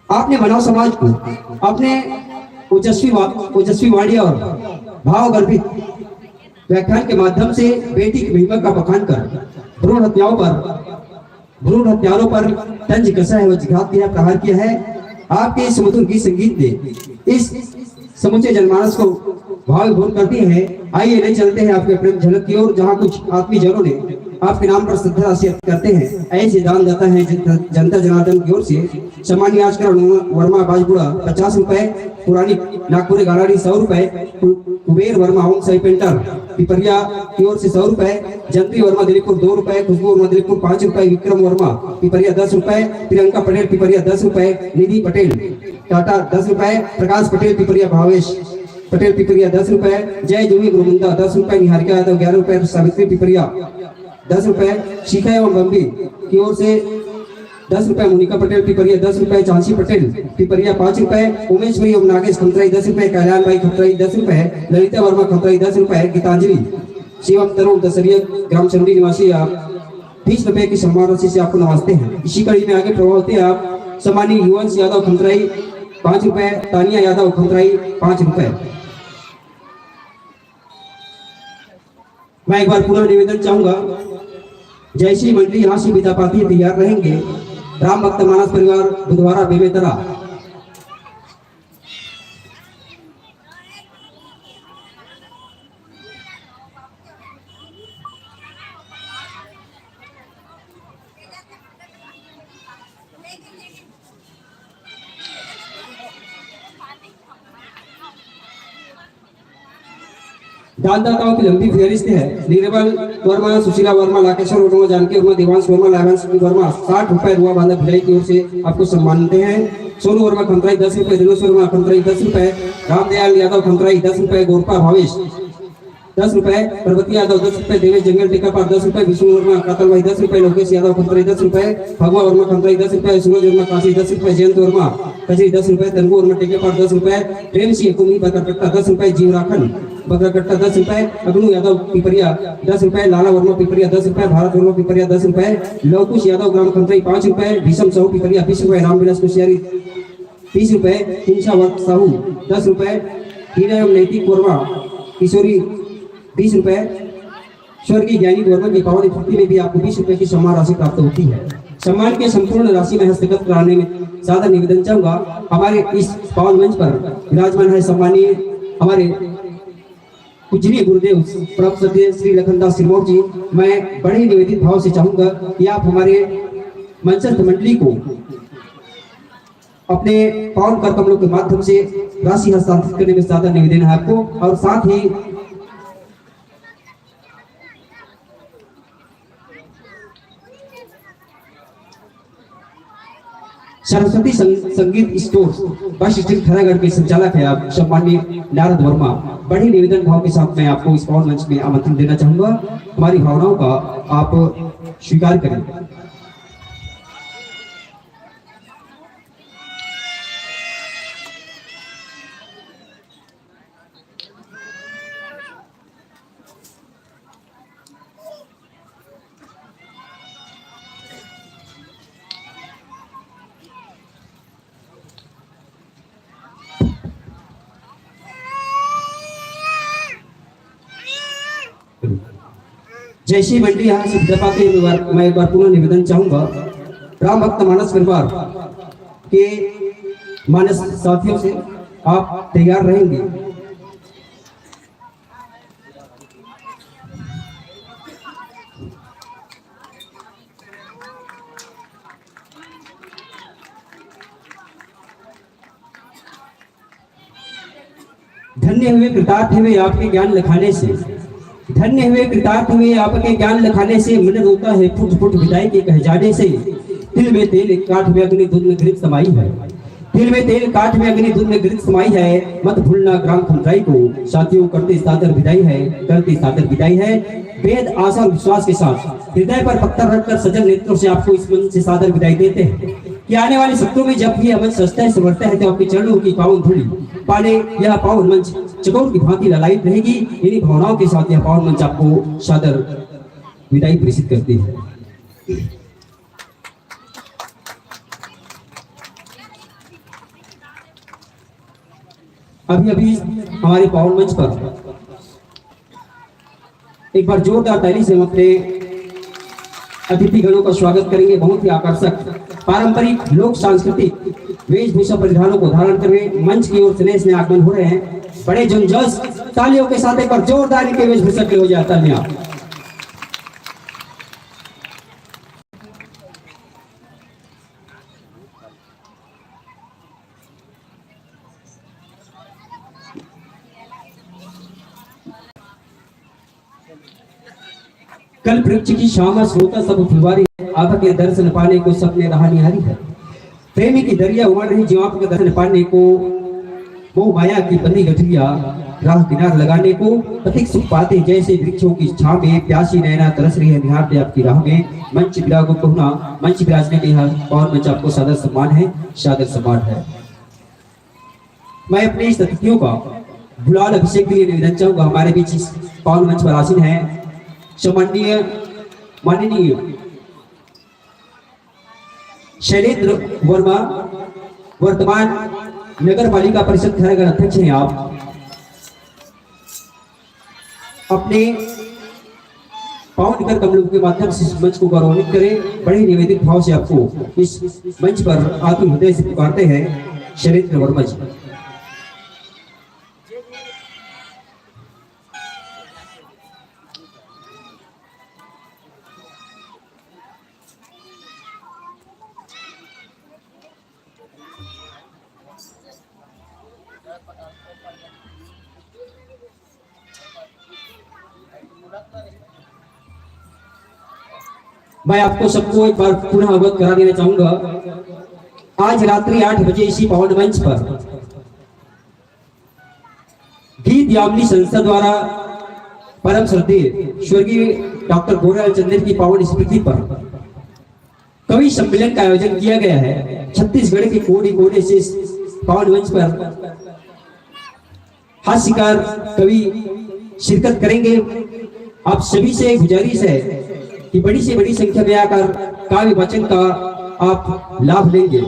आपने मानव समाज को अपने ओजस्वी वा-, ओजस्वी वाणी और भावगर्भित व्याख्यान के माध्यम से बेटी की महिमा का बखान कर भ्रूण हत्याओं पर, भ्रूण हत्यारों पर तंज कसा है, वज्रघात किया, प्रहार किया है। आपके इस मधुर गीत संगीत ने इस समूचे जनमानस को भाव विभोर करती है। आइए, ले चलते हैं आपके प्रेम झलक की ओर, जहाँ कुछ आत्मीय जनों ने आपके नाम पर श्रद्धा राशि अर्पित करते हैं। ऐसे दानदाता हैं जन-, जनता जनार्दन की ओर से सम्माननीय आजकल वर्मा बाजपुरा पचास रुपए, पुरानी नागपुरी गालारी सौ रुपए, कु-, कुबेर वर्मा ओम साई पेंटर पिपरिया की ओर से सौ रुपए, जंत्री वर्मा दिलीपुर दो रुपए, खुशबू वर्मा दिलीपुर पाँच रुपए, विक्रम वर्मा पिपरिया दस रुपए, प्रियंका पटेल पिपरिया दस रुपए, निधि पटेल टाटा दस रुपए, प्रकाश पटेल पिपरिया, भावेश पटेल पिपरिया दस रुपए, जय जूही गुरुमुंदा दस रुपए, निहारिका यादव ग्यारह रुपए, सावित्री पिपरिया दस रुपए, शिखा एवं बम्बी की ओर से दस रुपए, मोनिका पटेल पिपरिया दस रुपए, झांसी पटेल पिपरिया पाँच रुपए, उमेश भाई एवं नागेश खमतराई दस रुपए, कल्याण भाई खमतराई दस रुपए, ललिता वर्मा खमतराई दस रुपए, गीतांजलि शिवम तरुण दसरिया ग्राम चंडी निवासी आप बीस रुपए की सम्मान राशि से आपको नवाजते हैं। इसी कड़ी में आगे प्रवाह होते हैं आप सम्माननीय युवंश यादव खमतराई पाँच रुपए, तानिया यादव खमतराई पाँच रुपए। मैं एक बार पुनः निवेदन चाहूंगा, जैसी मंडली यहाँ से विदा पाती है, तैयार रहेंगे। राम भक्त मानस परिवार बुधवारा बेमेतरा। दानदाताओं की लंबी फहरिस्त है। नीरबल वर्मा, सुशीला वर्मा, लाकेश्वर वर्मा, जानकी वर्मा, देवांश वर्मा, लायवंश वर्मा साठ रुपए, रुआ बांधा भिलाई की ओर से आपको सम्मानित हैं। सोनू वर्मा खमतराई दस रुपए, दिनेश वर्मा खमतराई दस रुपए, रामदयाल यादव खमतराई दस रुपए, गोरपा भावेश दस रुपए, पर्वती यादव दस रुपए, देवेश जंगल टेकापार दस रुपए, विष्णु वर्मा कातलवाही दस रुपए, लोकेश यादव खमतराई दस रुपए, भगवा वर्मा खमतराई दस रुपए, सूरज वर्मा काशी दस रुपए, जयंत वर्मा कचरी दस रुपए, तनगु वर्मा टेकापार दस रुपए, प्रेम सिंह कुमी बकरकट्टा दस रुपए, जीव राखन बकरकट्टा दस रुपए, अगनू यादव पिपरिया दस रुपए, लाला वर्मा पिपरिया दस रुपए, भारत वर्मा पिपरिया दस रुपए, लवकुश यादव ग्राम खमतराई पाँच रुपए, भीषम साहू पिपरिया बीस रुपए, रामविलास कुशियारी तीस रुपए, हिंसा वत्स साहू दस रुपए, हीरा एवं नैतिक वर्मा किशोरी बीस रुपए, स्वर्गीय ज्ञानी वर्मा की पावन स्मृति में भी आपको बीस रुपए की सम्मान राशि प्राप्त होती है। सम्मान के संपूर्ण राशि में हस्तगत कराने में ज्यादा निवेदन चाहूंगा, हमारे इस पावन मंच पर विराजमान है सम्मानीय हमारे पूजनीय गुरुदेव परम श्रद्धेय श्री लखनदास सिरमौर जी, मैं बड़े ही निवेदित भाव से चाहूंगा कि आप हमारे मंचस्थ मंडली को अपने पावन कर कमलों के माध्यम से राशि हस्तांतरित करने में ज्यादा निवेदन है आपको। और साथ ही सरस्वती सं-, संगीत स्टोर्स बस स्टैंड खैरागढ़ के संचालक है आप सम्माननीय नारद वर्मा, बड़े निवेदन भाव के साथ मैं आपको इस पावन मंच में आमंत्रण देना चाहूंगा। हमारी भावनाओं का आप स्वीकार करें। जैसी मंडली यहाँ से विदा पाते हैं, मैं एक बार पुनः निवेदन चाहूंगा, राम भक्त मानस परिवार के मानस साथियों से आप तैयार रहेंगे। धन्य हुए कृतार्थ हुए आपके ज्ञान लखाने से, धन्य हुए कृतार्थ हुए आपके ज्ञान लखाने से, मन रोता है फुट फुट विदाई के कह जाने से, तिल में तेल एक काठ में अग्नि दूध में घृत समाई है। तिल में तेल, काठ में अग्नि, दूध में घृत समाई है, मत भूलना ग्राम खमताई को। साथियों, करते सादर विदाई है, करते सादर विदाई है। वेद, आशा और विश्वास के साथ हृदय पर पत्थर रखकर सजल नेत्रों से आपको इस मंच से सादर विदाई देते हैं कि आने वाले सत्रों में जब भी यह मंच सजता है, संवरता है, तो आपके चरणों की पावन धूलि पाने यह पावन मंच चकोर की भांति ललायित रहेगी। इन्हीं भावनाओं के साथ यह पावन मंच आपको सादर विदाई प्रेषित करती है। अभी अभी हमारे पावन मंच पर एक बार जोरदार ताली से हम अपने अतिथि गणों का स्वागत करेंगे। बहुत ही आकर्षक पारंपरिक लोक सांस्कृतिक वेशभूषा परिधानों को धारण कर मंच की ओर स्नेह स्नेह आगमन हो रहे हैं। बड़े जोरजोश तालियों के साथ एक बार जोरदार इनके वेशभूषा के लिए हो जाए तालियां। कल वृक्ष की छांव में सोता सब फुलवारी है, आपके दर्शन पाने को सपने रहा निहारी है। प्रेमी की दरिया उमड़ रही जो आपके दर्शन पाने को, मोह माया की बंदी गठरिया राह किनार लगाने को, पथिक सुख पाते जैसे वृक्षों की छांव में प्यासी नैना तरस रही है निहारते आपकी राह में। मंच विराज को कहना, मंच विराजने के यहाँ और मंच आपको सादर सम्मान है, सादर सम्मान है। मैं अपने इस अतिथियों का गुलाल अभिषेक के लिए निवेदन चाहूंगा। हमारे बीच इस पावन मंच पर आसीन है सम्माननीय, माननीय शैलेंद्र वर्मा, वर्तमान नगर पालिका परिषद खैरागढ़ अध्यक्ष हैं। आप अपने पावन कर कमलों के माध्यम से इस मंच को गौरवान्वित करें। बड़े निवेदित भाव से आपको इस मंच पर आतुर हृदय से पुकारते हैं शैलेंद्र वर्मा जी। मैं आपको सबको एक बार पुनः अवगत करा देना चाहूंगा, आज रात्रि आठ बजे इसी पावन मंच पर गीत यामिनी संस्था द्वारा परम श्रद्धेय स्वर्गीय डॉक्टर गोरेलाल चंदेल की पावन स्मृति पर कवि सम्मेलन का आयोजन किया गया है। छत्तीसगढ़ के कोने कोने से इस पावन मंच पर हास्यकार कवि शिरकत करेंगे। आप सभी से गुजारिश है कि बड़ी से बड़ी संख्या में आकर काव्य वाचन का आप लाभ लेंगे।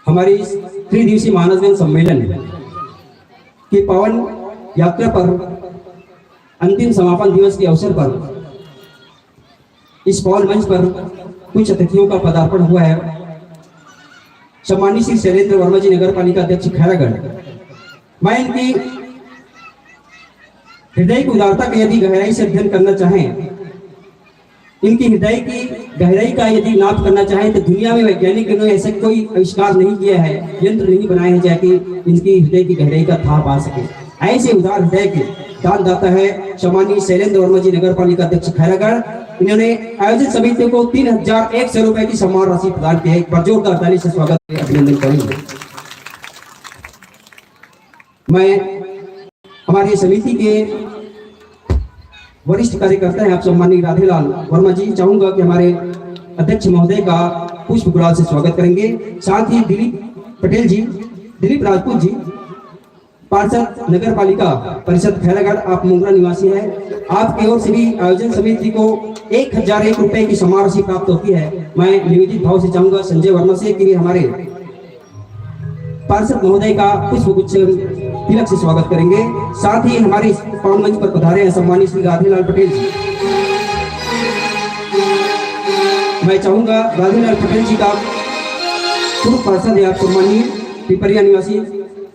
हमारी इस त्रिदिवसीय मानसगंज सम्मेलन के पावन यात्रा पर अंतिम समापन दिवस के अवसर पर इस पावन मंच पर कुछ अतिथियों का पदार्पण हुआ है। सम्मानित श्री शैलेंद्र वर्मा जी, नगर पालिका अध्यक्ष खैरागढ़, मैं इनकी हृदय की उदारता का यदि गहराई से अध्ययन करना चाहें, इनकी हृदय की गहराई का यदि नाप करना चाहें, तो दुनिया में वैज्ञानिक ने ऐसे कोई आविष्कार नहीं किया है, यंत्र नहीं बनाए हैं, जाके इनकी हृदय की गहराई का थाह पा सके। ऐसे उदार हृदय के दानदाता है सम्माननीय शैलेंद्र वर्मा जी, नगर पालिका अध्यक्ष खैरागढ़। इन्होंने आयोजित समिति को तीन हजार एक सौ रुपए की सम्मान राशि प्रदान की है। एक बार जोरदार ताली से स्वागत करें, अभिनंदन करेंगे। मैं हमारी समिति के वरिष्ठ कार्यकर्ता हैं आप सम्माननीय राधेलाल वर्मा जी, चाहूंगा कि हमारे अध्यक्ष महोदय का पुष्प गुलाल से स्वागत करेंगे। साथ ही दिलीप पटेल जी, दिलीप राजपूत जी, पार्षद नगर पालिका परिषद खैरागढ़, आप मुंगरा निवासी हैं, आपकी ओर से भी आयोजन समिति को एक हजार एक रुपए की सम्मान राशि प्राप्त होती है। मैं निवेदित भाव से चाहूंगा संजय वर्मा से कि वे हमारे पार्षद महोदय का पुष्प गुच्छ तिलक से स्वागत करेंगे। साथ ही हमारे इस पावन मंच पर पधारे हैं सम्मानित श्री राधेलाल पटेल जी। मैं चाहूंगा राधेलाल पटेल जी का पूर्व पार्षद या सम्माननीय पिपरिया निवासी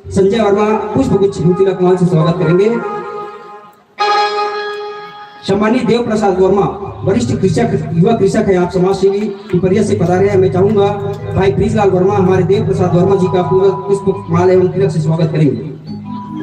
संजय वर्मा पुष्प गुच्छ तिलक मान से स्वागत करेंगे। सम्मानित देव प्रसाद वर्मा, वरिष्ठ कृषक, युवा कृषक है, आप समाज सेवी पिपरिया से पधारे हैं। मैं चाहूंगा भाई ब्रिजलाल वर्मा हमारे देव प्रसाद वर्मा जी का पूरा पुष्प माला एवं तिलक से स्वागत करेंगे।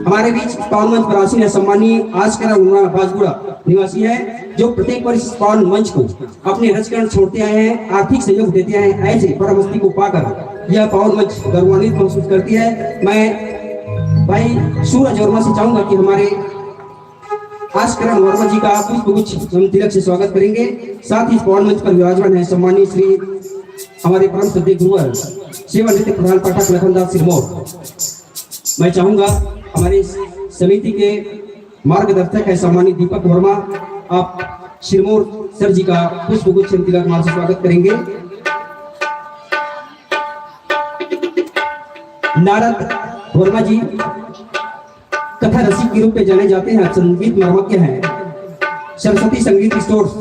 हमारे बीच पावन मंच पर आसीन है सम्मानीय आस्कर वर्मा बाजगुड़ा निवासी है, जो प्रत्येक वर्ष इस पावन मंच को अपने रचकण छोड़ते आए हैं, आर्थिक सहयोग देते हैं। ऐसे परम हस्ती को पाकर यह पावन मंच गौरवान्वित महसूस करती है। मैं भाई सूरज वर्मा से चाहूंगा कि हमारे आस्कर वर्मा जी का पुष्प गुच्छ एवं तिलक से स्वागत करेंगे। साथ ही इस पावन मंच पर विराजमान है सम्मानीय श्री हमारे परम श्रद्धेय गुरुवर सेवानिवृत्त प्रधान पाठक लखनदास सिरमौर। मैं चाहूंगा हमारे इस समिति के मार्गदर्शक है सम्मानित दीपक वर्मा, आप सिरमौर सर जी का पुष्प गुच्छ एवं तिलक माला से स्वागत करेंगे। नारद वर्मा जी कथा रसिक के रूप में जाने जाते हैं, संगीत मर्मज्ञ हैं, सरस्वती संगीत स्टोर्स,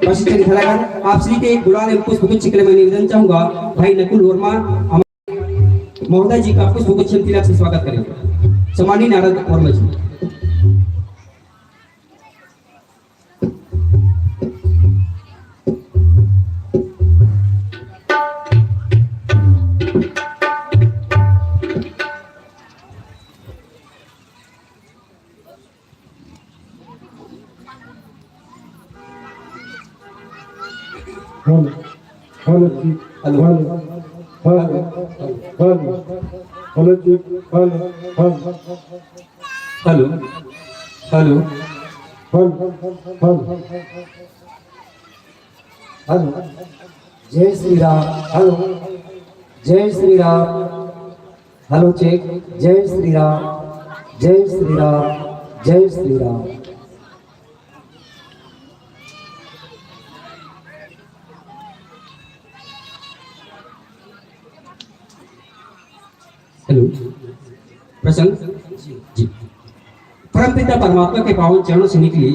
बसिचरी खैरागढ़। आप श्री के गुलाल एवं पुष्प गुच्छ के लिए मैं निवेदन चाहूंगा भाई नकुल वर्मा महोदय जी का पुष्प गुच्छ एवं तिलक से स्वागत करेंगे। सम्मानीय नारद वर्मा जी। हेलो, हेलो जी, hello. Hello, hello, hello, hello जी, hello, hello. Hello, hello, hello, hello. Hello, जय श्री राम। हेलो, जय श्री राम। Hello, cheque. जय श्री राम, जय श्री राम, जय श्री राम। हेलो, प्रसंग जी। परमपिता परमात्मा के पावन चरणों से निकली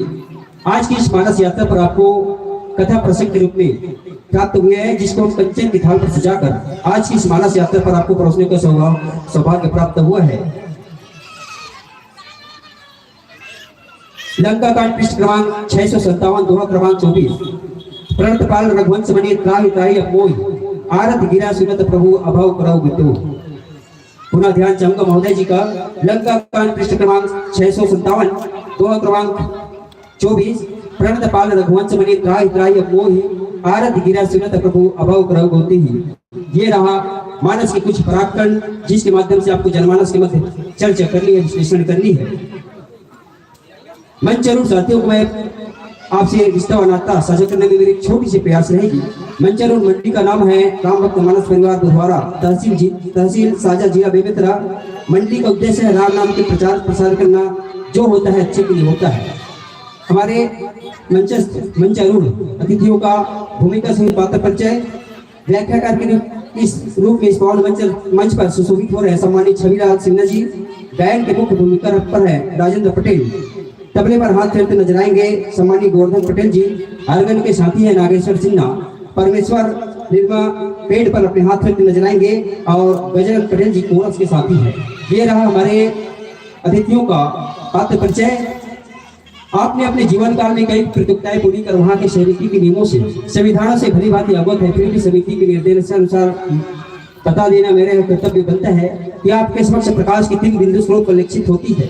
आज की इस मानस यात्रा पर आपको कथा प्रसंग के रूप में प्राप्त हुए हैं, जिसको हम कंचन की थाल पर सजाकर आज की इस मानस यात्रा पर आपको परोसने का सौभाग्य, सौभाग्य प्राप्त हुआ है। लंका कांड पृष्ठ क्रमांक छह सौ सत्तावन, दोहा क्रमांक चौबीस। प्रणत पाल रघुवंश मणि त्राहि त्राहि अब मोहि, आरत गिरा सुनत प्रभु अभव करौ गतो। पुनः ध्यान चाहूंगा महोदय जी का, लंका कांड पृष्ठ क्रमांक छह सौ सत्तावन, दोहा क्रमांक चौबीस। प्रणत पाल रघुवंश मणि त्राहि त्राहि अब मोहि, आरत गिरा सुनत प्रभु अभव करौ गतो ही। ये रहा मानस के कुछ पराग कण, जिसके माध्यम से आपको जनमानस के मध्य चर्चा करनी है, विश्लेषण करनी है। मंच अरुण साथियों को मैं आपसे रिश्ता और नाता साझा करने में मेरी एक छोटी सी प्रयास रहेगी। मंच अरुण मंडली का नाम है राम भक्त मानस परिवार बुधवारा, तहसील जी, तहसील साजा, जिला बेमेतरा। मंडली का उद्देश्य है राम नाम के प्रचार प्रसार करना, जो होता है अच्छे के लिए होता है। हमारे मंचस्थ मंच अरुण अतिथियों का भूमिका सहित पात्र परिचय, व्याख्याकार के रूप, इस रूप में इस पावन मंच, मंच पर सुशोभित हो रहे हैं सम्मानित छविलाल सिन्हा जी। गायन के मुख्य भूमिका पर है राजेंद्र पटेल। तबले पर हाथ फेरते नजर आएंगे सम्मानित गोवर्धन पटेल जी। आर्गन के साथी हैं नागेश्वर सिन्हा। परमेश्वर निर्मा पेड पर अपने हाथ फेरते नजर आएंगे और गजरंग पटेल जी कोरस के साथी हैं। ये रहा हमारे अतिथियों का पात्र परिचय। आपने अपने जीवन काल में कई प्रतियोगिताएं पूरी कर वहां के समिति के नियमों से, संविधानों से भली भांति अवगत है, फिर भी समिति के निर्देशानुसार बता देना मेरा यह कर्तव्य बनता है कि आपके समक्ष प्रकाश की तीन बिंदु स्रोत पर लक्षित होती है,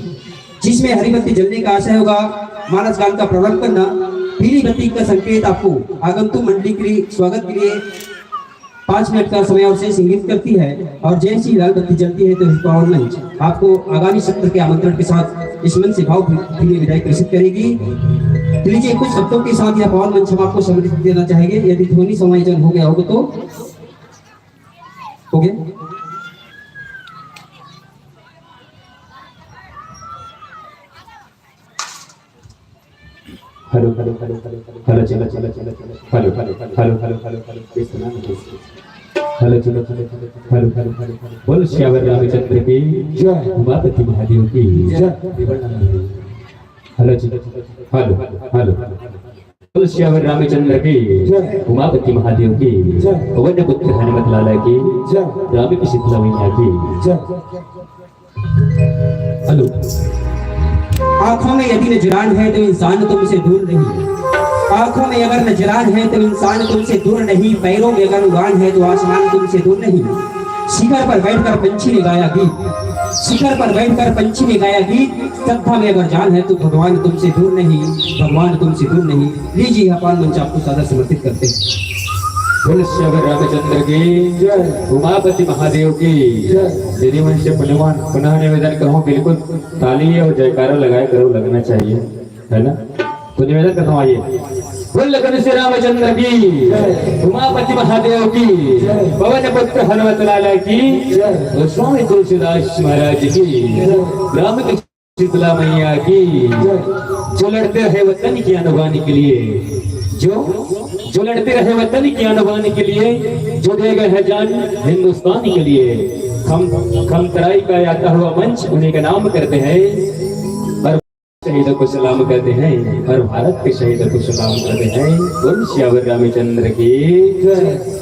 जिसमें हरी बत्ती जलने का आशय होगा मानस गान का प्रारंभ करना, पीली बत्ती का संकेत आपको आगंतुक मंडली के लिए स्वागत के लिए पाँच मिनट का समय और शेष इंगित करती है और जैसे ही लाल बत्ती जलती है तो इस पावन मंच आपको आगामी सत्र के आमंत्रण के साथ इस मंच से भावभीनी विदाई प्रेषित करेगी। तो लीजिए, कुछ शब्दों के साथ यह पावन मंच हम आपको समर्पित देना चाहेंगे, यदि ध्वनि समायोजन हो गया होगा तो। हो गया। Hello, hello, hello, hello, hello, चलो, चलो, चलो, चलो, hello, hello, hello, hello, hello, hello, hello, hello, hello, hello, hello. बोल सियावर रामचंद्र की जय। उमापति महादेव की जय। हेलो जी, हेलो, हेलो। बोल सियावर रामचंद्र की जय। उमापति महादेव की जय। पवन पुत्र हनुमत लाला की जय। राम की शीतला मैया की जय। हेलो। आंखों में यदि नजरान है तो इंसान तुमसे दूर नहीं, आंखों में अगर नजरान है तो इंसान तुमसे दूर नहीं, पैरों में अगर उड़ान है तो आसमान तुमसे दूर नहीं। शिखर पर बैठकर पंछी ने गाया गीत, शिखर पर बैठकर पंछी ने गाया गीत, श्रद्धा में अगर जान है तो भगवान तुमसे दूर नहीं, भगवान तुमसे दूर नहीं। लीजिए, अपान मंच आपको सादर समर्पित करते हैं। बोल श्री रामचंद्र की जय। उमापति महादेव की जय। यदि मन से पुनः पुनः निवेदन करूं, बिल्कुल ताली और जयकारा लगाए करो, लगना चाहिए, है ना? तो निवेदन करता हूँ, आइए। बोल लखन श्री रामचंद्र की जय। उमापति महादेव की जय। पवन पुत्र हनुमत लाला की जय। और स्वामी तुलसीदास महाराज की जय। राम की शीतला मैया की जय। जो लड़ते रहे वतन की आन बान के लिए, जो जो लड़ते रहे वतन की आन बान के लिए, जो दे गए हैं जान हिंदुस्तान के लिए। खम खमतराई का आता हुआ मंच उन्हीं का नाम करते हैं। और शहीदों को सलाम करते हैं, हर भारत के शहीदों को सलाम करते हैं। बोल सियावर रामचंद्र की जय।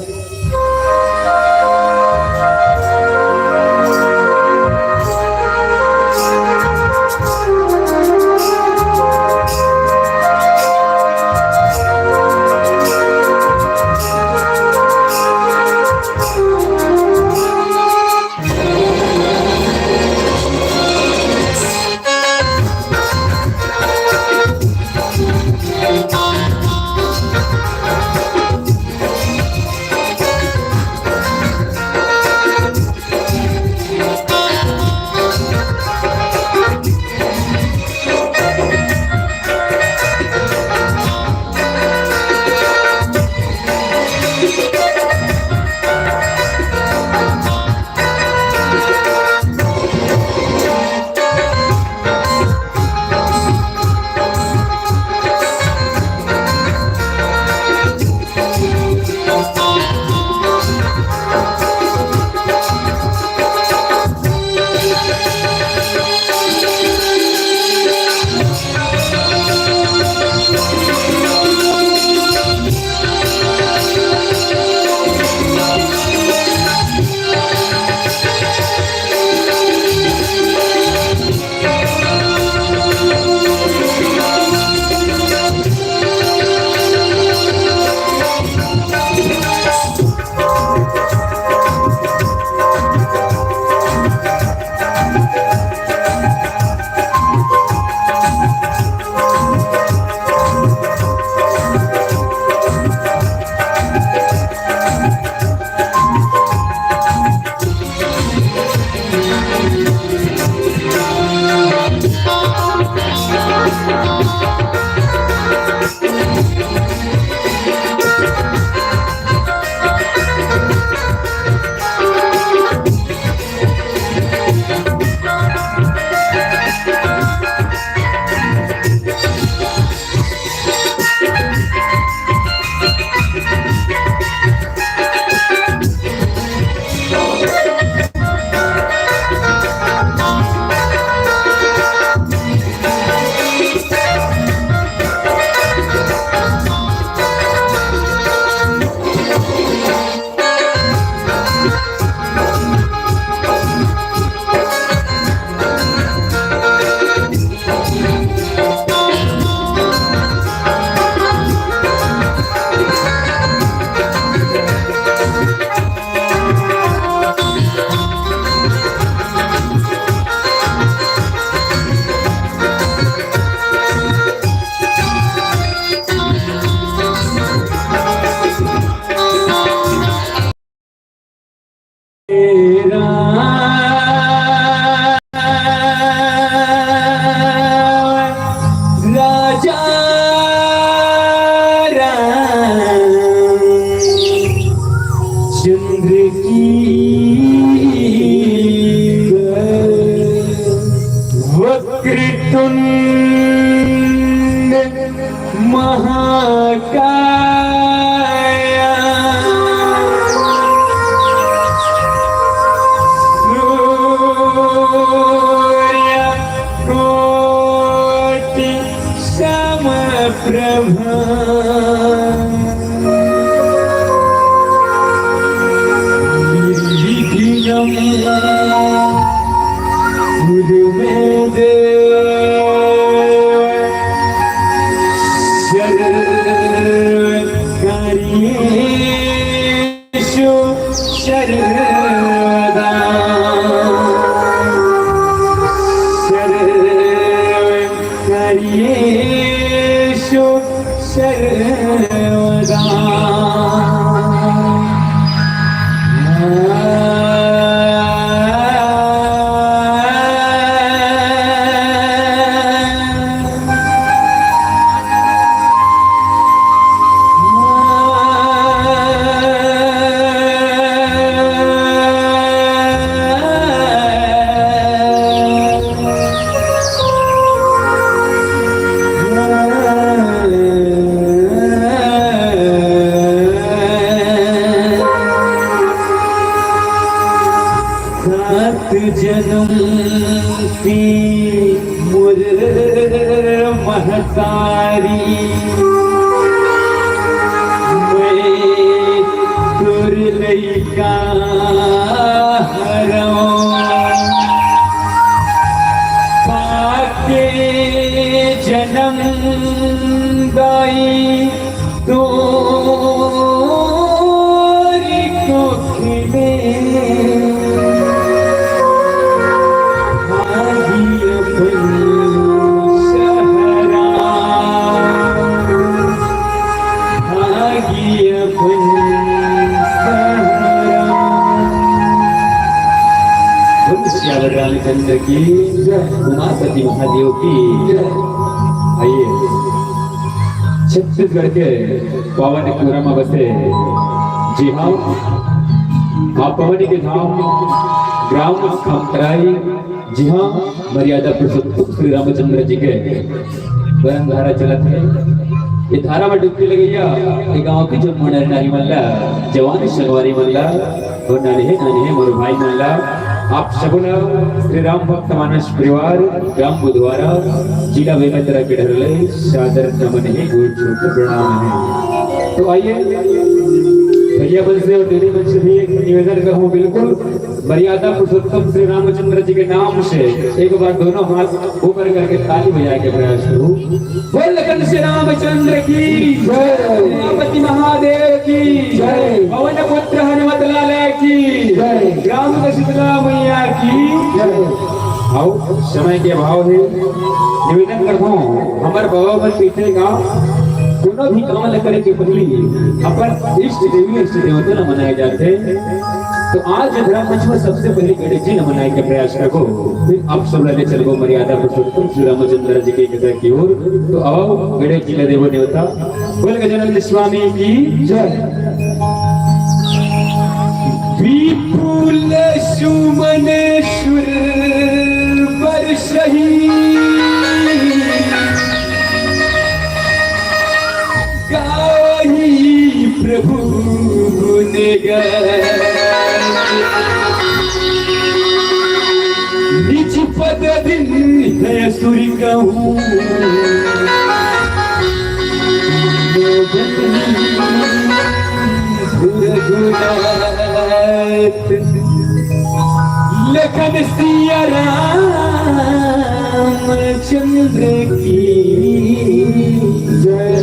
सात जन्म की मोर महतारी, मैं तोर लइका हरौं। पाके जन्म दाई तोरी कोख में, भागी अपन सहरा, भागी अपन सहरा। बोल सियावर रामचंद्र की जय, उमापति महादेव की जय। आइए, छत्तीसगढ़ के पावन पुरम बसे, जी हाँ, आप पवनी के धाम ग्राम खमतराई, जी हाँ, मर्यादा पुरुषोत्तम श्री रामचंद्र जी के वरन धारा चलत हे। ये धारा में डुबकी लगइया, ये गांव के जो मुंडा नारी मन ला, जवान संगवारी मन ला, अउ नान्हे नान्हे मोर भाई मन ला, आप सबो ला श्री राम भक्त मानस परिवार, ग्राम बुधवारा, जिला बेमेतरा के डहर ले सादर नमन हे, गोड़ छूके प्रणाम हे। तो आइए, भैया मन से अउ दीदी मन से भी एक निवेदन करूँ, बिल्कुल मर्यादा पुरुषोत्तम श्री रामचंद्र जी के नाम से एक बार दोनों हाथ ऊपर करके ताली बजा के प्रयास करूँ। बोल लखन से रामचंद्र की जय। उमापति महादेव की जय। पवन पुत्र हनुमत लाल की जय। ग्राम शीतला मैया की जय। आओ, समय के अभाव हे, निवेदन करथों, हमर बाबा मन कहिथे का, कोनो भी काम ल करे के पहिली अपन इष्ट देवी, इष्ट देवता ल मनाए जाथे। तो आज धर्म मंच में सबसे पहिली गणेश जी ल मनाए के प्रयास करबो, फिर आप सब ल ले चलबो मर्यादा पुरुषोत्तम श्री रामचंद्र जी के कथा की ओर। तो आओ, गणेश जी ल देबो नेवता। बोल गजानन स्वामी की जय। विपुल सुमन सुर बरसहि गावहि प्रभु गुण गान। निज पद दिन है सुर कहूँ। लखन सिया राम चंद्र की जय।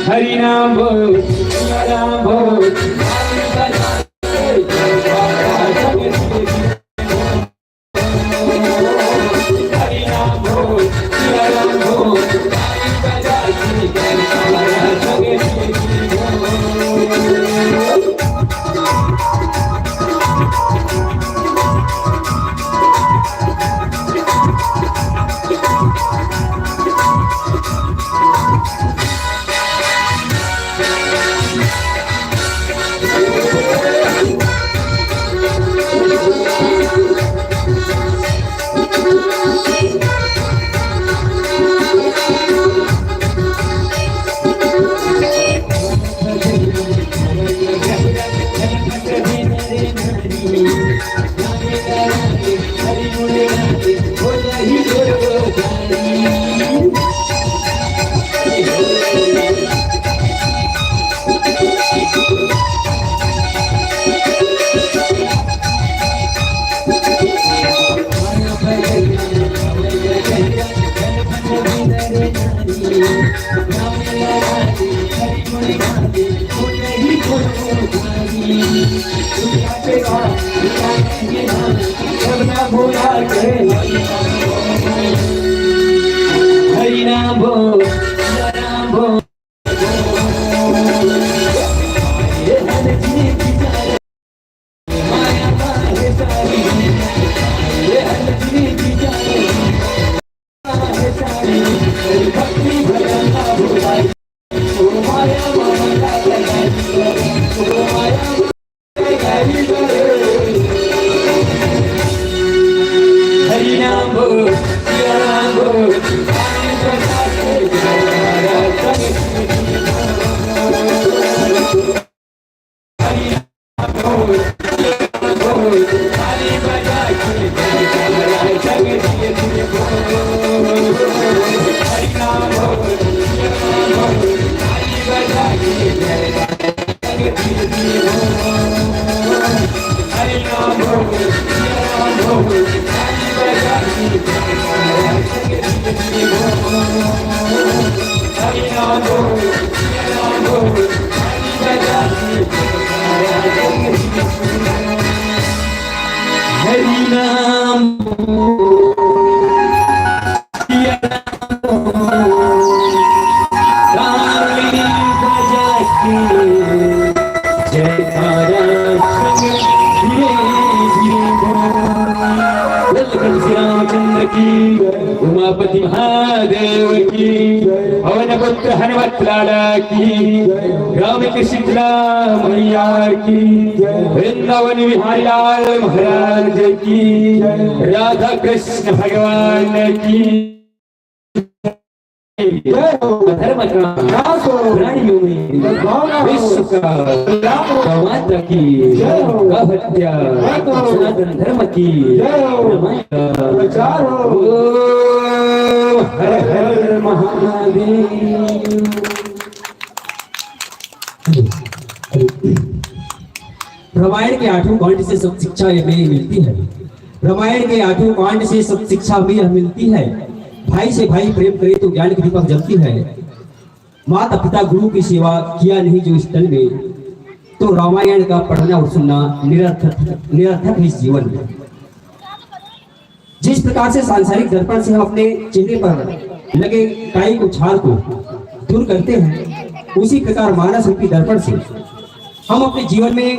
हरि नाम बोल, राम बोल। जयकारा संग धीरे धीरे बोल। बोल तुलसी रामचंद्र की, उमापति महादेव की, पवन पुत्र हनुमत लाला की, राम कृष्ण मैया की, वृंदावन बिहारी लाल महाराज की, राधा कृष्ण भगवान की। जय हो। धर्म का नाश हो। प्राणियों में सद्भावना हो। विश्व का कल्याण हो। गौ माता की जय हो। गौ हत्या जय हो। सनातन धर्म की जय हो। प्रचार हो। ओम हर हर महादेव। रामायण के आठों कांड से सब शिक्षा हमें मिलती है। रामायण के आठों कांड से सब शिक्षा हमें यह मिलती है, भाई से भाई प्रेम करे तो ज्ञान की दीपक जलती है। माता पिता गुरु की सेवा किया नहीं जो इस तन में, तो रामायण का पढ़ना और सुनना निरर्थक निरर्थक है इस जीवन में। जिस प्रकार से सांसारिक दर्पण से हम अपने चेहरे पर लगे काई को छाल को दूर करते हैं, उसी प्रकार मानस रूपी दर्पण से हम अपने जीवन में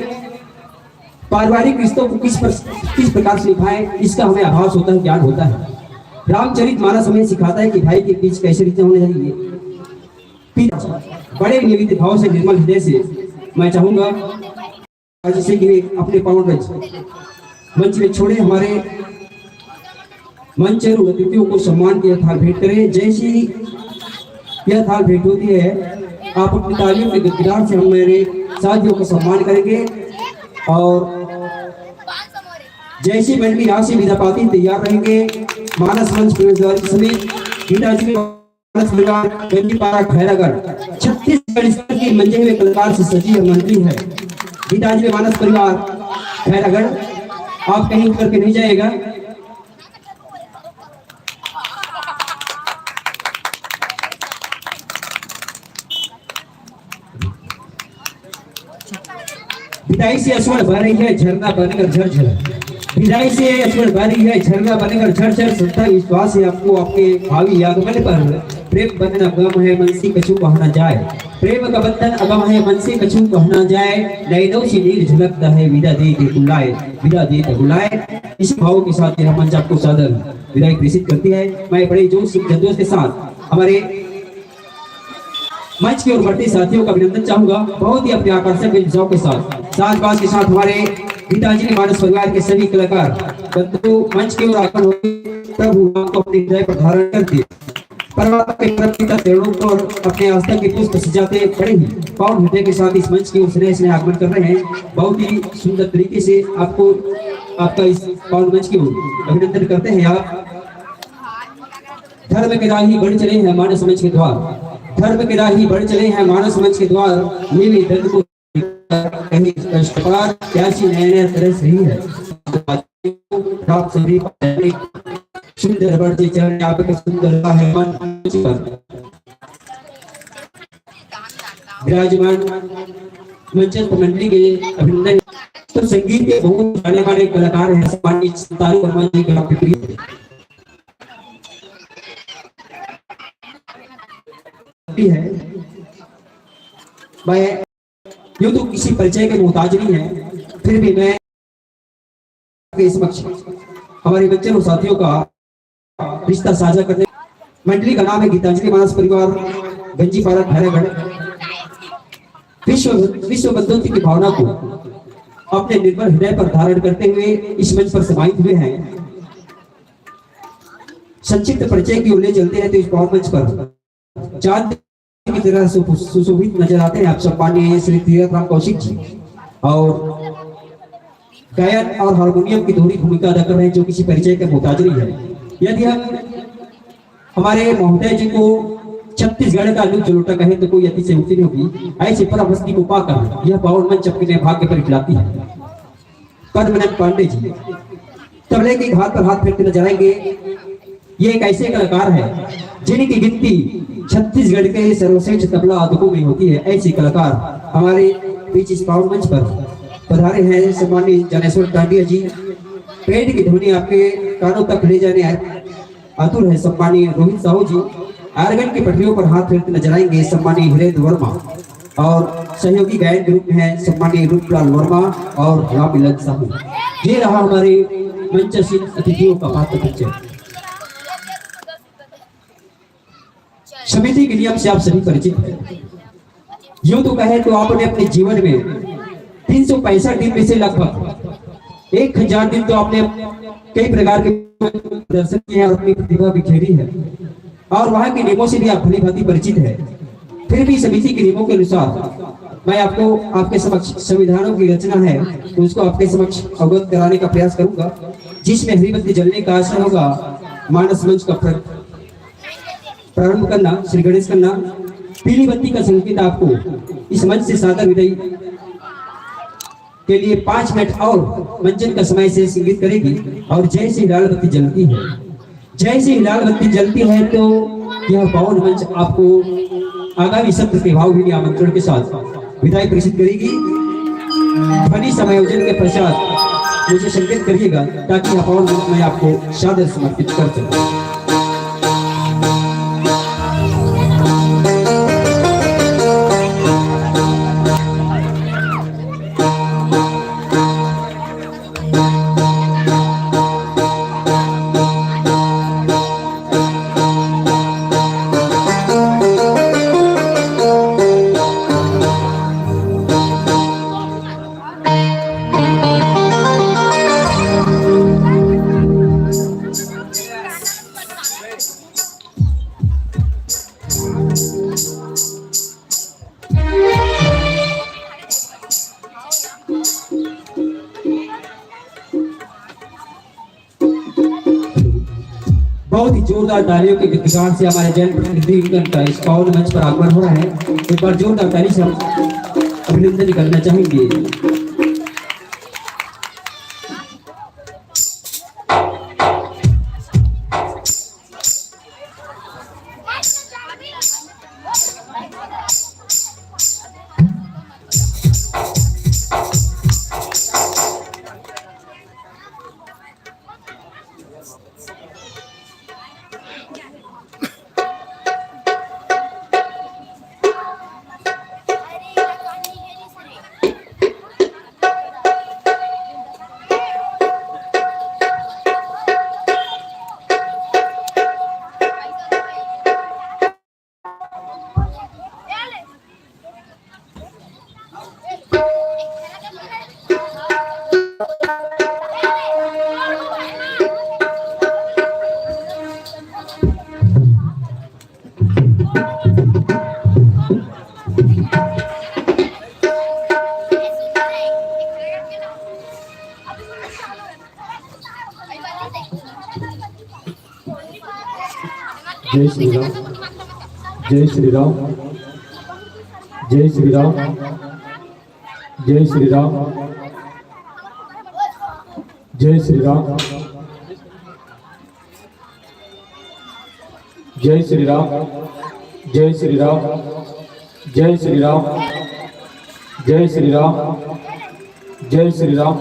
पारिवारिक रिश्तों को किस पर, किस प्रकार से निभाएं, इसका हमें आभास होता है, ज्ञान होता है। रामचरित मानस हमें सिखाता है कि भाई के बीच कैसे रिश्ते होने चाहिए। पिता बड़े नियमित भाव से, निर्मल हृदय से मैं चाहूंगा, जैसे कि अपने पावन रज मंच में छोड़े, हमारे मंच और अतिथियों को सम्मान की यथार्थ भेंट करें। जैसी यथार्थ भेंट होती है, आप अपनी तालियों के गदगदाहट से हमारे साथियों का सम्मान करेंगे। और जैसी मंडली यहाँ से विदा पाती तैयार रहेंगे, मानस मंच प्रवेश द्वार समेत गीता जी के मानस परिवार गंजीपारा खैरागढ़ छत्तीसगढ़ स्तर की मंजे हुए कलाकार से सजी यह मंडली है। गीता जी के मानस परिवार खैरागढ़, आप कहीं उतर के नहीं जाएगा। बिदाई से असुर बह रही है झरना बनकर झरझर। बिदाई से असुर बह रही है झरना बनकर झरझर। श्रद्धा विश्वास है आपको आपके भावी आगमन पर। प्रेम बंधन अगम है मन से कछु कहना जाए। प्रेम का बंधन अगम है मन से कछु कहना जाए। नैनों से नीर झलकता है विदा दे के बुलाए, विदा दे के बुलाए। इस भाव के साथ यह मंच आपको सादर विदाई प्रेषित करती है। मैं बड़े जोश जद्दोश के साथ हमारे मंच की ओर बढ़ते साथियों का अभिनंदन चाहूंगा। बहुत ही अपने आकर्षक विचारों के साथ साजबाज के साथ हमारे गीतांजलि मानस परिवार के सभी कलाकार बंधु मंच की ओर आकर प्रभु राम को अपने हृदय पर धारण कर दिए। परमात्मा के परम पिता चरणों को और अपने आस्था के पुष्प सजाते बड़े ही पावन हृदय के साथ इस मंच की ओर स्नेह स्नेह आगमन कर रहे हैं। बहुत ही सुंदर तरीके से आपको आपका इस पावन मंच की ओर अभिनंदन करते हैं। आप धर्म के राही बढ़ चले हैं मानस मंच के द्वार। धर्म के राही बढ़ चले हैं मानस मंच के द्वार। नीली दंड को कहीं कष्ट पार प्यासी नैन तरस रही है। प्राप्त सभी सुंदर बढ़ते चरण आपके सुंदर का है मन। विराजमान मंचस्थ मंडली के अभिनंदन। तो संगीत के बहुत जाने माने कलाकार हैं सम्मानित सितारू वर्मा जी का विपरीत भी है। मैं यूं तो किसी परिचय के मोहताज नहीं है, फिर भी मैं के समक्ष हमारे बच्चे और साथियों का रिश्ता साझा करने। मंडली का नाम है गीतांजलि मानस परिवार, गंजीपारा खैरागढ़। विश्व विश्व बंधुत्व की भावना को अपने निर्मल हृदय पर धारण करते हुए इस मंच पर समाहित हुए हैं। संक्षिप्त परिचय की ओर ले चलते हैं तो इस पावन मंच पर चांद की तरह सु-, सुशोभित नजर आते हैं आप सम्माननीय श्री तीरथ राम कौशिक जी, और गायन और हारमोनियम की दोहरी भूमिका अदा कर रहे हैं, जो किसी परिचय का मोहताज नहीं है। यदि हम हमारे महोदय जी को छत्तीसगढ़ का लुक जलोटा कहें तो कोई अतिशयोक्ति नहीं होगी। ऐसे परम हस्ती को पाकर यह पावन मंच अपने भाग्य पर इकलाती है। पद्मनाभ पांडे जी तबले के घात पर हाथ फेरते नजर आएंगे। ये एक ऐसे कलाकार है जिनकी गिनती छत्तीसगढ़ के सर्वश्रेष्ठ तबला वादकों में होती है। ऐसे कलाकार हमारे बीच इस पावन मंच पर पधारे हैं सम्मानित ज्ञानेश्वर डांडिया जी। पेट की ध्वनि आपके कानों तक ले जाने आतुर है सम्मानित रोहित साहू जी। आर्गन की पटरियों पर हाथ फेरते नजर आएंगे सम्मानित हिरेंद्र वर्मा। और सहयोगी गायन ग्रुप में है सम्माननीय रूपलाल वर्मा और राममिलन साहू। ये रहा हमारे मंचासीन अतिथियों का पात्र परिचय। समिति के नियम से आप सभी परिचित हैं। यूं तो कहे तो आपने अपने जीवन में तीन सौ पैंसठ दिन में से लगभग एक हजार दिन तो आपने कई प्रकार के प्रदर्शन किए हैं और अपनी प्रतिभा बिखेरी है, और वहाँ के नियमों से भी आप भली भांति परिचित है। फिर भी समिति के नियमों के अनुसार मैं आपको, आपके समक्ष संविधानों की रचना है, तो उसको आपके समक्ष अवगत कराने का प्रयास करूंगा, जिसमें हरी बत्ती जलने का आसन होगा, मानस मंच का प्र-, प्रारंभ करना, श्री गणेश करना, पीली बत्ती का संकेत आपको इस मंच से सादर विदाई के लिए पांच मिनट और मंचन का समय से संगीत करेगी। और जैसे ही लाल बत्ती जलती है, जैसे ही लाल बत्ती जलती है, तो यह पावन मंच आपको आगामी सत्र के भावभीनी आमंत्रण के साथ विदाई प्रेषित करेगी। ध्वनि समायोजन के पश्चात मुझे संकेत करिएगा, ताकि यह पावन मंच मैं आपको सादर समर्पित कर सकूं। बहुत ही जोरदार तालियों के गदगदाहट से हमारे जनप्रतिनिधि का इस पावन मंच पर आगमन हो रहा है। एक बार जोरदार ताली से हम अभिनंदन करना चाहेंगे। जय श्री राम। जय श्री राम। जय श्री राम। जय श्री राम। जय श्री राम। जय श्री राम। जय श्री राम। जय श्री राम। जय श्री राम। जय श्री राम।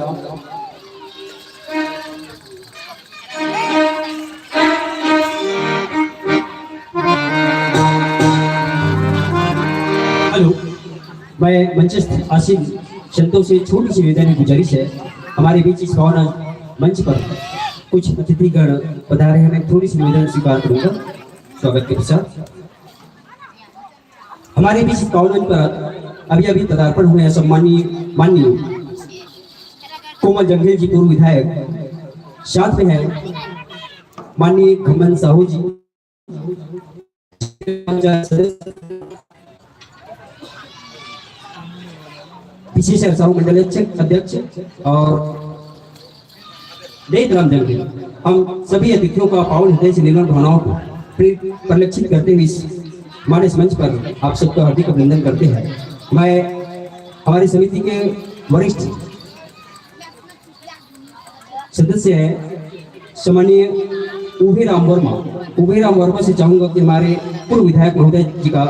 हेलो, मैं मंचस्थ आसीन संतों से छोटी सी निवेदन, गुजारिश है, हमारे बीच इस पावन मंच पर कुछ अतिथिगण पधारे हैं। मैं थोड़ी सी निवेदन स्वीकार करूंगा स्वागत के पश्चात। हमारे बीच इस पावन मंच पर अभी अभी पदार्पण हुए हैं सम्माननीय, माननीय कोमल जंघेल जी, पूर्व विधायक, साथ में है माननीय घमन साहू जी, विशेष साहू मंडल अध्यक्ष, अध्यक्ष और जय राम जन्मभूमि। हम सभी अतिथियों का पावन हृदय से निर्मल भावनाओं को प्रेरित, परिलक्षित करते हुए इस मानस मंच पर आप सबका हार्दिक अभिनंदन करते हैं। मैं हमारी समिति के वरिष्ठ सदस्य हैं, सम्माननीय उभय राम वर्मा, उभय राम वर्मा से चाहूंगा कि हमारे पूर्व विधायक महोदय जी का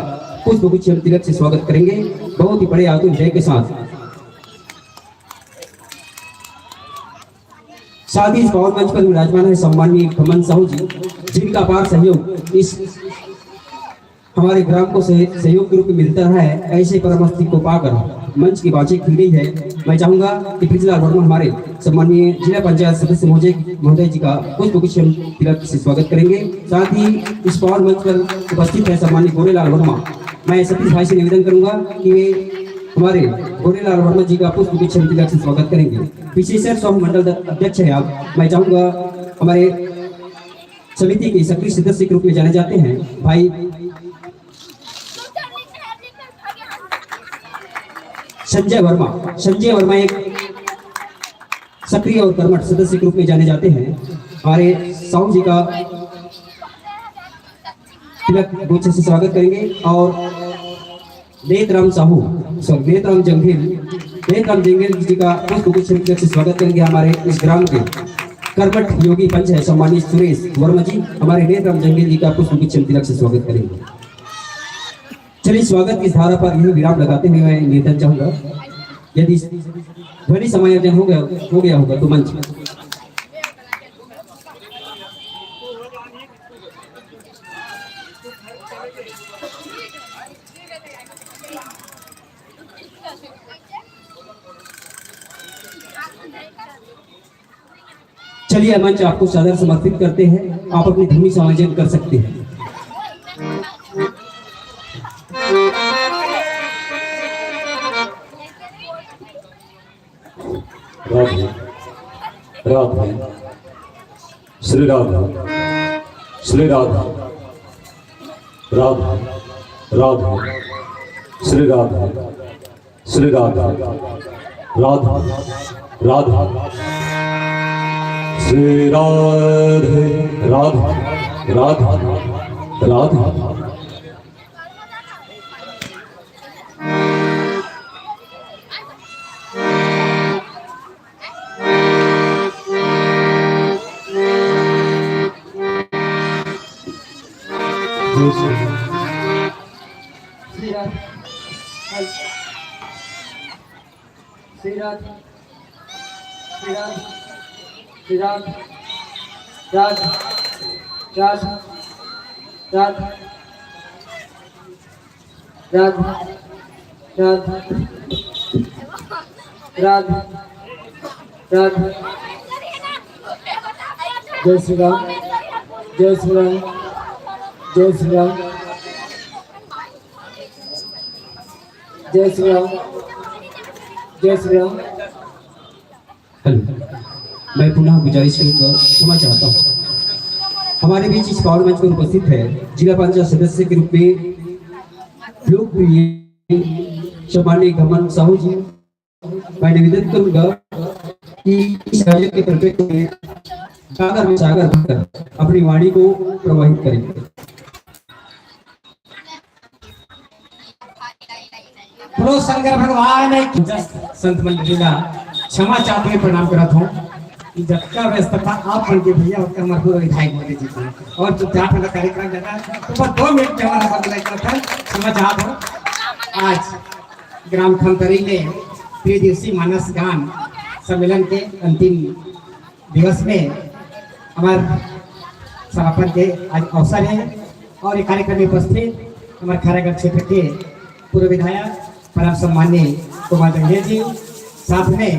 पुष्प गुच्छ एवं तिलक से स्वागत करेंगे, बहुत ही बड़े आदर हृदय के साथ। साथ ही इस पावन मंच पर विराजमान है सम्माननीय घमन साहू जी, जिनका अपार सहयोग इस हमारे ग्राम को सह-, सहयोग के रूप में मिलता है, ऐसे परामर्श को पाकर मंच की बातचीत खुल गई है। मैं चाहूंगा कि पृथ्वीलाल वर्मा हमारे सम्माननीय जिला पंचायत सदस्य महोदय, महोदय जी का पुष्प गुच्छ एवं तिलक से स्वागत करेंगे। साथ ही इस पावन मंच पर उपस्थित है सम्माननीय गोरेलाल वर्मा। मैं सतीश भाई से निवेदन करूंगा कि वे हमारे गोरेलाल वर्मा जी का पुष्प गुच्छ एवं तिलक से स्वागत करेंगे। पीसीसीआर सोहम मंडल द-, अध्यक्ष है आप। मैं चाहूंगा हमारे समिति के सक्रिय सदस्य के रूप में जाने जाते हैं भाई संजय वर्मा। संजय वर्मा एक सक्रिय और कर्मठ सदस्य के रूप में जाने जाते हैं। हमारे साहू जी का तिलक गुच्छ से स्वागत करेंगे और नेतराम साहू, सॉरी, नेतराम जंगेल, नेतराम जंगेल जी का पुष्प गुच्छ तिलक से स्वागत करेंगे। हमारे इस ग्राम के कर्मठ योगी पंच है सम्मानित सुरेश वर्मा जी, हमारे नेतराम जंगेल जी का पुष्प गुच्छ तिलक से स्वागत करेंगे। चलिए, स्वागत की धारा पर यही विराम लगाते हुए मैं निवेदन चाहूंगा, यदि ध्वनि समायोजन हो गया, हो गया होगा तो मंच। चलिए, मंच आपको सादर समर्पित करते हैं, आप अपनी ध्वनि समायोजन कर सकते हैं। राधे, राधे, श्री राधे, श्री राधे, राधे, राधे, श्री राधे, श्री राधे, राधे, राधे, श्री राधे, राधे, राधे, राधे। श्री राधे, श्री राधे, श्री राधे, श्री राधे, राधे, राधे, राधे, राधे, राधे, राधे, राधे। जय श्री राम, जय श्री राम, जय श्री राम, जय श्री राम, जय श्री राम। हेलो, मैं पुनः गुजारिश करूंगा, क्षमा चाहता हूँ। हमारे बीच इस पावन मंच पर उपस्थित है जिला पंचायत सदस्य के रूप में लोकप्रिय सम्माननीय घमन साहू जी। मैं निवेदन करूंगा कि इस आयोजन के परिप्रेक्ष्य में गागर में सागर भरकर अपनी वाणी को प्रवाहित करें। प्रो शंकर भगवान की। संत मंडली ला क्षमा चाहते हुए प्रणाम करत हूँ। जतका व्यस्तता आप मन के भैया, ओतका हमारे पूर्व विधायक मोदी जी के। और जो जात वाला कार्यक्रम जाता है, तो बस दो मिनट के हमारा बदला करता है, क्षमा चाहत हूँ। आज ग्राम खमतरी में त्रिदिवसीय मानस गान सम्मेलन के अंतिम दिवस में हमारे समापन के आज अवसर है और ये कार्यक्रम में उपस्थित हमारे खैरागढ़ क्षेत्र के पूर्व विधायक परम सम्माननीय कुमार जंगेल जी, साथ में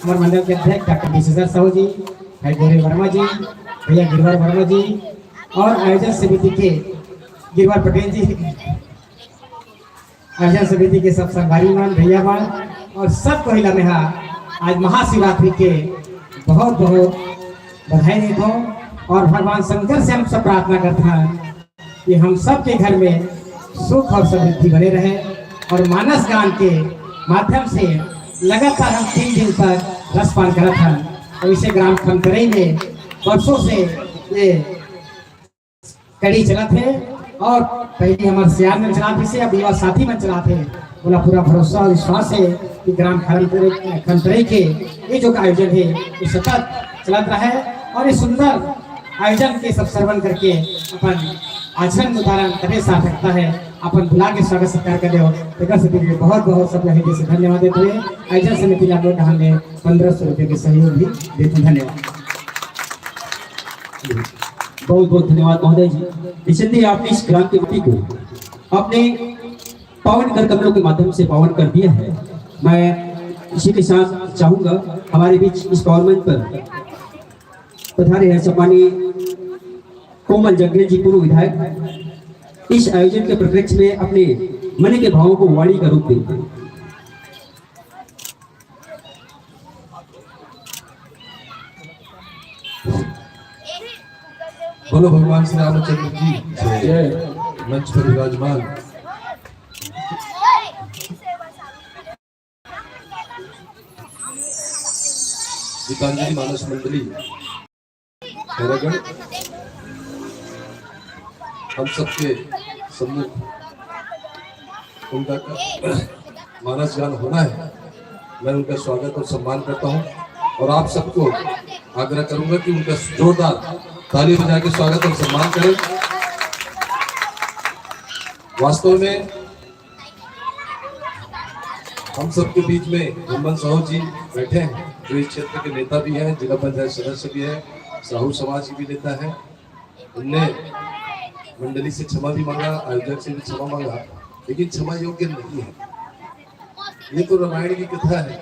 हमारे मंडल के अध्यक्ष डॉक्टर विशेश्वर साहू जी, भाई गौरी वर्मा जी, भैया गिरवर वर्मा जी और आयोजन समिति के गिरवर पटेल जी, आयोजन समिति के सब संगवारी मन, भैया मन और सब कोई ला मेहा आज महाशिवरात्रि के बहुत बहुत बधाई देत हूँ और भगवान शंकर से हम सब प्रार्थना करत हन कि हम सबके घर में सुख और समृद्धि बने रहे और मानस गान के माध्यम से लगातार हम तीन दिन तक रसपान करत हन। और इसे ग्राम खमतरई में वर्षों से ये कड़ी चलत हे और पहले हमारे सियान में चलात हे, अब युवा साथी मन चलात हे। मोला पूरा भरोसा और विश्वास हे कि ग्राम खमतरई, खमतरई के ये जो आयोजन हे, ये सतत चलत रहे और ये सुंदर आयोजन के सब श्रवण करके अपन आचरण उतारण तबे सार्थकता हे। अपन बुला के स्वागत सत्कार कर देव, तेकर से दिल में बहुत बहुत सब हृदय से धन्यवाद देते हुए आयोजन समिति ला डहान ले पंद्रह सौ रुपये के सहयोग भी देते। धन्यवाद। बहुत बहुत धन्यवाद महोदय जी। इसलिए आपने इस ग्राम के व्यक्ति को आपने पावन कर कमलों के माध्यम से पावन कर दिया है। मैं इसी के साथ चाहूंगा, हमारे बीच इस पावन मंच पर पधारे हैं सम्मानीय कोमल जंगेल जी, पूर्व विधायक, इस आयोजन के परिप्रेक्ष्य में अपने मन के भावों को वाणी का रूप देंगे। बोलो भगवान श्री रामचंद्र जी जय। मंच पर विराजमान गीतांजलि मानस मंडली खैरागढ़, हम सबके सम्मुख उनका मानस गान होना है। मैं उनका स्वागत और सम्मान करता हूं और आप सबको आग्रह करूंगा कि उनका जोरदार ताली बजा के स्वागत और सम्मान करें। वास्तव में हम सबके बीच में घुमन साहू जी बैठे हैं, जो इस क्षेत्र के नेता भी हैं, जिला पंचायत सदस्य भी हैं, साहू समाज के भी नेता हैं। उनने मंडली से क्षमा भी मांगा, आयोजक से भी क्षमा मांगा, लेकिन क्षमा योग्य नहीं है। ये तो रामायण की कथा है,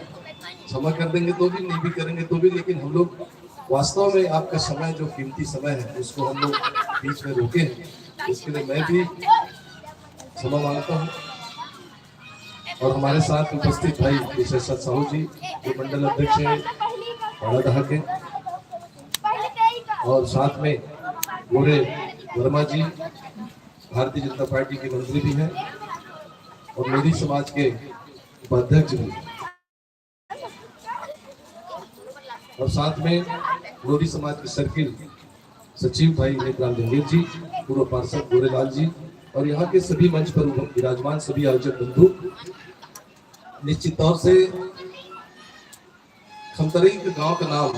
क्षमा कर देंगे तो भी, नहीं भी करेंगे तो भी, लेकिन हम लोग वास्तव में आपका समय, जो कीमती समय है, उसको हम लोग बीच में रोके हैं। इसके लिए मैं भी क्षमा मांगता हूँ। और हमारे साथ उपस्थित भाई विशेष साहू जी, जो मंडल अध्यक्ष है बालाडहार के, और साथ में गोरे वर्मा जी, भारतीय जनता पार्टी के मंत्री भी हैं और लोधी समाज के उपाध्यक्ष भी, और साथ में लोधी समाज के सर्किल सचिव भाई नेत्राल डंगेल जी, पूर्व पार्षद गोरेलाल जी, और यहाँ के सभी मंच पर विराजमान सभी आयोजक बंधु। निश्चित तौर से खमतरई के गांव का नाम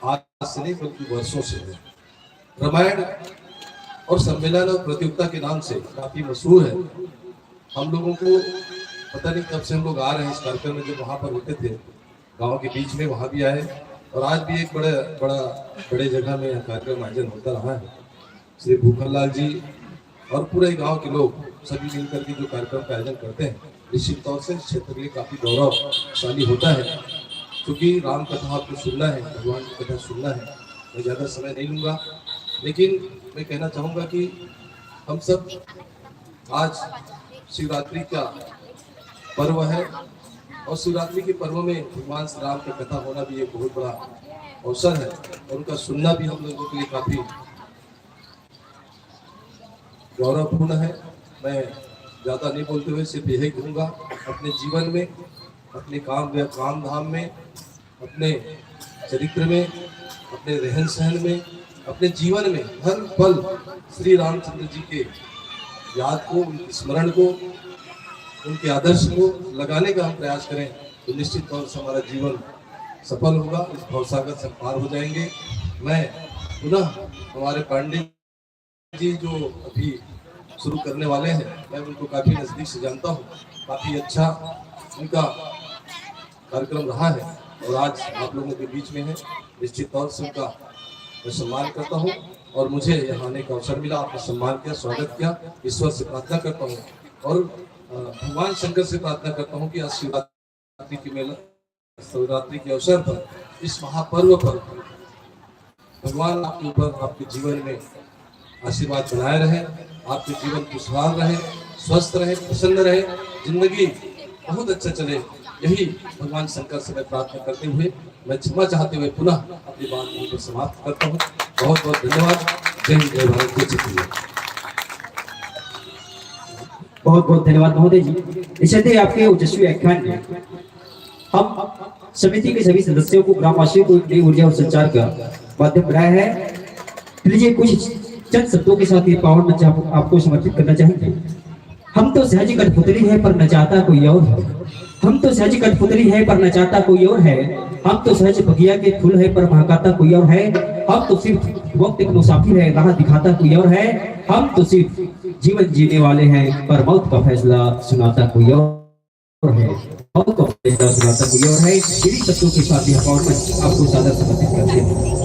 आज से नहीं, बल्कि वर्षों से है। रामायण और सम्मेलन और प्रतियोगिता के नाम से काफी मशहूर है। हम लोगों को पता नहीं कब से हम लोग आ रहे हैं इस कार्यक्रम में, जब वहां पर होते थे गांव के बीच में, वहां भी आए, और आज भी एक बड़े बड़ा बड़े जगह में यह कार्यक्रम आयोजन होता रहा है। श्री भूखन लाल जी और पूरे गांव के लोग सभी मिलकर के जो कार्यक्रम का आयोजन करते हैं, निश्चित तौर से इस क्षेत्र के लिए काफी गौरवशाली होता है। क्योंकि राम कथा आपको सुनना है, भगवान की कथा सुनना है, मैं ज्यादा समय नहीं लूंगा, लेकिन मैं कहना चाहूंगा कि हम सब आज शिवरात्रि का पर्व है और शिवरात्रि के पर्व में भगवान श्री राम की कथा होना भी एक बहुत बड़ा अवसर है और उनका सुनना भी हम लोगों के लिए काफी गौरवपूर्ण है। मैं ज्यादा नहीं बोलते हुए सिर्फ यही कहूंगा, अपने जीवन में, अपने काम काम धाम में, अपने चरित्र में, अपने रहन सहन में, अपने जीवन में हर पल श्री रामचंद्र जी के याद को, उनके स्मरण को, उनके आदर्श को लगाने का हम प्रयास करें, तो निश्चित तौर से हमारा जीवन सफल होगा, इस भवसागर से हम पार हो जाएंगे। मैं पुनः हमारे पांडे जी जो अभी शुरू करने वाले हैं, मैं उनको काफी नजदीक से जानता हूँ, काफी अच्छा उनका कार्यक्रम रहा है और आज आप लोगों के बीच में है। निश्चित तौर से उनका मैं सम्मान करता हूँ और मुझे यहाँ आने का अवसर मिला, आपने सम्मान किया, स्वागत किया। ईश्वर से प्रार्थना करता हूँ और अ, भगवान शंकर से प्रार्थना करता हूँ कि आज शिवरात्रि शिवरात्रि के मेला, शिवरात्रि के अवसर पर, इस महापर्व पर भगवान आपके ऊपर, आपके जीवन में आशीर्वाद बनाए रहे, आपके जीवन खुशहाल रहे, स्वस्थ रहे, प्रसन्न रहे, जिंदगी बहुत अच्छा चले, यही भगवान शंकर से मैं प्रार्थना करते हुए, मैं क्षमा चाहते हुए पुनः अपनी बात यहीं पर समाप्त करता हूँ। बहुत बहुत धन्यवाद। जय हिंद, जय भारत, जय छत्तीसगढ़। बहुत बहुत धन्यवाद महोदय जी। निश्चित ही आपके ओजस्वी व्याख्यान में हम समिति के सभी सदस्यों को, ग्रामवासियों को एक नई ऊर्जा और संचार का माध्यम बनाया है। तो लीजिए, कुछ चंद शब्दों के साथ ये पावन मंच आप, आपको समर्पित करना चाहेंगे। हम तो सहज कठपुतली है, पर नचाता कोई और है। हम तो सहज कठपुतली है, पर नचाता कोई और है। हम तो सहज बगिया के फूल है, पर महकाता कोई और है। हम तो सिर्फ वक्त के मुसाफिर है, राह दिखाता कोई और है। हम तो सिर्फ जीवन जीने वाले हैं, पर मौत का फैसला सुनाता कोई और है। मौत का फैसला सुनाता कोई और है। इन्हीं शब्दों के साथ यह पावन मंच आपको सादर समर्पित करते हैं।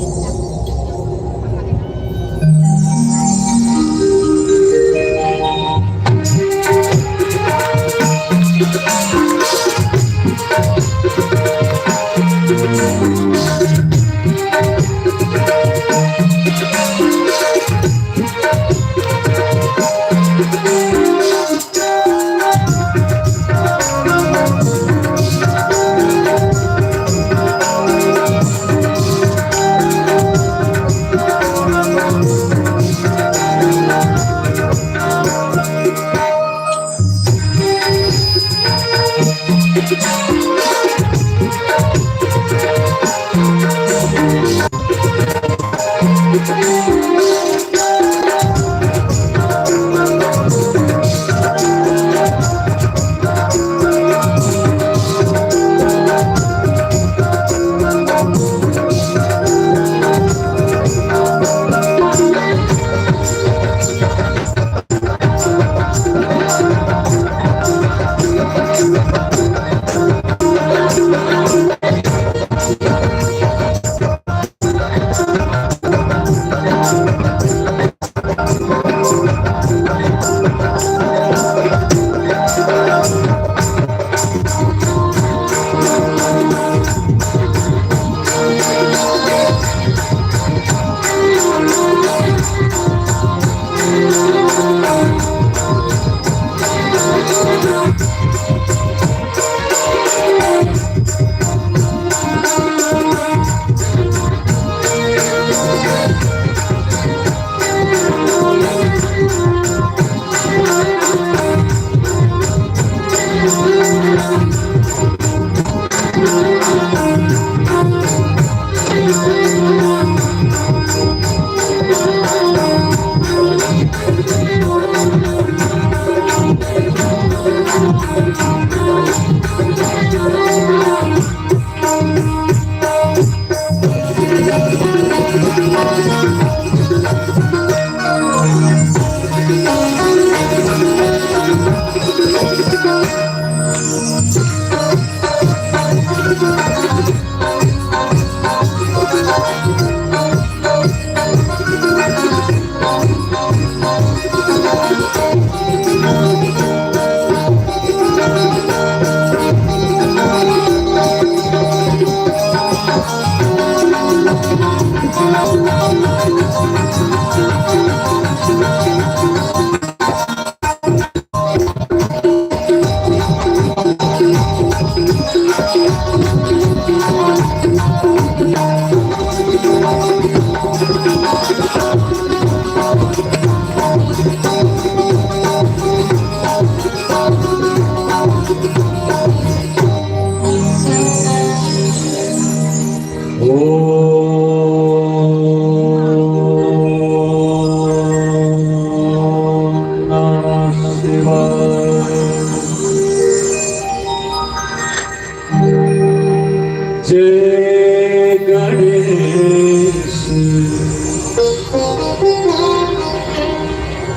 जय गणेश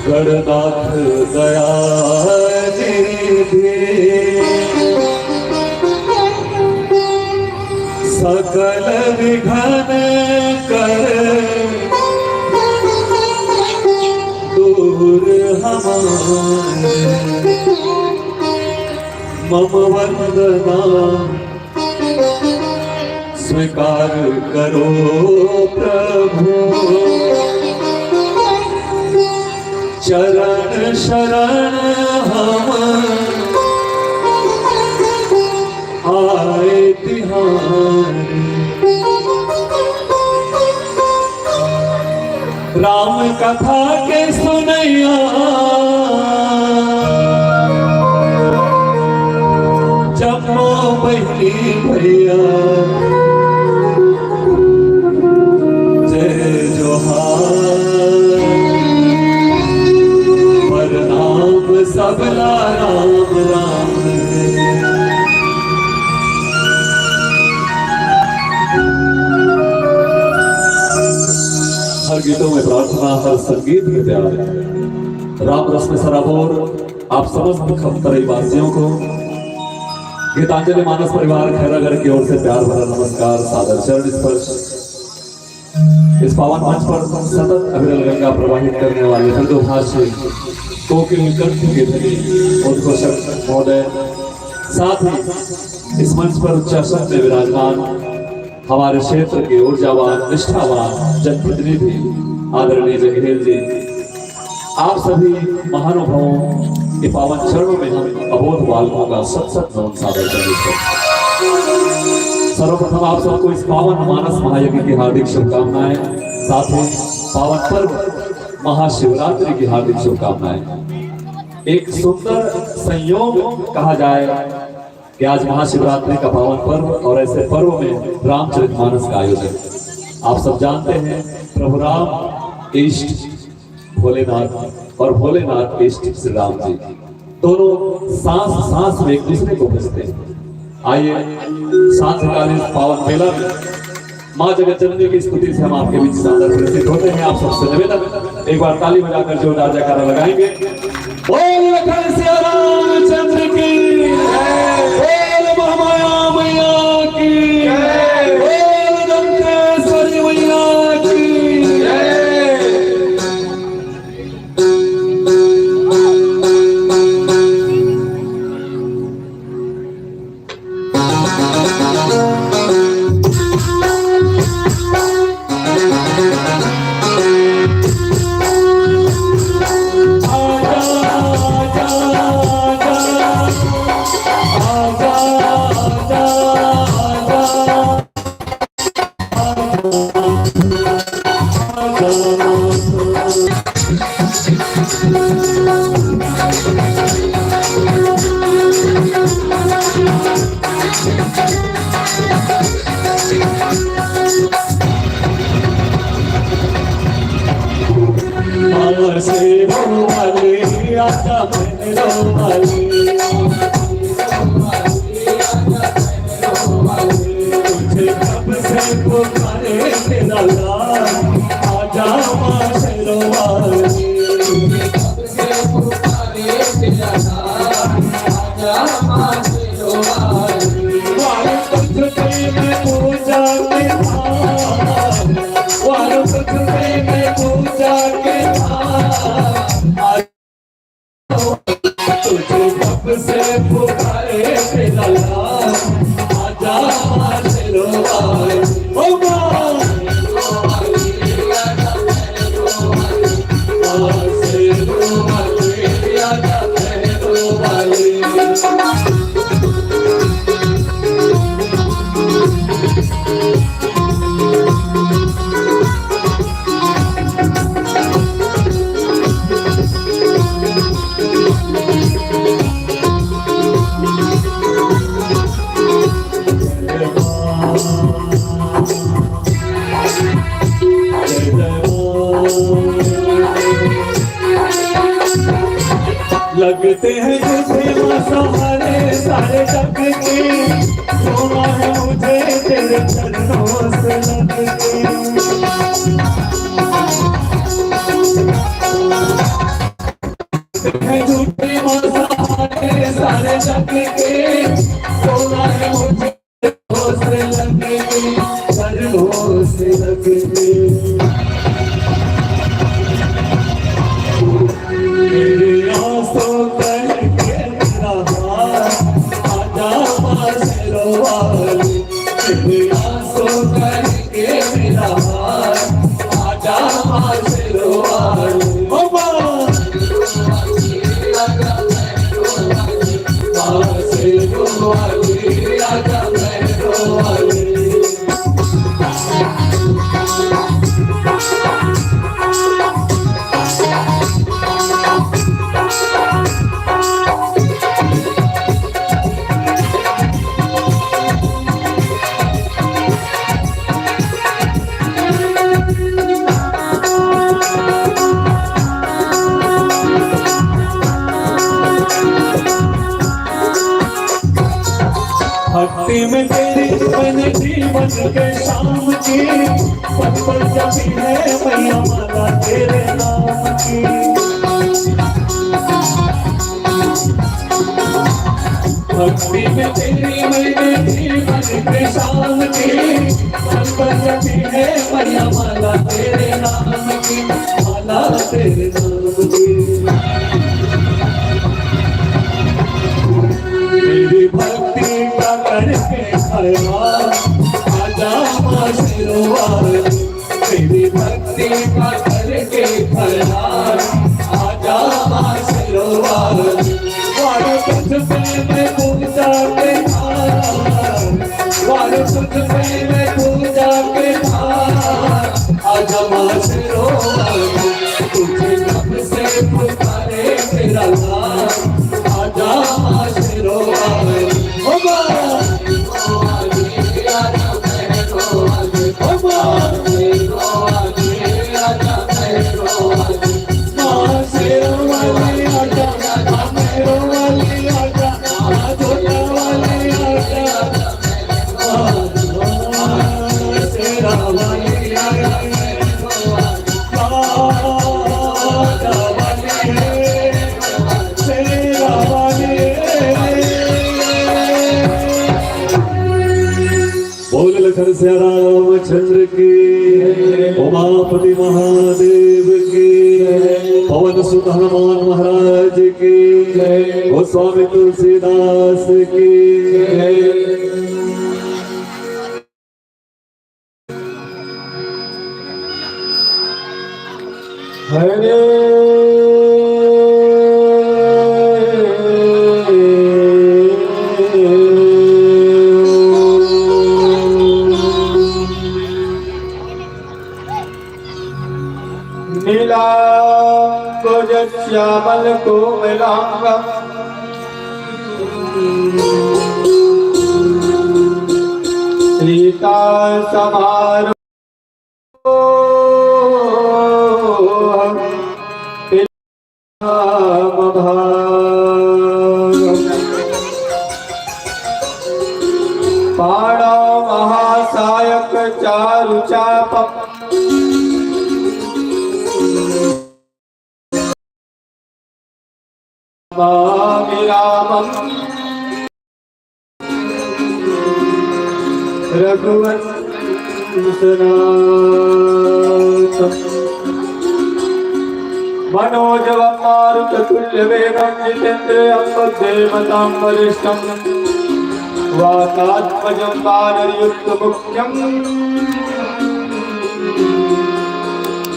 गणनाथ दया निधि, सकल विघ्न कर दूर हमारे। मम वंदना स्वीकार करो प्रभु, चरण शरण हम आए तिहारी। राम कथा के सुनैया, जम्मो बहिनी भैया, जय जोहार, प्रणाम सबला राम राम। हर गीतों में प्रार्थना, हर संगीत में प्यार। राम रस में सराबोर आप समस्त खमतराई वासियों को गीतांजलि मानस परिवार खैरागढ़ की ओर से प्यार भरा नमस्कार, सादर चरण स्पर्श। इस पावन मंच पर सतत अविरल गंगा प्रवाहित करने वाले मृदुभाषी कोकिल कंठ के धनी उद्घोषक महोदय, साथ ही इस मंच पर उच्चासन में विराजमान हमारे क्षेत्र के ऊर्जावान, निष्ठावान जनप्रतिनिधि आदरणीय जंघेल जी, आप सभी महानुभावों के पावन चरणों में हम अबोध बालकों का सत सत नमन सादर करते हैं। सर्वप्रथम आप सबको इस पावन मानस महायज्ञ की हार्दिक शुभकामनाएं, साथ ही पावन पर्व महाशिवरात्रि की हार्दिक शुभकामनाएं। एक सुंदर संयोग कहा जाए, कि आज महाशिवरात्रि का पावन पर्व और ऐसे पर्व में रामचरितमानस का आयोजन। आप सब जानते हैं, प्रभु राम इष्ट भोलेनाथ और भोलेनाथ इष्ट श्री राम जी, दोनों सांस सांस में एक दूसरे को भजते हैं। आइए, सांझकालीन पावन बेला में माँ जगत जननी की स्तुति से हम आपके बीच सादर प्रेषित होते हैं। आप सबसे निवेदन, एक बार ताली बजाकर जोरदार जयकारा लगाएंगे। बोल लखन सिया रामचंद्र की, बोल महामाया मैया की, बोल दंतेश्वरी मैया की। लगते हैं तुझे सहारे सारे जग के, रोना है मुझे तेरे चरणों से लग के। हैं झूठे सहारे सारे जग के, रोना है मुझे से लग के, चरणों से लग के। मेरे आंसू करके मेरा हाथ, आजा माँ शेरों वाली। मेरे आंसू करके मेरा हाथ, आजा माँ शेरों वाली। ओ माँ। भक्ति में तेरी मैंने जीवन के शाम की, पल पल जपी है मैया माला तेरे नाम की। भक्ति में तेरी मैंने जीवन के शाम की, पल पल जपी है मैया माला तेरे नाम की, माला तेरे नाम की। मेरी भक्ति का करके खरा, आजा माँ शेरों वाली। मेरी भक्ति का करके खरा, आजा माँ शेरों वाली। वारो तुझ पे मैं पूजा के थार, वारो तुझ पे मैं पूजा के थार, आजा माँ शेरों वाली। तुझे कब से पुकारे तेरा लाल, आजा माँ शेरों वाली। ओ सिया रामचंद्र की, उमापति महादेव की, पवन सुत हनुमान महाराज की, गोस्वामी तुलसीदास की। हरे नीलाम्बुजश्यामलकोमलाङ्गम्। सीता समारो राम भाग। पाणौ महासायक चारु चापम्। नमामि रामम् रघुवंशनाथम्। मनोजवं मारुततुल्यवेगं जितेन्द्रियं बुद्धिमतां वरिष्ठम्। वातात्मजं वानरयूथमुख्यं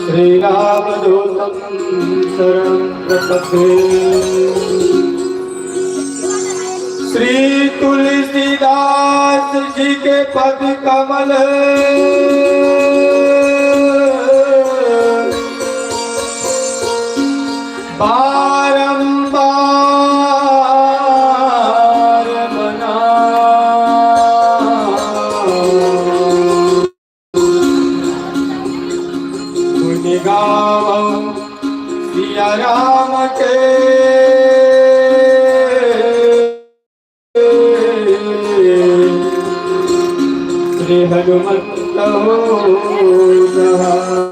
श्रीरामदूतं शरणं प्रपद्ये। श्री तुलसीदास जी के पद कमल बारंबार बना। गुण गावो सिया राम के। श्री हनुमंत हो सहाय।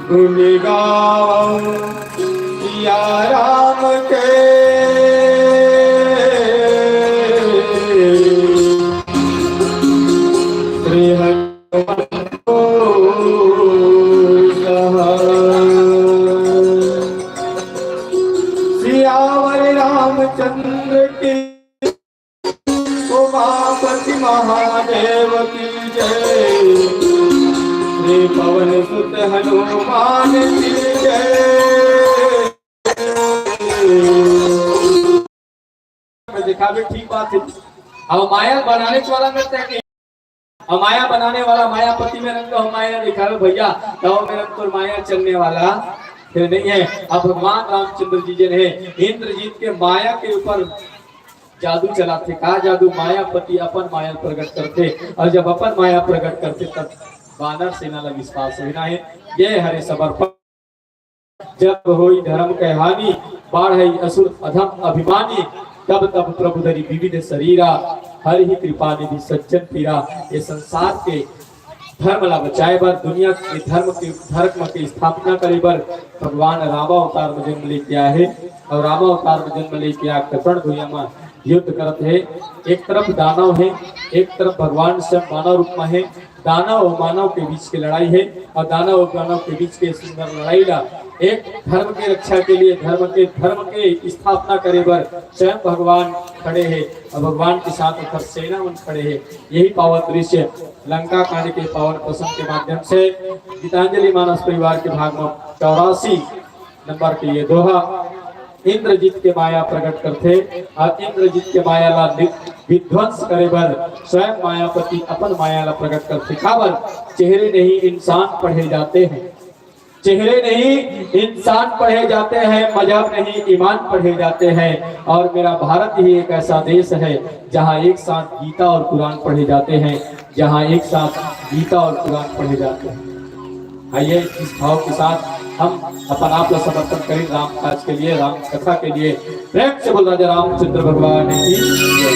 गुण गावो सिया राम के। श्री हनुमंत सहाय। सियावर रामचंद्र की, उमापति महादेव की जय। श्री पवन सुत हनुमान की जय। दिखावे ठीक बात है। अब माया बनाने वाला में तय नहीं। अब माया बनाने वाला मायापति में रंग हो माया दिखावे भैया, तो मेरा तो माया चलने वाला फिर नहीं है। अब भगवान रामचंद्र जी जो है इंद्रजीत के माया के ऊपर जादू चलाथे। का जादू? मायापति अपन माया प्रकट करथे, और जब अपन माया प्रकट करथे तब बानर सेना ला विश्वास होना है। ये हरे समर्पण। जब होई धर्म के हानि, बाढ़ई असुर अधम अभिमानी, तब तब प्रभु धरि विविध शरीरा, हरि ही कृपा निधि सज्जन पीरा। ये संसार के धर्म ला बचाए बर, दुनिया के धर्म के, धर्म के स्थापना करे बर भगवान रामा अवतार में जन्म लेके आए हे, और रामा अवतार में जन्म लेके आके कर्ण भुइयां में युद्ध करत हे। एक तरफ दानव हे, एक तरफ भगवान स्वयं मानव रूप में हे। दानव और मानव के बीच की लड़ाई है, और दानव और मानव के बीच के सुंदर लड़ाई ला एक धर्म के रक्षा के लिए, धर्म के, धर्म के स्थापना करे बर स्वयं भगवान खड़े हैं और भगवान के साथ उधर सेना मन खड़े हैं। यही पावन दृश्य लंका कांड के पावन प्रसंग के माध्यम से गीतांजलि मानस परिवार के भाग में चौरासी नंबर के ये दोहा इंद्रजीत के माया प्रकट करथे, और इंद्रजीत के माया ला नि-, विध्वंस करे बर स्वयं मायापति अपन माया ला प्रकट करथे। काबर? चेहरे नहीं इंसान पढ़े जाते हैं, चेहरे नहीं इंसान पढ़े जाते हैं, मजहब नहीं ईमान पढ़े जाते हैं। और मेरा भारत ही एक ऐसा देश है जहाँ एक साथ गीता और कुरान पढ़े जाते हैं, जहाँ एक साथ गीता और कुरान पढ़े जाते हैं। आइए, इस भाव के साथ हम अपन आप ला समर्पण करें राम काज के लिए, राम कथा के लिए। प्रेम से बोल राजा रामचंद्र भगवान की जय।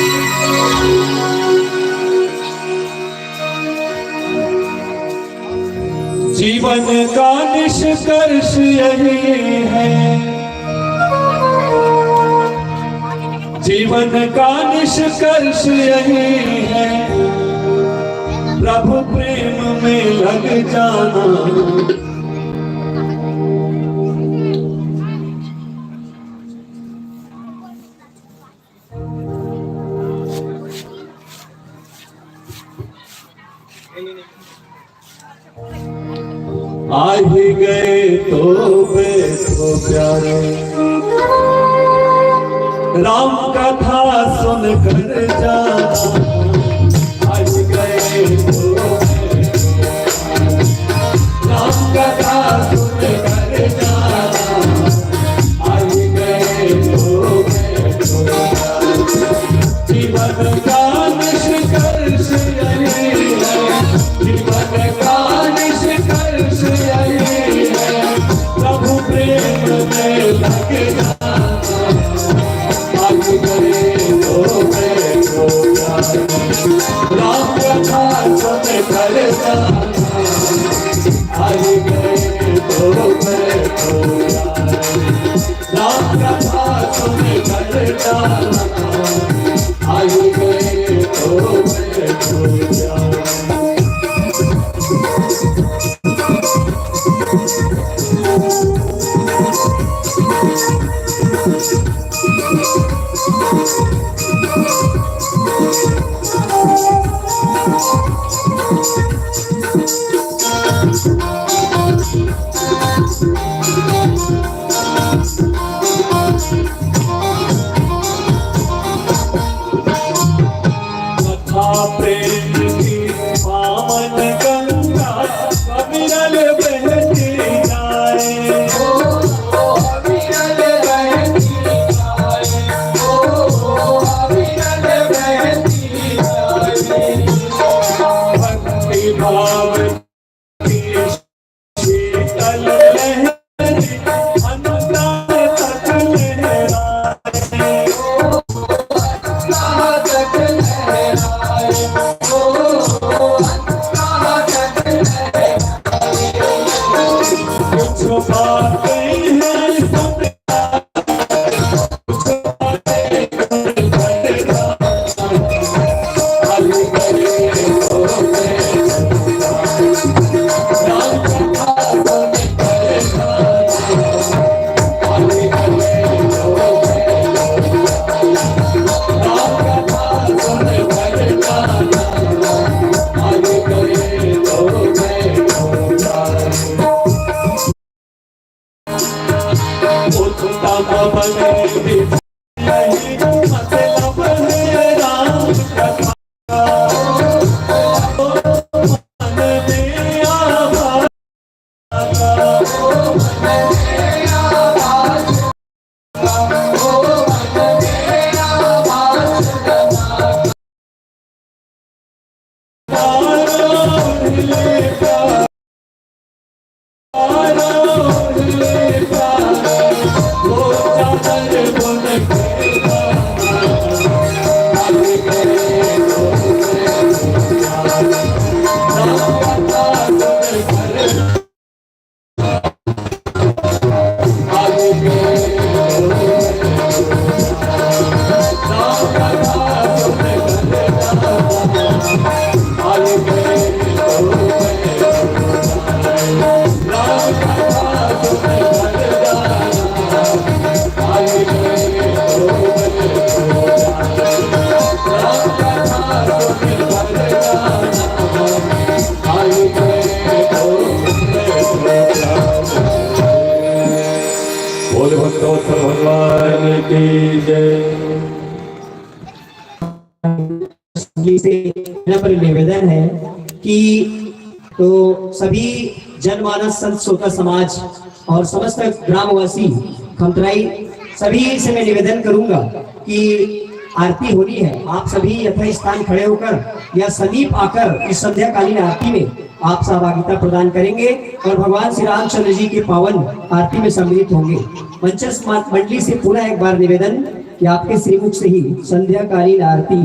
जीवन का निष्कर्ष यही है, जीवन का निष्कर्ष यही है, प्रभु प्रेम में लग जाना। आ ही गए तो बैठो प्यारे, राम कथा सुन कर जाना। आ ही गए तो बैठो, राम कथा सुन कर जाना। आ ही गए तो बैठो प्यारे, जीवन का निष्कर्ष यही है, जीवन का निष्कर्ष यही है, प्रभु प्रेम में लग जाना। आ ही गए तो बैठो प्यारे, राम कथा सुन कर जाना। आ ही गए तो बैठो प्यारे, राम कथा सुन कर जाना। आ ही गए तो बैठो प्यारे। कथा प्रेम की पावन गंगा, अविरल बहती जाए। भक्ति भाव की शीतल लहरी अंतर तक लहराए। कुछ बातें हैं बोले भक्तवत्सल भगवान की जय। जी से नम्र निवेदन है कि तो सभी जनमानस, संत श्रोता समाज और समस्त ग्रामवासी खमतराई, सभी से मैं निवेदन करूंगा कि आरती होनी है, आप सभी यथास्थान खड़े होकर या समीप आकर इस संध्याकालीन आरती में आप सहभागिता प्रदान करेंगे और भगवान श्री रामचंद्र जी के पावन आरती में सम्मिलित होंगे। मंचस्थ मा-, मंडली से पुनः एक बार निवेदन कि आपके श्रीमुख से ही संध्याकालीन आरती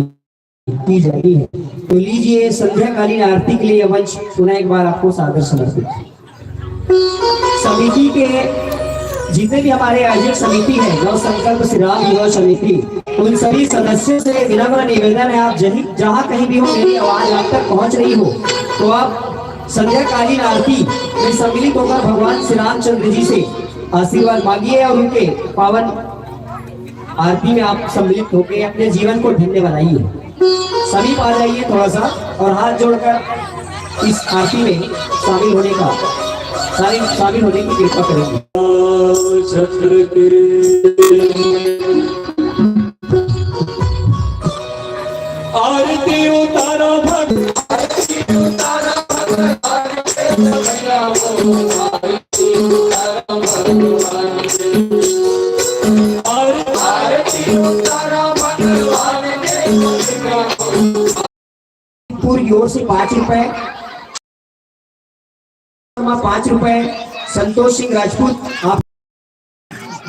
की जानी है। तो लीजिए, संध्याकालीन आरती के लिए यह मंच पुनः एक बार आपको सादर समर्पित। समिति के जितने भी हमारे आयोजक समिति है, नव संकल्प श्री राम युवा समिति, उन सभी सदस्यों से विनम्र निवेदन है, आप जहीं, जहाँ कहीं भी हो, मेरी आवाज आप तक पहुँच रही हो, तो आप संध्याकालीन आरती में सम्मिलित होकर भगवान श्री रामचंद्र जी से आशीर्वाद मांगिए और उनके पावन आरती में आप सम्मिलित होकर अपने जीवन को धन्य बनाइए। समीप आ जाइए थोड़ा सा और हाथ जोड़कर इस आरती में शामिल होने का, शामिल, शामिल होने की कृपा करेंगे। छत्र आरती उतारा भगवान। की ओर से पाँच रुपए, पाँच रुपए, संतोष सिंह राजपूत आप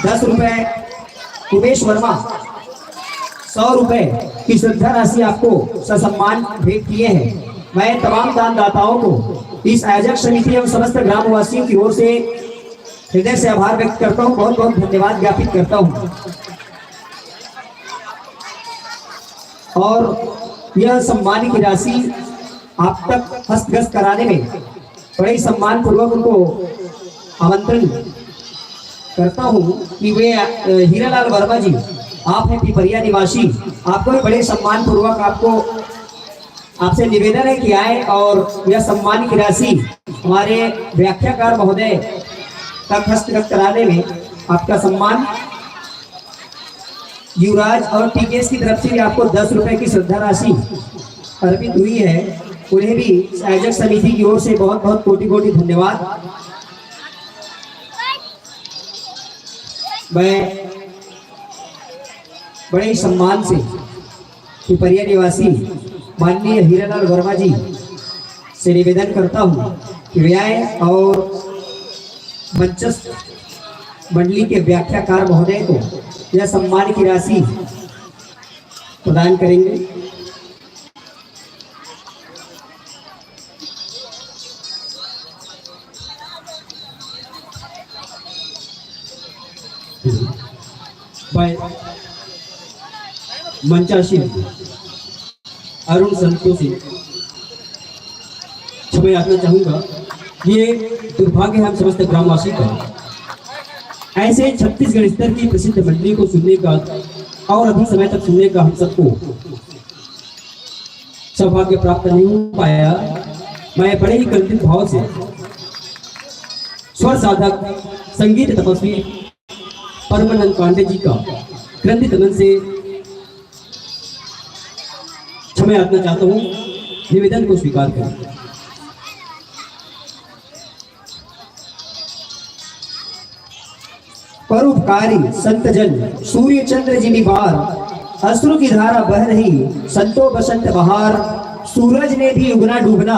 दस रुपए, उमेश वर्मा सौ रुपए की श्रद्धा राशि आपको ससम्मान भेंट किए हैं। मैं तमाम दानदाताओं को इस आयोजक समिति एवं समस्त ग्रामवासियों की ओर से हृदय से आभार व्यक्त करता हूँ, बहुत बहुत धन्यवाद ज्ञापित करता हूँ। और यह सम्मान की राशि आप तक हस्तगत कराने में बड़े ही सम्मान पूर्वक उनको आमंत्रण करता हूँ कि वे, अ, हीरालाल वर्मा जी, आप हैं पिपरिया निवासी, आपको भी बड़े सम्मान पूर्वक आपको, आपसे निवेदन है कि आए और यह सम्मान की राशि हमारे व्याख्याकार महोदय तक हस्तगत कराने में आपका सम्मान युवराज और टीकेएस की तरफ से भी आपको दस रुपए की श्रद्धा राशि अर्पित हुई है, उन्हें भी आयोजक समिति की ओर से बहुत बहुत कोटि कोटि धन्यवाद। मैं बड़े ही सम्मान से पिपरिया निवासी माननीय हीरालाल वर्मा जी से निवेदन करता हूँ कि वे आए और मंचस्थ मंडली के व्याख्याकार महोदय को यह सम्मान की राशि प्रदान करेंगे। भाई मंचासीन अरुण संतोषी, क्षमा याचना चाहूंगा। ये दुर्भाग्य है हम समस्त ग्रामवासी का, ऐसे छत्तीसगढ़ स्तर की प्रसिद्ध मंडली को सुनने का और अधिक समय तक सुनने का हम सबको सौभाग्य प्राप्त नहीं हो पाया। मैं बड़े ही क्रंदित भाव से स्वर साधक, संगीत तपस्वी परमानंद पांडे जी का क्रंदित मन से क्षमा याचना चाहता हूँ, निवेदन को स्वीकार करें। परोपकारी संत जन सूर्य चंद्र जिमि बार, अश्रु की धारा बह रही संतो बसंत बहार। सूरज ने भी उगना डूबना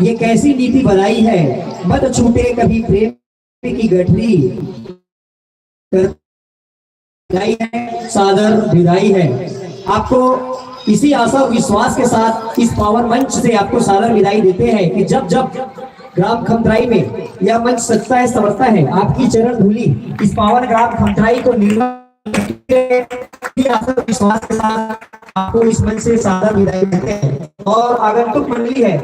ये कैसी नीति बनाई है, मत छूटे कभी प्रेम की गठरी कर विदाई है, सादर विदाई है। आपको इसी आशा और विश्वास के साथ इस पावन मंच से आपको सादर विदाई देते हैं कि जब जब ग्राम खमतराई में यह मंच सजता है, संवरता है, आपकी चरण धूलि इस पावन ग्राम खमतराई को निर्मल करके इसी आशा और विश्वास के साथ आपको इस मंच से सादर विदाई देते हैं। और आगंतुक मंडली है,